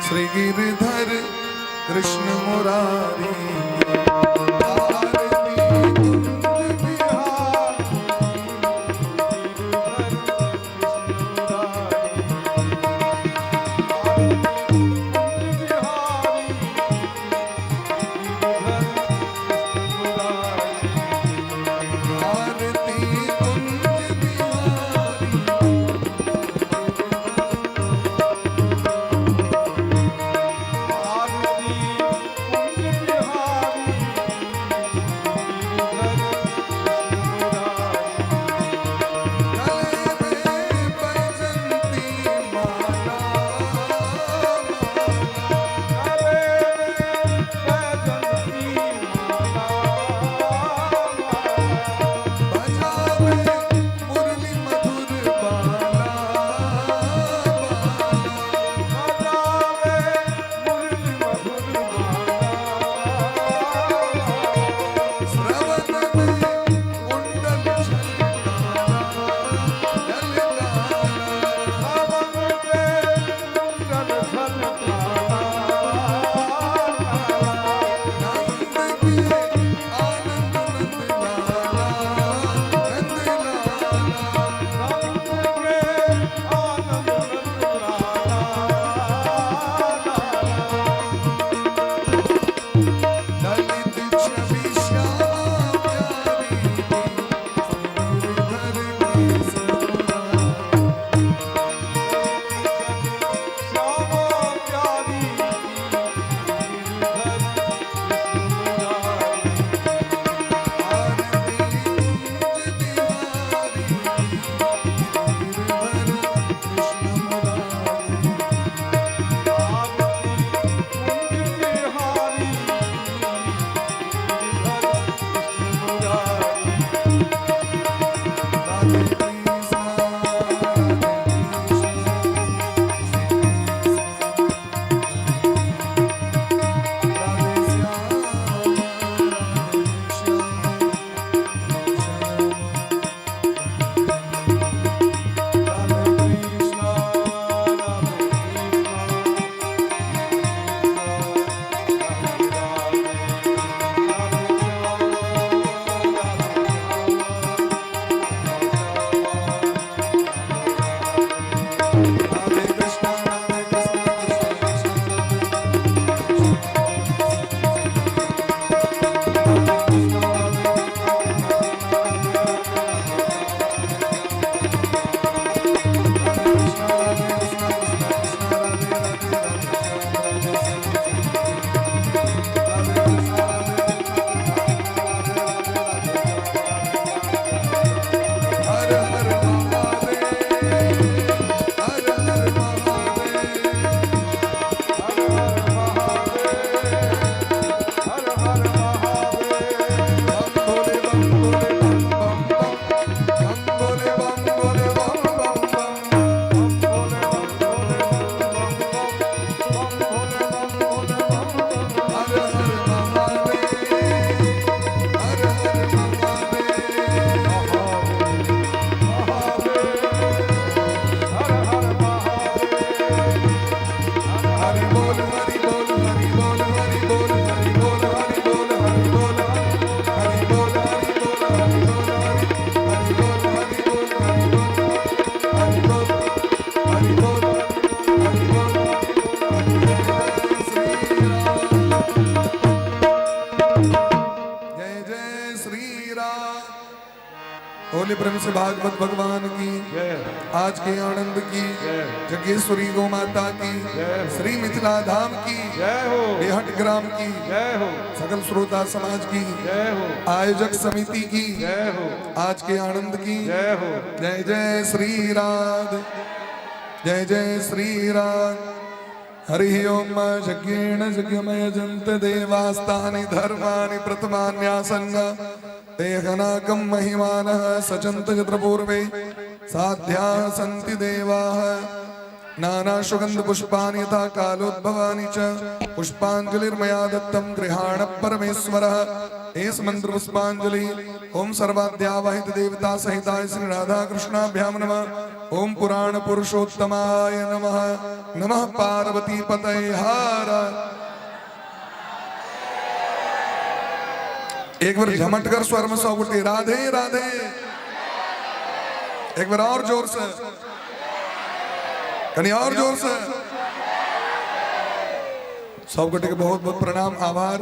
श्री गिरधर कृष्ण मुरारी की। आरती कुंज बिहारी आरती कुंज बिहारी आरती कुंज बिहारी। बोले प्रेम से भागवत भगवान की, आज के आनंद की, जगेश्वरी गौ माता की, श्री मिथिला धाम की, जय हो, बेहट ग्राम की, जय हो, सकल श्रोता समाज की, जय हो, आयोजक समिति की, जय हो, आज के आनंद की, जय हो। जय जय श्री राधे, जय जय श्री राम। हरि ओम यज्ञेन यज्ञमय जंत देवास्तानि धर्माणि प्रथमान्यासन्न तेहनाकं महिमानः सचन्त यत्र पूर्वे साध्याः सन्ति देवाः। नानासुगन्धपुष्पाणि यथा कालोद्भवानि च पुष्पाञ्जलिर्मया दत्तं गृहाण परमेश्वरः। एष मंत्र पुष्पांजलि। ओम सर्वाद्यावाहित देवता सहिताय श्री राधा कृष्णाभ्याम नमः। ओम पुराण पुरुषोत्तमाय नमः। नमः पार्वती पतये हर। एक बार झमटकर स्वर में 100 गोटे राधे राधे, एक बार और जोर से, कनी और जोर से। सब गोटे के बहुत बहुत प्रणाम, आभार।